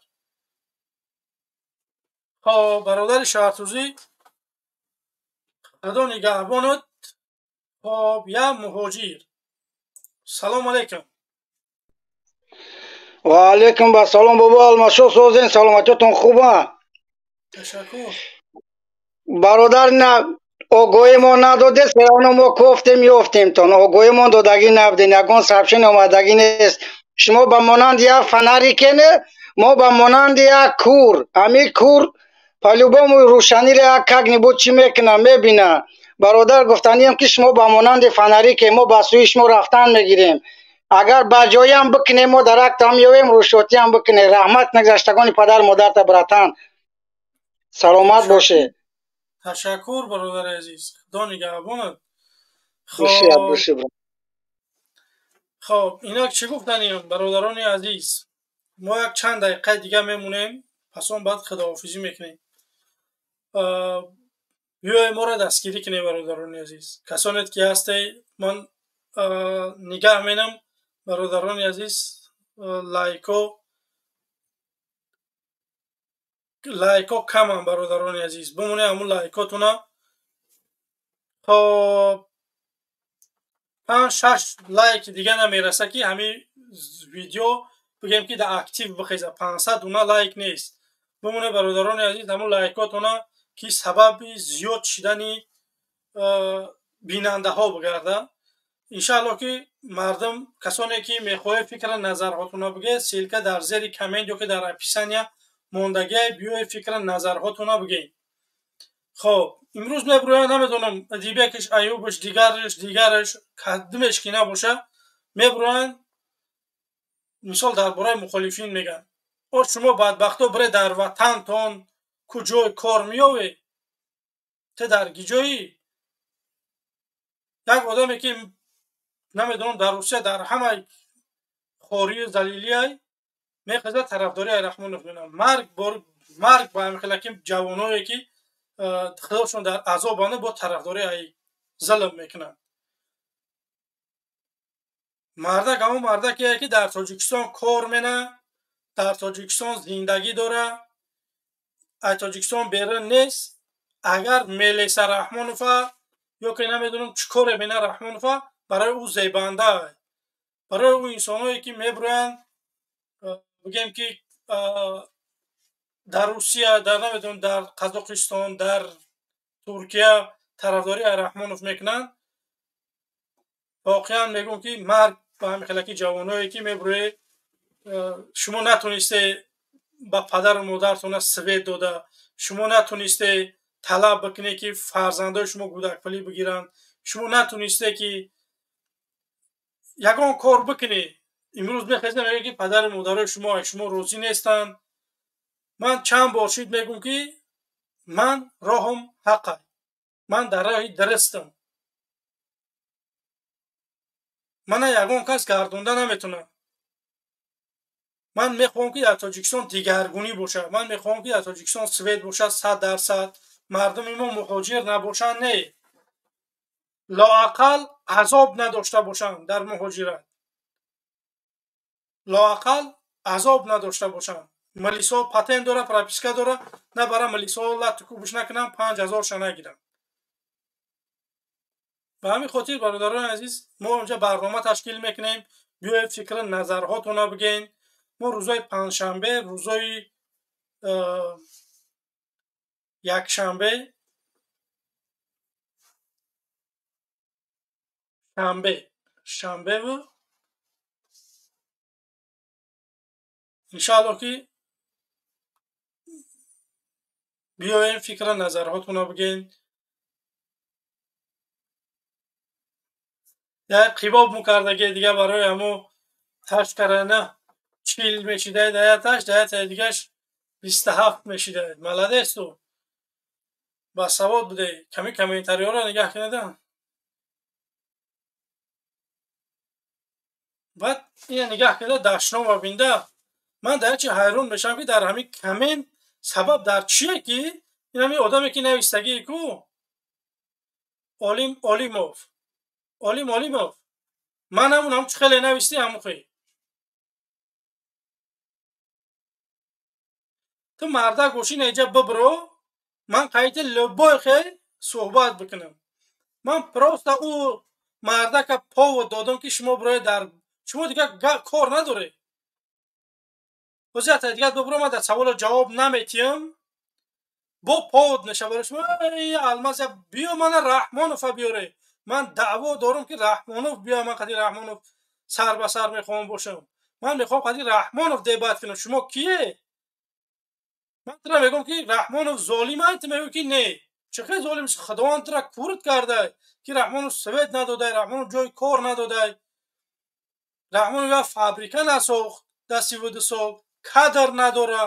S1: Хоб бародари Шаҳртузӣ, Худо нигаҳбонат. Хоб як муҳоҷир. Салом алайкум.
S16: Ва алайкум ассалом бобо Алмашо, созен, саломатиятон хуба?
S1: Ташаккур.
S16: Бародар, на огоҳи мо надоде, серавно мо кофтем ёфтемтон. Огоҳи мо додагӣ набудем, ягон сабшин омадагӣ нест. Шумо ба монанди як фонарике, мо ба монанди як кур. Ҳамин кур по-любому рӯшаниро як как-нибудь чӣ мекуна, мебина. Бародар, гуфтанием ки шумо ба монанди фонарике, мо ба сӯи шумо рафтан мегирем. Агар ба ҷоям бикунем, мо дарактам меоем, рӯшотиам бикунем. Раҳмат нагзаштагони падар модарта, братан. Саломат бошед.
S1: Ташаккур бародари азиз, Худо нигаҳбонат. Хоб инак чӣ гуфтанем бародарони азиз, мо як чанд дақиқаи дига мемонем, пас он баъд худоҳофизӣ мекунем. Биёед моро дастгирӣ кунем бародарони азиз. Касонет ки ҳастед, ман нигаҳ менам, Бародарони азиз, лайко камам, бародарони азиз, бимоне ҳамун лайкотуна. Хоб, 5-6 лайки дига намераса, ки ҳамин видео бигем, ки дар актив бихеза. 500 дуна лайк нест. Бимоне, бародарони азиз, ҳамун лайкотуна, ки сабаби зиёд шидани бинандаҳо бигарда. Иншаалло, ки мардум, касоне ки мехоҳед фикра назарҳотуна бигӯед, ссылка дар зери коммент ё ки дар описания мондагиай, биёед, фикра назарҳотуна бигӯед. Хоб, имрӯз мебурӯянд, намедонам, Адибекаш, Аюбаш, дигараш, дигараш, кадимеш ки набоша, мебурӯянд, мисол, дар бораи мухолифин мегӯянд. О, шумо бадбахто, бире дар ватантон куҷой кор меёвед? Те дар гиҷоӣ? Як одаме ки, намедонам, дар Русия дар ҳамаи хорию залилиай, мехезад, тарафдории Раҳмонов менам. Марг марг ба ҳамин ҷавоное, ки худошон дар азобанд, бо тарафдории ай зулм мекунанд. Мардак ҳамон мардакие, ки дар Тоҷикистон кор мена, дар Тоҷикистон зиндагӣ дора, аз Тоҷикистон берун нест. Агар мелеса Раҳмонова ё ки намедонам чӣ коре мена Раҳмонова, барои ӯ зебанда. Барои ӯ инсоное, ки мебурӯянд, бигем, ки дар Русия, дар, намедонам, дар Қазоқистон, дар Туркия тарафдории Раҳмонов мекунанд, воқеан мегӯм, ки марг ба ҳамин хелаки ҷавоное, ки мебурӯед. Шумо натонисте ба падару модаратона свет дода, шумо натонисте талаб бикунед, ки фарзандои шумо гудакпулӣ бигиранд, шумо натонисте, ки ягон кор бикунед. Имрӯз мехезед, мегӯед, ки падару модарои шумо аз шумо розӣ нестанд. Ман чанд бор шид мегӯм, ки ман роҳам ҳаққа, ман дар роҳи дурустам, мана ягон кас гардонда наметонад. Ман мехоҳам, ки дар Тоҷикистон дигаргунӣ бошад, ман мехоҳам, ки дар Тоҷикистон свет бошад 100%, мардуми мо муҳоҷир набошанд, не, лоақал азоб надошта бошанд дар муҳоҷират, лоақал азоб надошта бошанд. Милисо патент дора, прописка дора, набара милисо латту кӯбиш накунанд, 5000-ша нагиранд. Ба ҳамин хотир, бародарони азиз, мо онҷа барнома ташкил мекунем. Биёед, фикри назарҳотона бигӯед. Мо рӯзои панҷшанбе, рӯзои якшанбе, шанбе, шанбеву иншаалло, ки биёем, фикра назарҳотона бигӯед. Як қибоб мукардаги дига барои ҳамо ташкарана 40 мешидаед аяташ, даятаи дигаш 27 мешидаед. Молодец, ту ба савод будей. Ками комментариҳоро нигаҳ кунеда. Баъд ина нигаҳ кунеда, дашнова бинда. Ман дар чи ҳайрон мешавам, ки дар ҳамин коммент сабаб дар чие, ки ин ҳамин одаме, ки навистагии ку Олим Олимов, Олим Олимов, ман ҳамун ҳам чӣ хеле навистӣ, ҳамухе ту мардак бошӣ, неҷа бибро, ман қайти любой хел суҳбат бикунам. Ман просто ӯ мардака повод додам, ки шумо бироед, дар шумо дигар кор надоред. Ҳозир дигар бибро, ман дар саволо ҷавоб наметиҳам, бо повод меша барои шумо. Алмаз, биё, мана Раҳмонова биёре, ман даъво дорам, ки Раҳмонов биё, ман қади Раҳмонов сар ба сар мехоҳам бошам, ман мехоҳам қади Раҳмонов дебат кунам. Шумо кие? Ман тура мегӯям, ки Раҳмонов золим аст, ту мегӯӣ, ки не. Чӣ хел золим? Худованд тура курт кардай, ки Раҳмонов свет надодай, Раҳмонов ҷои кор надодай, Раҳмонов як фабрика насохт дар 32 сол, кадр надора.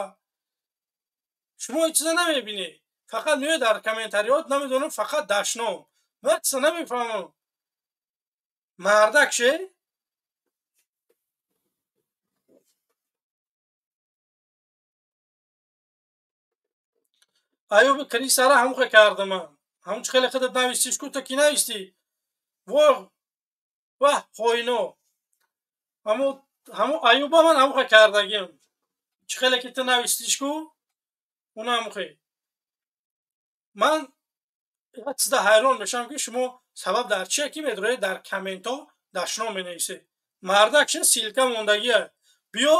S1: Шумо ҳеҷ чиза намебинед, фақат меоед дар комментариёт, намедонам, фақат дашном. Ман чиза намефаҳмам. Мардак ше. Аюби крисара ҳамухе кардама, ҳамун чи хеле худат навистиш ку, ту ки навистӣ? Воҳ, ваҳ, хоино. Ҳамо Аюба ман ҳамухе кардагим. Чӣ хеле ки ту навистиш ку, уна ҳамухе. Ман як чизда ҳайрон мешавам, ки шумо сабаб дар чие ки медроед дар комментҳо дашном менависед. Мардак ше ссылка мондагия. Биё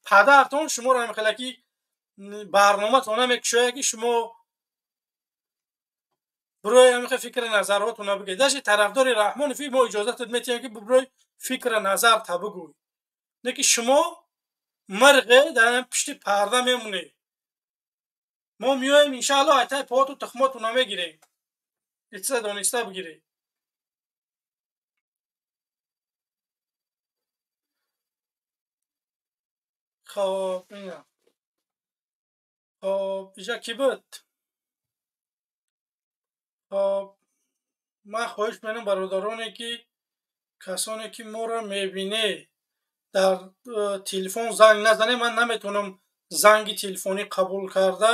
S1: падартон шуморо ҳамихеле ки барноматон намекушояд, ки шумо бирои ҳамихе фикри назарҳотона бигӯед. Даже тарафдори Раҳмонофи мо иҷозатат метиҳем, ки бирои фикри назар та бигӯй. Не ки шумо мирғе дар пишти парда мемонед. Мо меоем иншааллоҳ айтаи пооту тухмотона мегирем. Ичиза дониста бигиред. Хоб, ина. Хоб, иҷа кӣ буд? Хоб, ман хоҳиш менам бародароне ки касоне ки моро мебинед, дар телефон занг назанед. Ман наметавонам занги телефонӣ қабул карда.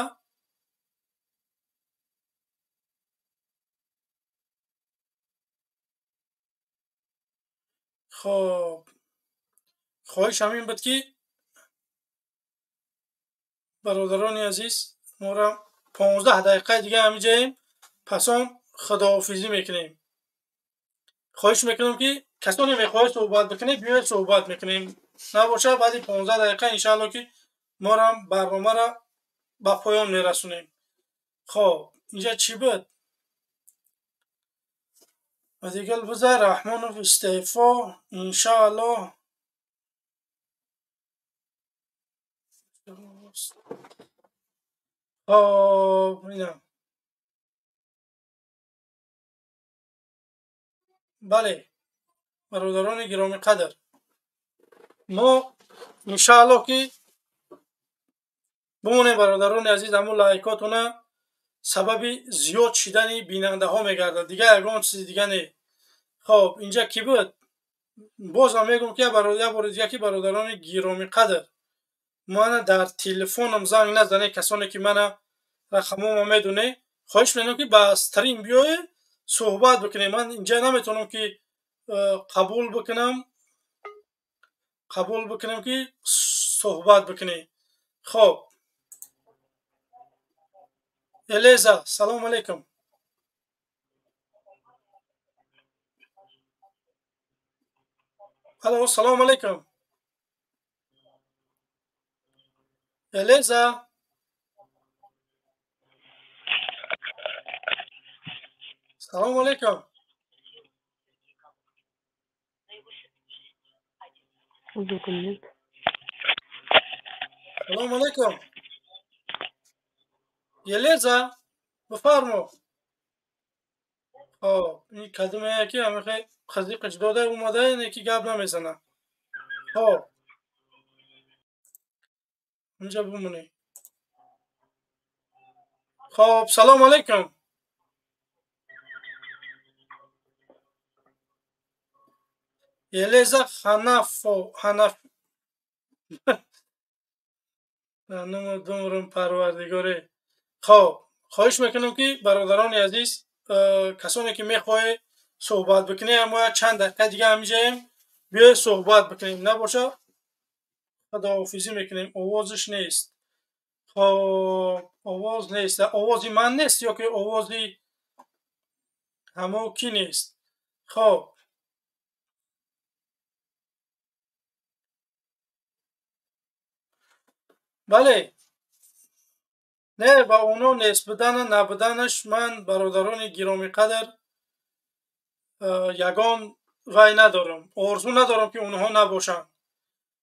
S1: Хоб, хоҳиш ҳамин буд, ки бародарони азиз, моро 15 дақиқаи дига ҳамиҷаем, пас он худоҳофизӣ мекунем. Хоҳиш мекунам, ки касоне мехоҳед суҳбат бикунед, биёед суҳбат мекунем. Набошад, баъди 15 дақиқа иншаалло ки морам барномаро ба поён мерасонем. Хоб, инҷа чӣ буд? Дигар биза Раҳмонов истеъфо иншааллоҳ. Хоб, ина. Бале, бародарони гиромиқадр, мо иншааллоҳ ки бимонем. Бародарони азиз, ҳамун лайкотона сабаби зиёд шидани бинандаҳо мегардад, дигар ягон чизи дига не. Хоб, инҷа кӣ буд? Бозам мегӯм, ки як бори дига, ки бародарони гиромиқадр, мана дар телефонам занг назанед. Касоне ки мана рақамома медонед, хоҳиш менам, ки ба стрим биёед, суҳбат бикунем. Ман инҷа наметавонам ки қабул бикунам ки суҳбат бикунед. Хоб, Элеза, салому алайкум. Алло, салому алайкум, Элеза. Салому алайкум.
S17: Документ.
S1: Салому алайкум, Елеза, бифармо. Хоб, ин кадоме ки ҳамихе қазиқаш дода омада, не ки гап намезана. Хоб, инҷа бимонед. Хоб, салому алайкум, Елеза Ханафо Ханаф. Думрум, парвардигоре. Хоб, хоҳиш мекунам, ки бародарони азиз, касоне ки мехоҳед суҳбат бикунед, мо чанд дақиқа дига ҳамиҷаем, биёед суҳбат бикунем. Набоша, худоҳофизӣ мекунем. Овозаш нест. Хоб, овоз нест. Овози ман нест ё ки овози ҳамо кӣ нест? Хоб, бале, не, ба оно нест будана набуданаш ман, бародарони гиромиқадр, ягон вай надорам, орзу надорам, ки онҳо набошанд.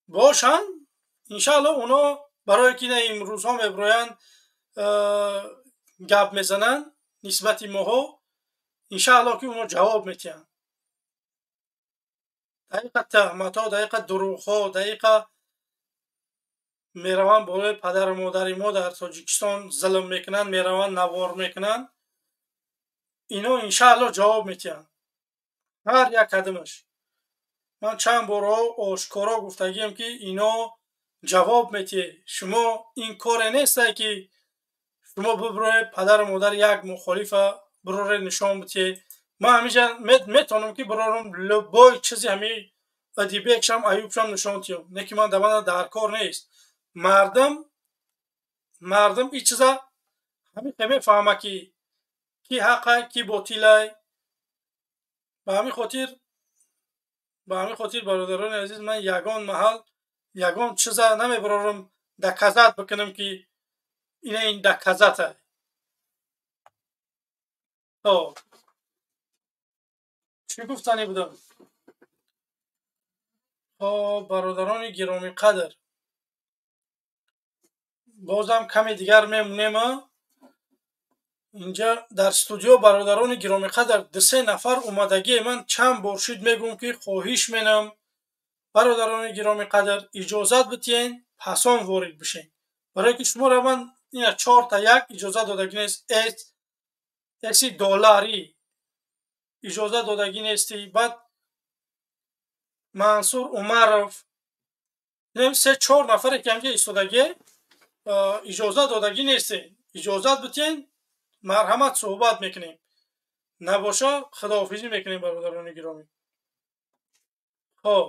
S1: Бошанд иншаалло. Оно барое ки на имрӯзҳо мебироянд, гап мезананд нисбати моҳо, иншаалло ки оно ҷавоб метиҳанд. Даиқа тӯҳматҳо, даиқа дурӯғҳо, даиқа мераванд болои падару модари мо дар Тоҷикистон зулм мекунанд, мераванд навор мекунанд. Ино иншаалло ҷавоб метиҳанд ҳар як кадомаш. Ман чанд борҳо ошкоро гуфтагием, ки ино ҷавоб метиҳед. Шумо ин коре нестае, ки шумо бибироед, падару модари як мухолифа бироре нишон битиҳед. Ман ҳамиҷа метавонам, ки бирорам любой чизи ҳами Адибекшам, Аюбшам нишон тиём. Не ки ман давана дар кор нест. Мардум ин чиза ҳамин мефаҳма, ки ки ҳақай, ки ботилай. Ба ҳамин хотир, бародарони азиз, ман ягон маҳал ягон чиза намебарорам доказать бикунам, ки ина ин доказать ай. Хоб, чӣ гуфтанӣ будам? Хоб, бародарони гиромиқадр, бозам каме дигар мемонема инҷа дар студио. Бародарони гиромиқадр, дусе нафар омадагие. Ман чанд бор шуд мегӯм, ки хоҳиш менам, бародарони гиромиқадр, иҷозат битиҳен, пасон ворид бишен, барое ки шуморо ман ина чорта як иҷозат додагӣ нест, эси долларӣ иҷозат додагӣ нестӣ. Баъд Мансур Умаров, се чор нафаре ки ҳамҷа истодагие, иҷозат додагӣ нестем. Иҷозат битиҳен, марҳамат, суҳбат мекунем, набоша, худоҳофизӣ мекунем, бародарони гиромӣ. Хоб,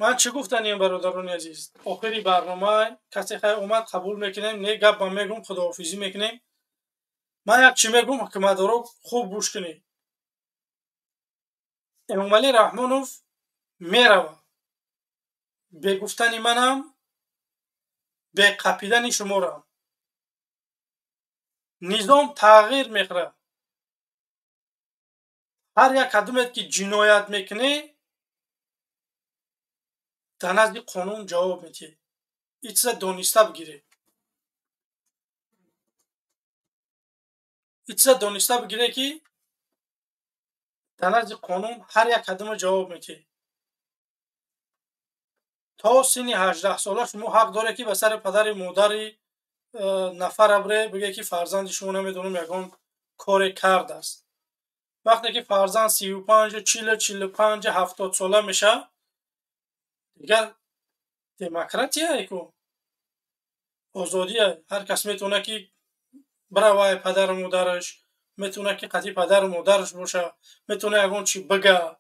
S1: ман чӣ гуфтанем, бародарони азиз? Охири барнома, касе хай омад, қабул мекунем, не, гап ман мегӯм, худоҳофизӣ мекунем. Ман як чӣ мегӯм, ҳукуматдоро хуб гӯш кунед. Эмомалӣ Раҳмонов меравад, бегуфтани манам, беқапидани шуморам. Низом тағйир мехӯрад. Ҳар як кадомет ки ҷиноят мекунед, дар назди қонун ҷавоб медиҳед. Ин чиза дониста бигиред, ин чиза дониста бигиред, ки дар назди қонун ҳар як кадоме ҷавоб медиҳед. То синни 18сола шумо ҳақ доред, ки ба сари падари модари нафара бире, бигӯе, ки фарзанди шумо, намедонам, ягон коре кардааст. Вақте ки фарзанд 35, 40, 45, 70сола мешавад, дигар демократияе ку, озодия. Ҳар кас метавонад, ки биравай падару модараш, метавонад, ки қатъи падару модараш боша, метавонад ягон чи бига,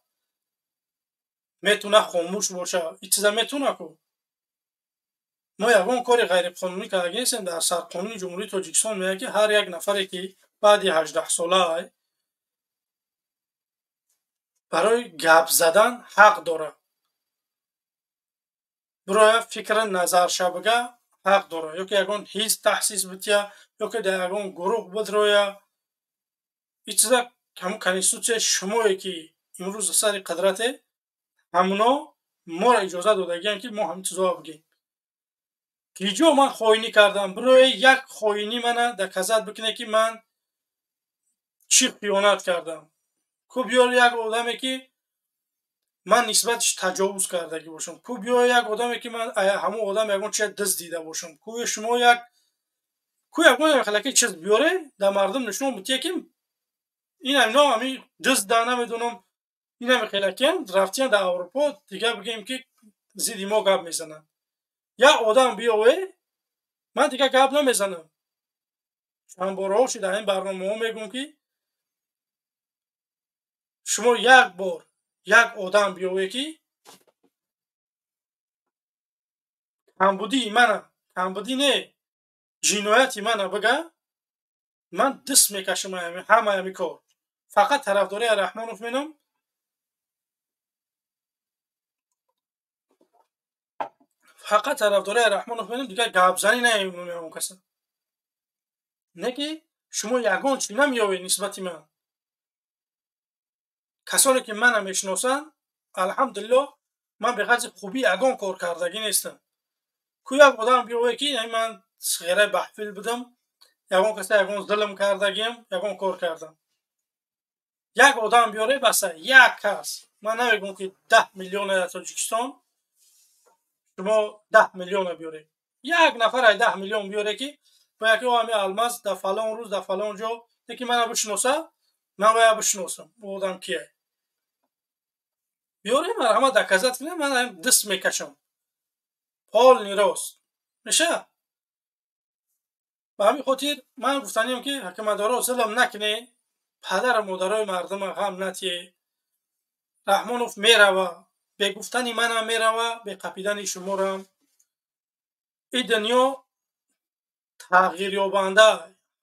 S1: метавонад хомӯш боша. Ин чиза метавонад ку. Мо ягон кори ғайриқонунӣ кардаги нестем. Дар Сарқонуни Ҷумҳурии Тоҷикистон мегӯяд, ки ҳар як нафаре, ки баъди 18сола, барои гап задан ҳақ дорад, бироя фикри назарша бига ҳақ дорад, ё ки ягон ҳизб таъсис бития, ё ки дар ягон гурӯҳ бидроя. Ин чиза ҳамун конститутсияи шумое, ки имрӯз сари қудрате, ҳамуно моро иҷозат додагианд, ки мо ҳамин чизоро бигем. Киҷо ман хоинӣ кардам? Бирои як хоинӣ мана доказать бикунед, ки ман чӣ хиёнат кардам. Ку биёр як одаме, ки ман нисбатиш таҷовуз кардагӣ бошам. Ку биё як одаме, ки ман ҳамон одам ягон чиз дизд дида бошам. Ку шумо як ку ягон хелаки чиз биёре, дар мардум нишон битие, ки ин ино ҳами дизда, намедонам, инами хелакиян рафтиян дар Аврупо, дигар бигем, ки зидди мо гап мезананд. Як одам биёве, ман дигар гап намезанам. Чанд борҳо шуд, дар ин барномаҳо мегӯм, ки шумо як бор як одам биёве, ки камбудии мана, камбудӣ не, ҷинояти мана бига, ман дист мекашам ҳамаи ҳами кор. Фақат тарафдории Раҳмонов менам. Фақат тарафдории Раҳмонов менам, дигар гапзанӣ намемонам он каса. Не ки шумо ягон чӣ намеёвед нисбати ман. Касоне ки мана мешиносанд, алҳамдулиллоҳ, ман беғарзи хубӣ ягон кор кардагӣ нестам. Ку як одам биёве, ки ман сғираи баҳфил будам, ягон каса ягон зулм кардагиам, ягон кор кардам. Як одам биёре, баса, як кас. Ман намегӯм, ки 10 миллиона дар Тоҷикистон, шумо 10 миллиона биёре, як нафар ай 10 миллион биёре, ки бояд ки ҳами Алмаз дар фалон рӯз дар фалон ҷо, не ки мана бишиноса, ман бояд бишиносам, ӯ одам кие. Биёре, марҳамат, доказать кунем, ман дист мекашам, полный рост меша. Ба ҳамин хотир ман гуфтаниям, ки ҳукуматдоро зулм накунед, падару модарои мардума ғам натиҳед. Раҳмонов мерава, бе гуфтани манам мерава, бе қапидани шуморам. Ин дунё тағйирёбанда,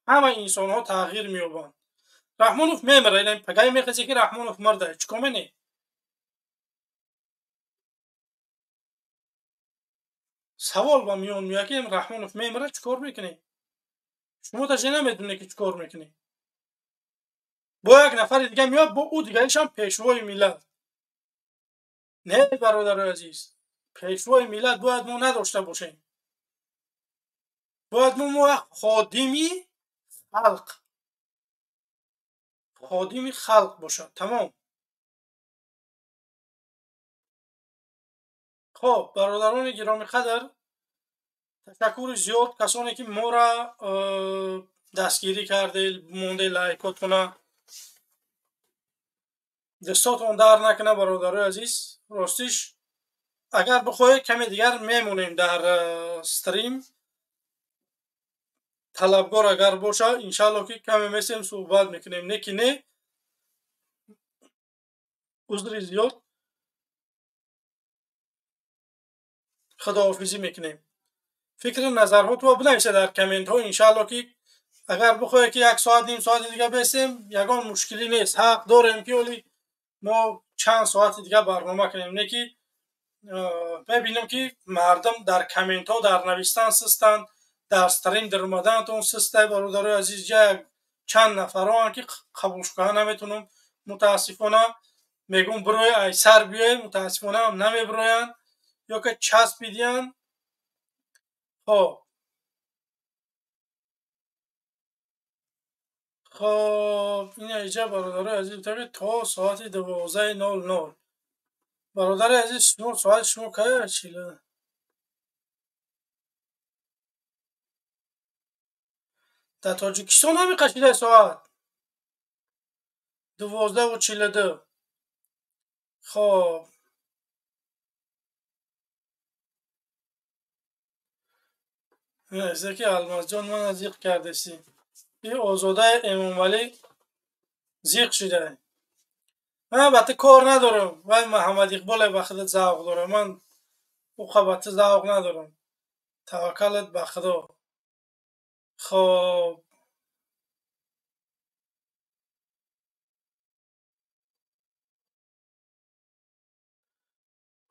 S1: ҳама инсонҳо тағйир меёбанд. Раҳмонов мемира, пагай мехезе ки Раҳмонов мурда, чӣ кор мене? Савол ба миён меояд ки Раҳмонов мемира, чӣ кор мекунӣ? Шумо даже намедонед ки чӣ кор мекунӣ. Бо як нафари дига меояд, бо ӯ дигаришам пешвои миллат. Не, бародарои азиз, пешвои миллат бояд мо надошта бошем. Бояд мо як ходими халқ, ходими халқ бошад, тамом. Хоб, бародарони гиромиқадр, ташаккури зиёд касоне ки моро дастгирӣ кардед, монде лайкотона. Дастотон дар накунад, бародарои азиз. Ростиш, агар бихоҳед каме дигар мемонем дар стрим. Талабгор агар боша, иншалло ки каме месем суҳбат мекунем. Не ки не, узри зиёд, худоҳофизӣ мекунем. Фикру назарҳотро бинависед дар комментҳо, иншалло ки агар бихоҳед ки як соат, ним соати дига бесем, ягон мушкилӣ нест. Ҳақ дорем ки оли мо чанд соати дига барнома кунем. Не ки мебинем ки мардум дар комментҳо дар навистан систанд, дар стрим даромаданатон систай, бародарои азиз. Ҷа чанд нафароанд ки қабул шуда наметунам, мутаассифона. Мегӯм бирои ай сар биёй, мутаассифона ҳам намебироянд ё ки часпидиянд. Хоб, хоб, ина иҷа бародарои азиз то соати 12:00. Бародари азиз, шумо соати шумо кай чила? Дар Тоҷикистон ҳами қашида соат 12:42. Хоб, ки Алмазҷон мана зиқ кардеси. И Озодаи Эмомалӣ зиқ шуда. Ман ба ту кор надорам. Вай Муҳаммад Иқболе ба худат завқ дорам. Ман уқа ба ту завқ надорам. Таваккалат ба Худо. Хоб,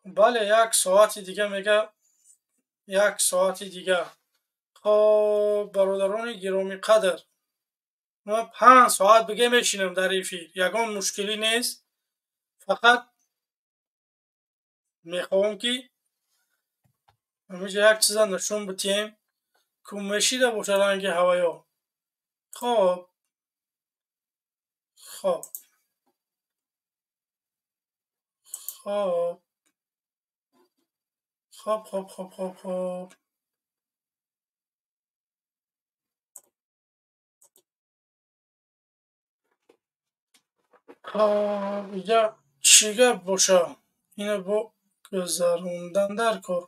S1: бале, як соати дига мега, як соати дига. Хоб, бародарони гиромиқадр, ман 5 соат биге мешинам дар эфир, ягон мушкилӣ нест. Фақат мехоҳам ки ҳамиҷа як чиза нишон битиҳем, ку мешида боша ранги ҳаваё. Хоб, хоб, хоб, хоб, хоб, хоб, хоб, хоб. Хоб, иҷа чӣ гап боша? Ино бо гузарондан дар кор.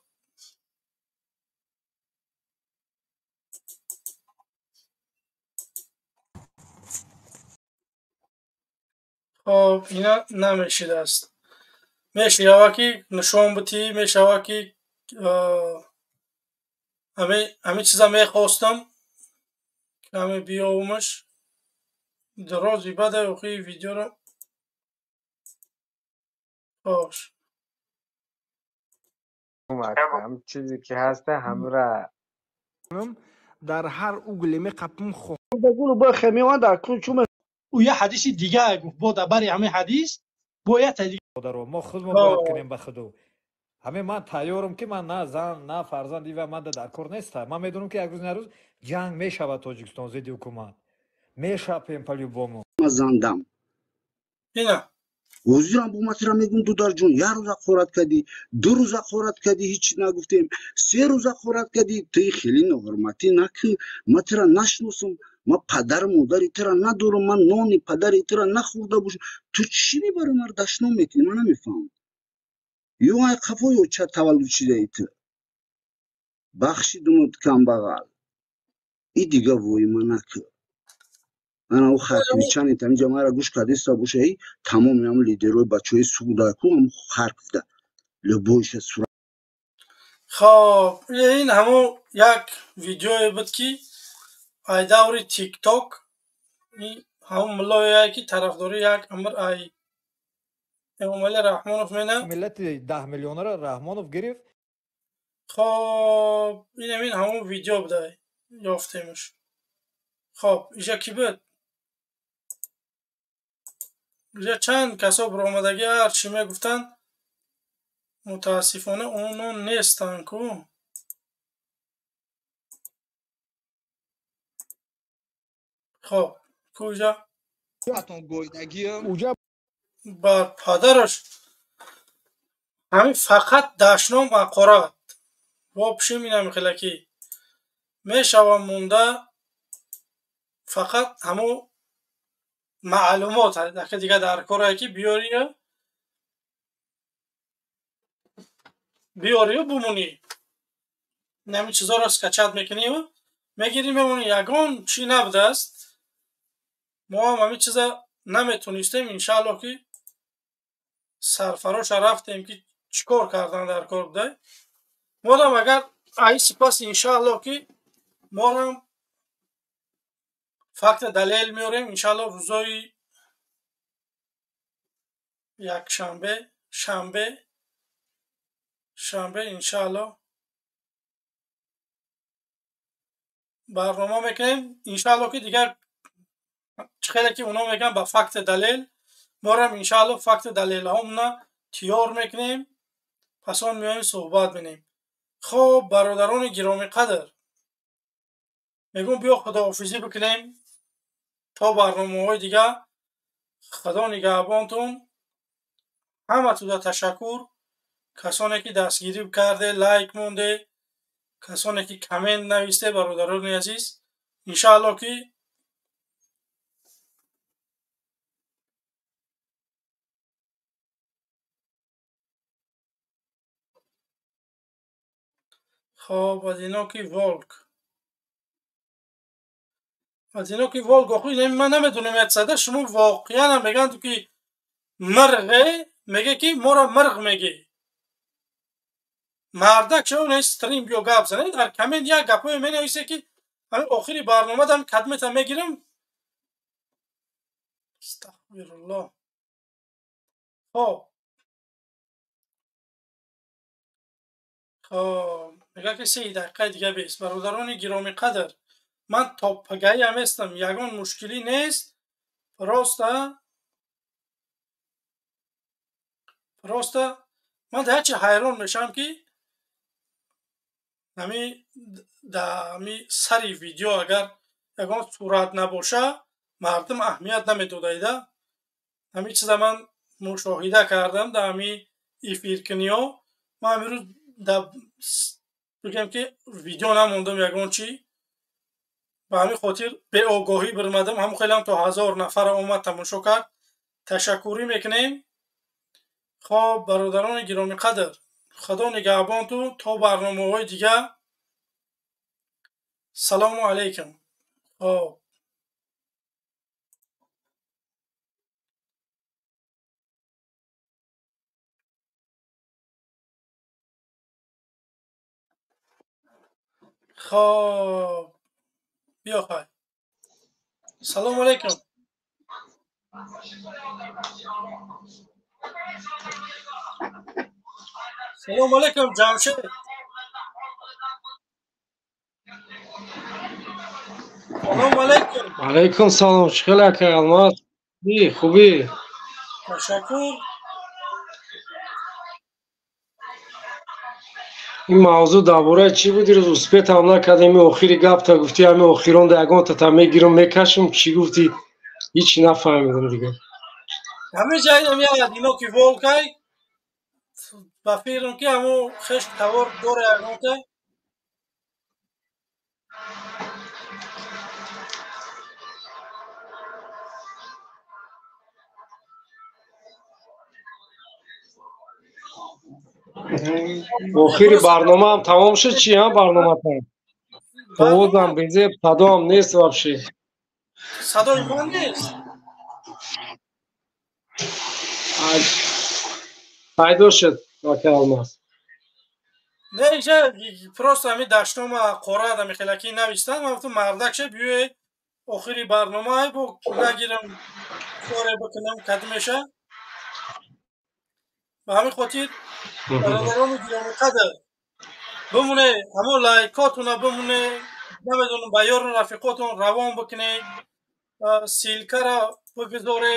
S1: Хоб, ина намешидааст. Мешава ки нишон битӣ, мешава ки ҳамин чиза мехостам, каме биёвумаш. Дарози баъда охири видеоро. Хош,
S18: ҳам чизе ки ҳаста ҳамра
S19: дар ҳар угле меқапм.
S1: Ӯ як ҳадиси дига гуфт, бо дар бари ҳамин ҳадис бо як
S20: мо худмо бояд кунем ба худу. Ҳамин ман тайёрам ки ман на зан, на фарзанд ива ман дар кор неста. Ман медонам ки як рӯз на рӯз ҷанг мешавад Тоҷикистон зидди ҳукумат. Мешапем по-любому.
S21: Зандам.
S1: Ина.
S21: Ҳозирам бо матира мегум, дударҷон, як рӯза қорат кардӣ, 2 рӯза қорат кардӣ, ҳеҷ нагуфтем, 3 рӯза қорат кардӣ, ту хеле ноҳурматӣ накун, ман тура нашиносам, ман падару модари тура надорам, ман нони падари тура нахӯрда бошам, ту чӣ мебари маро дашном мекунӣ? Ман намефаҳмам. Ё ай қафо ё ча таваллуд шидаи ту? Бахшидумут, камбағал. И дига воима накун. Ана ӯ харковичани тамиҷа мара гӯш кардеста бошаи, тамоми ҳам лидерои бачаҳои сугдаку ҳам Харковда любойша сурат.
S1: Хоб, ин ҳамун як видеое буд, ки ай даври Тикток ҳамун муллое, ки тарафдори як амр ай Эмомалӣ Раҳмонов мена.
S20: Миллати 10 миллионаро Раҳмонов гирифт.
S1: Хоб, инамин ҳамун видео буда, ёфтемш. Хоб, иҷа кӣ буд? Иҷа чанд касо баромадагӣ, ҳар чӣ мегуфтанд, мутаассифона, оно нестанд ку. Хоб, ку иҷа? Бар падараш ҳамин фақат дашном, ҳақорат. Вообщем, инам хела ки мешавам монда, фақат ҳамун маълумот ака дига дар корае, ки биёрию бумонӣ. Ҳамин чизоро скачать мекунию мегирӣ, мемонӣ, ягон чӣ набудааст. Мо ҳам ҳамин чиза наметонистем. Иншаалло, ки сарфароша рафтем, ки чӣ кор кардан дар кор буда. Модам агар аи сипас, иншаалло, ки морам факта далел меорем. Иншаалло, рӯзои якшанбе, шанбе, иншаалло, барнома мекунем. Иншаалло, ки дигар чӣ хеле ки оно мегӯянд ба факти далел, морам, иншаалло, факти далелҳомона тиёр мекунем, пас он меоем, суҳбат менем. Хоб, бародарони гиромиқадр, мегӯм, биё худоҳофизӣ бикунем то барномаҳои дигар. Худо нигаҳбонтун. Ҳаматуда ташаккур, касоне ки дастгирӣ карде, лайк монде, касоне ки коммент нависте. Бародарони азиз, иншаалло, ки хоб, одинокий волк, одинокий волк. Охи ман намедонам, яксада шумо воқеан мегӯянд, ки мирғе меге, ки моро мирғ мегӣ. Мардак шо не стрим, биё гап занед. Дар коммент як гапое менависе, ки ҳамин охири барномадам кадмета мегирам. Астағфируллоҳ. Хоб, мегӯяд, ки 3 дақиқаи дига бест. Бародарони гиромиқадр, ман то пагаиам ҳестам, ягон мушкилӣ нест. Просто ман дар як чи ҳайрон мешавам, ки ҳами дар ҳами сари видео агар ягон сурат набоша, мардум аҳамият намедодаида. Ҳамин чиза ман мушоҳида кардам дар ҳами эфиркуниҳо. Ман ҳамин рӯз бигӯем, ки видео намондам ягон чӣ, ба ҳамин хотир беогоҳӣ бирмадам. Ҳамон хелам то 1000 нафара омад, тамошо кард, ташаккурӣ мекунем. Хоб, бародарони гиромиқадр, худо нигаҳбонту то барномаҳои дигар. Салому алайкум. Хоб. Хоб, биё, хай, салому алайкум. Салому алайкум, Ҷамшед. Салому алайкум.
S4: Алайкум салом. Чӣ хел, ака Алмаз, хубӣ?
S1: Ташаккур.
S4: Ин мавзӯъ дар бораи чӣ буд? Ирӯз успеть ам накардем. Охири гапта гуфтӣ, ҳами охиронда ягонтата мегирам, мекашам, чӣ гуфтӣ, ҳичи нафаҳмидам дигар.
S1: Ҳамин ҷаидам як одинокий волк ай, ба фикрам, ки ҳамун хеш тавор дора ягонта.
S4: Охири барномаам тамом шуд, чи ҳа барноматон? Овозам безеб, садоам нест вообще.
S1: Садои ман нест.
S4: Пайдо шуд, ака Алмаз.
S1: Не, иҷа просто ҳамин даштнома қорад ҳами хелаки навистан. Ман гуфтам мардак ше биёе охири барнома бо нагирам коре бикунам кадмеша. Ба ҳамин хотир бародарони гиромиқадр бимоне, ҳамон лайкотуна бимоне, намедонам ба ёру рафиқотон равон бикунед, ссылкаро бигузоре,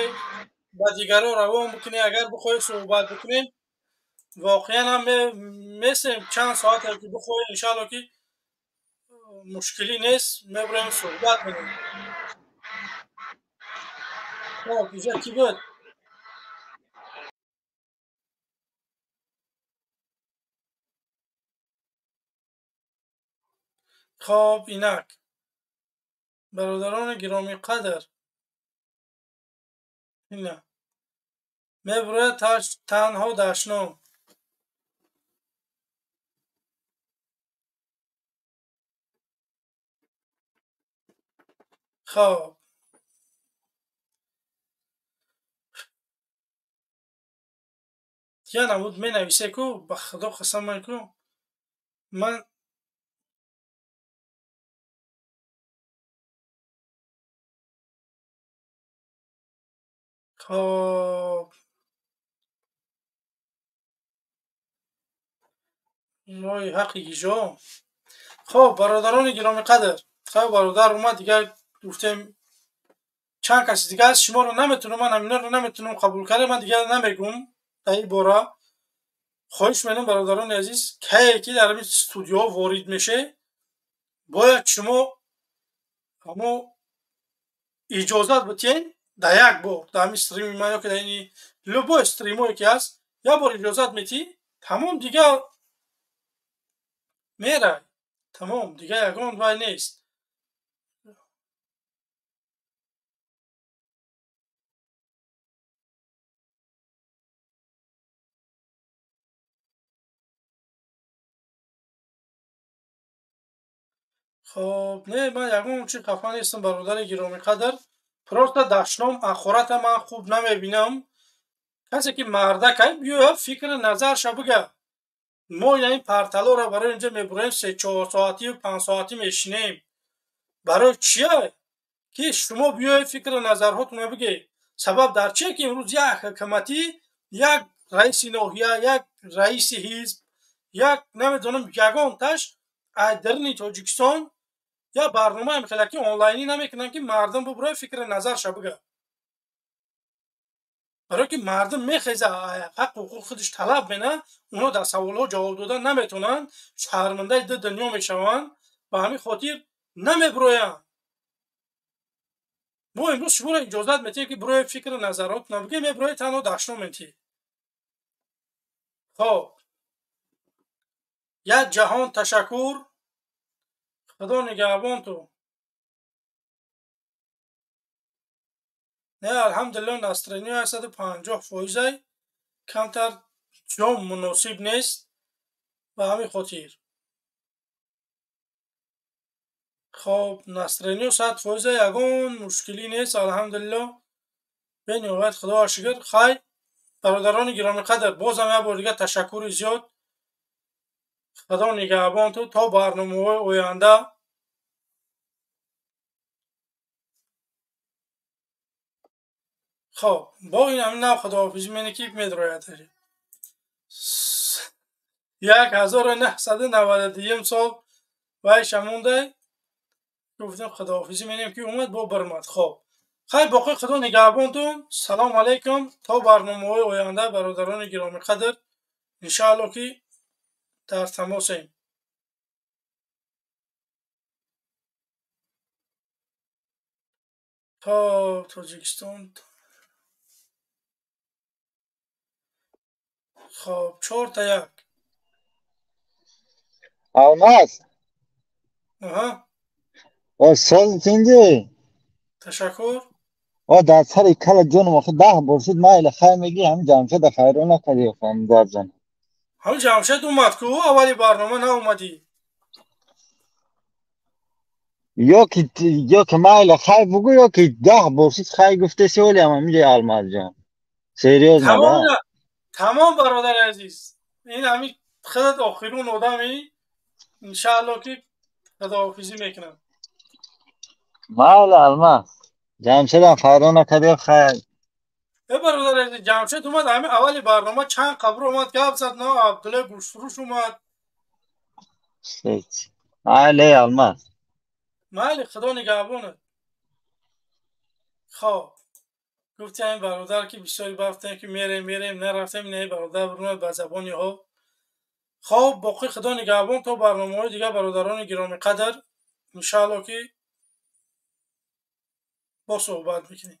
S1: ба дигарон равон бикунед, агар бихоҳед суҳбат бикунем. Воқеан ҳам месем чанд соате ки бихоҳед, иншаалло ки мушкилӣ нест, мебурем суҳбат менем. Хоб, иҷа кӣ буд? Хоб, инак бародарони гиромиқадр, ина мебурояд танҳо дашном. Хоб, я намуд менависе ку, ба худо қасам ку ман. Хоб, роҳи ҳаққи гижо. Хоб, бародарони гиромиқадр, хоб бародар омад, дигар гуфтем чанд каси дига аст, шуморо наметунам, ман ҳаминоро наметунам қабул карда, ман дигар намегум дар ин бора. Хоҳиш менам бародарони азиз, кае ки дар ҳамин студиоҳо ворид меше, бояд шумо ҳамо иҷозат битиҳен дар як бор дар ҳамин стрими ман ё ки дар ини любой стримое ки ҳаст, як бор иҷозат метиҳӣ, тамом, дигар мерай, тамом, дигар ягон вай нест. Хоб, не, ман ягон чи хафа нестам бародари гиромиқадр. Просто дашном ахората ман хуб намебинам. Касе ки мардакай биёяд фикри назарша бига. Мо ин порталоро барои инҷа мебурем, 3-4 соатию 5 соатӣ мешинем. Барои чия? Ки шумо биёед фикри назарҳотонро бигед. Сабаб дар чие ки имрӯз як ҳукуматӣ, як раиси ноҳия, як раиси ҳизб, як намедонам ягонташ аз даруни Тоҷикистон я барномаам хелаки онлайнӣ намекунанд, ки мардум бубурояд фикри назарша бига. Барое ки мардум мехеза ҳаққу ҳуқуқи худаш талаб мена, оно дар саволҳо ҷавоб дода наметавонанд, шармандаи ду дунё мешаванд, ба ҳамин хотир намебуроянд. Мо имрӯз шуморо иҷозат метиҳем, ки бироед фикри назаротона бигӯед, мебуроед танҳо дашном метиҳед. Хоб, як ҷаҳон ташаккур, худо нигаҳбон ту. Не, алҳамдулилло настроение 150%, камтар ҷом муносиб нест, ба ҳамин хотир. Хоб, настроение 100%, ягон мушкилӣ нест, алҳамдулилло, бениҳоят худоро шукр. Хайр, бародарони гиромиқадр, бозам як бор дигар ташаккури зиёд. Худо нигаҳбон ту то барномаҳои оянда. Хоб, бо ин ҳамин нав худоҳофизӣ мене ки медрояд. 1992 сол вай шамондай гуфтем худоҳофизӣ менем ки омад бо баромад. Хоб, хайр, боқӣ худо нигаҳбонтун. Салом алайкум то барномаҳои оянда бародарони гиромиқадр, иншаалло ки дар тамосем. То Тоҷикистон. Хоб, 4-1.
S2: Алмаз.
S1: Аҳа.
S2: О, сози тинҷи?
S1: Ташаккур.
S2: О, дар сари кала ҷонум, охи 10 бор шуд, майли хай мегӣ, ҳамин Ҷамшеда хайро накардӣ, охи ҳамин дарҷон.
S1: Ҳамин Ҷамшед омад ку, аввали барнома наомадӣ.
S2: Ё ки майли, хай бугӯ, ё ки 10 бор шид хай гуфтеси, ҳолиам ҳаминҷои Алмазҷон. Серьёзно, да?
S1: Тамом, бародари азиз, ин ҳамин худат охирун одами, иншаалло ки худоҳофизӣ мекунам.
S2: Майли, Алмаз. Ҷамшедам файро накардӣ, хай.
S1: Э, бародари азиз, Ҷамшед омад, ҳамин аввали барнома чанд қабр омад, гап зад, на Абдуллои гӯштфурӯш омад.
S2: Майли, Алмаз.
S1: Майли, худо нигаҳбонат. Хоб, гуфти ҳамин бародар ки бисёри бафтем ки мерем, мерем, нарафтем, не бародар бурмад ба забони ҳо. Хоб, боқӣ худо нигаҳбон то барномаҳои дигар, бародарони гиромиқадр, иншаалло ки бо суҳбат мекунем.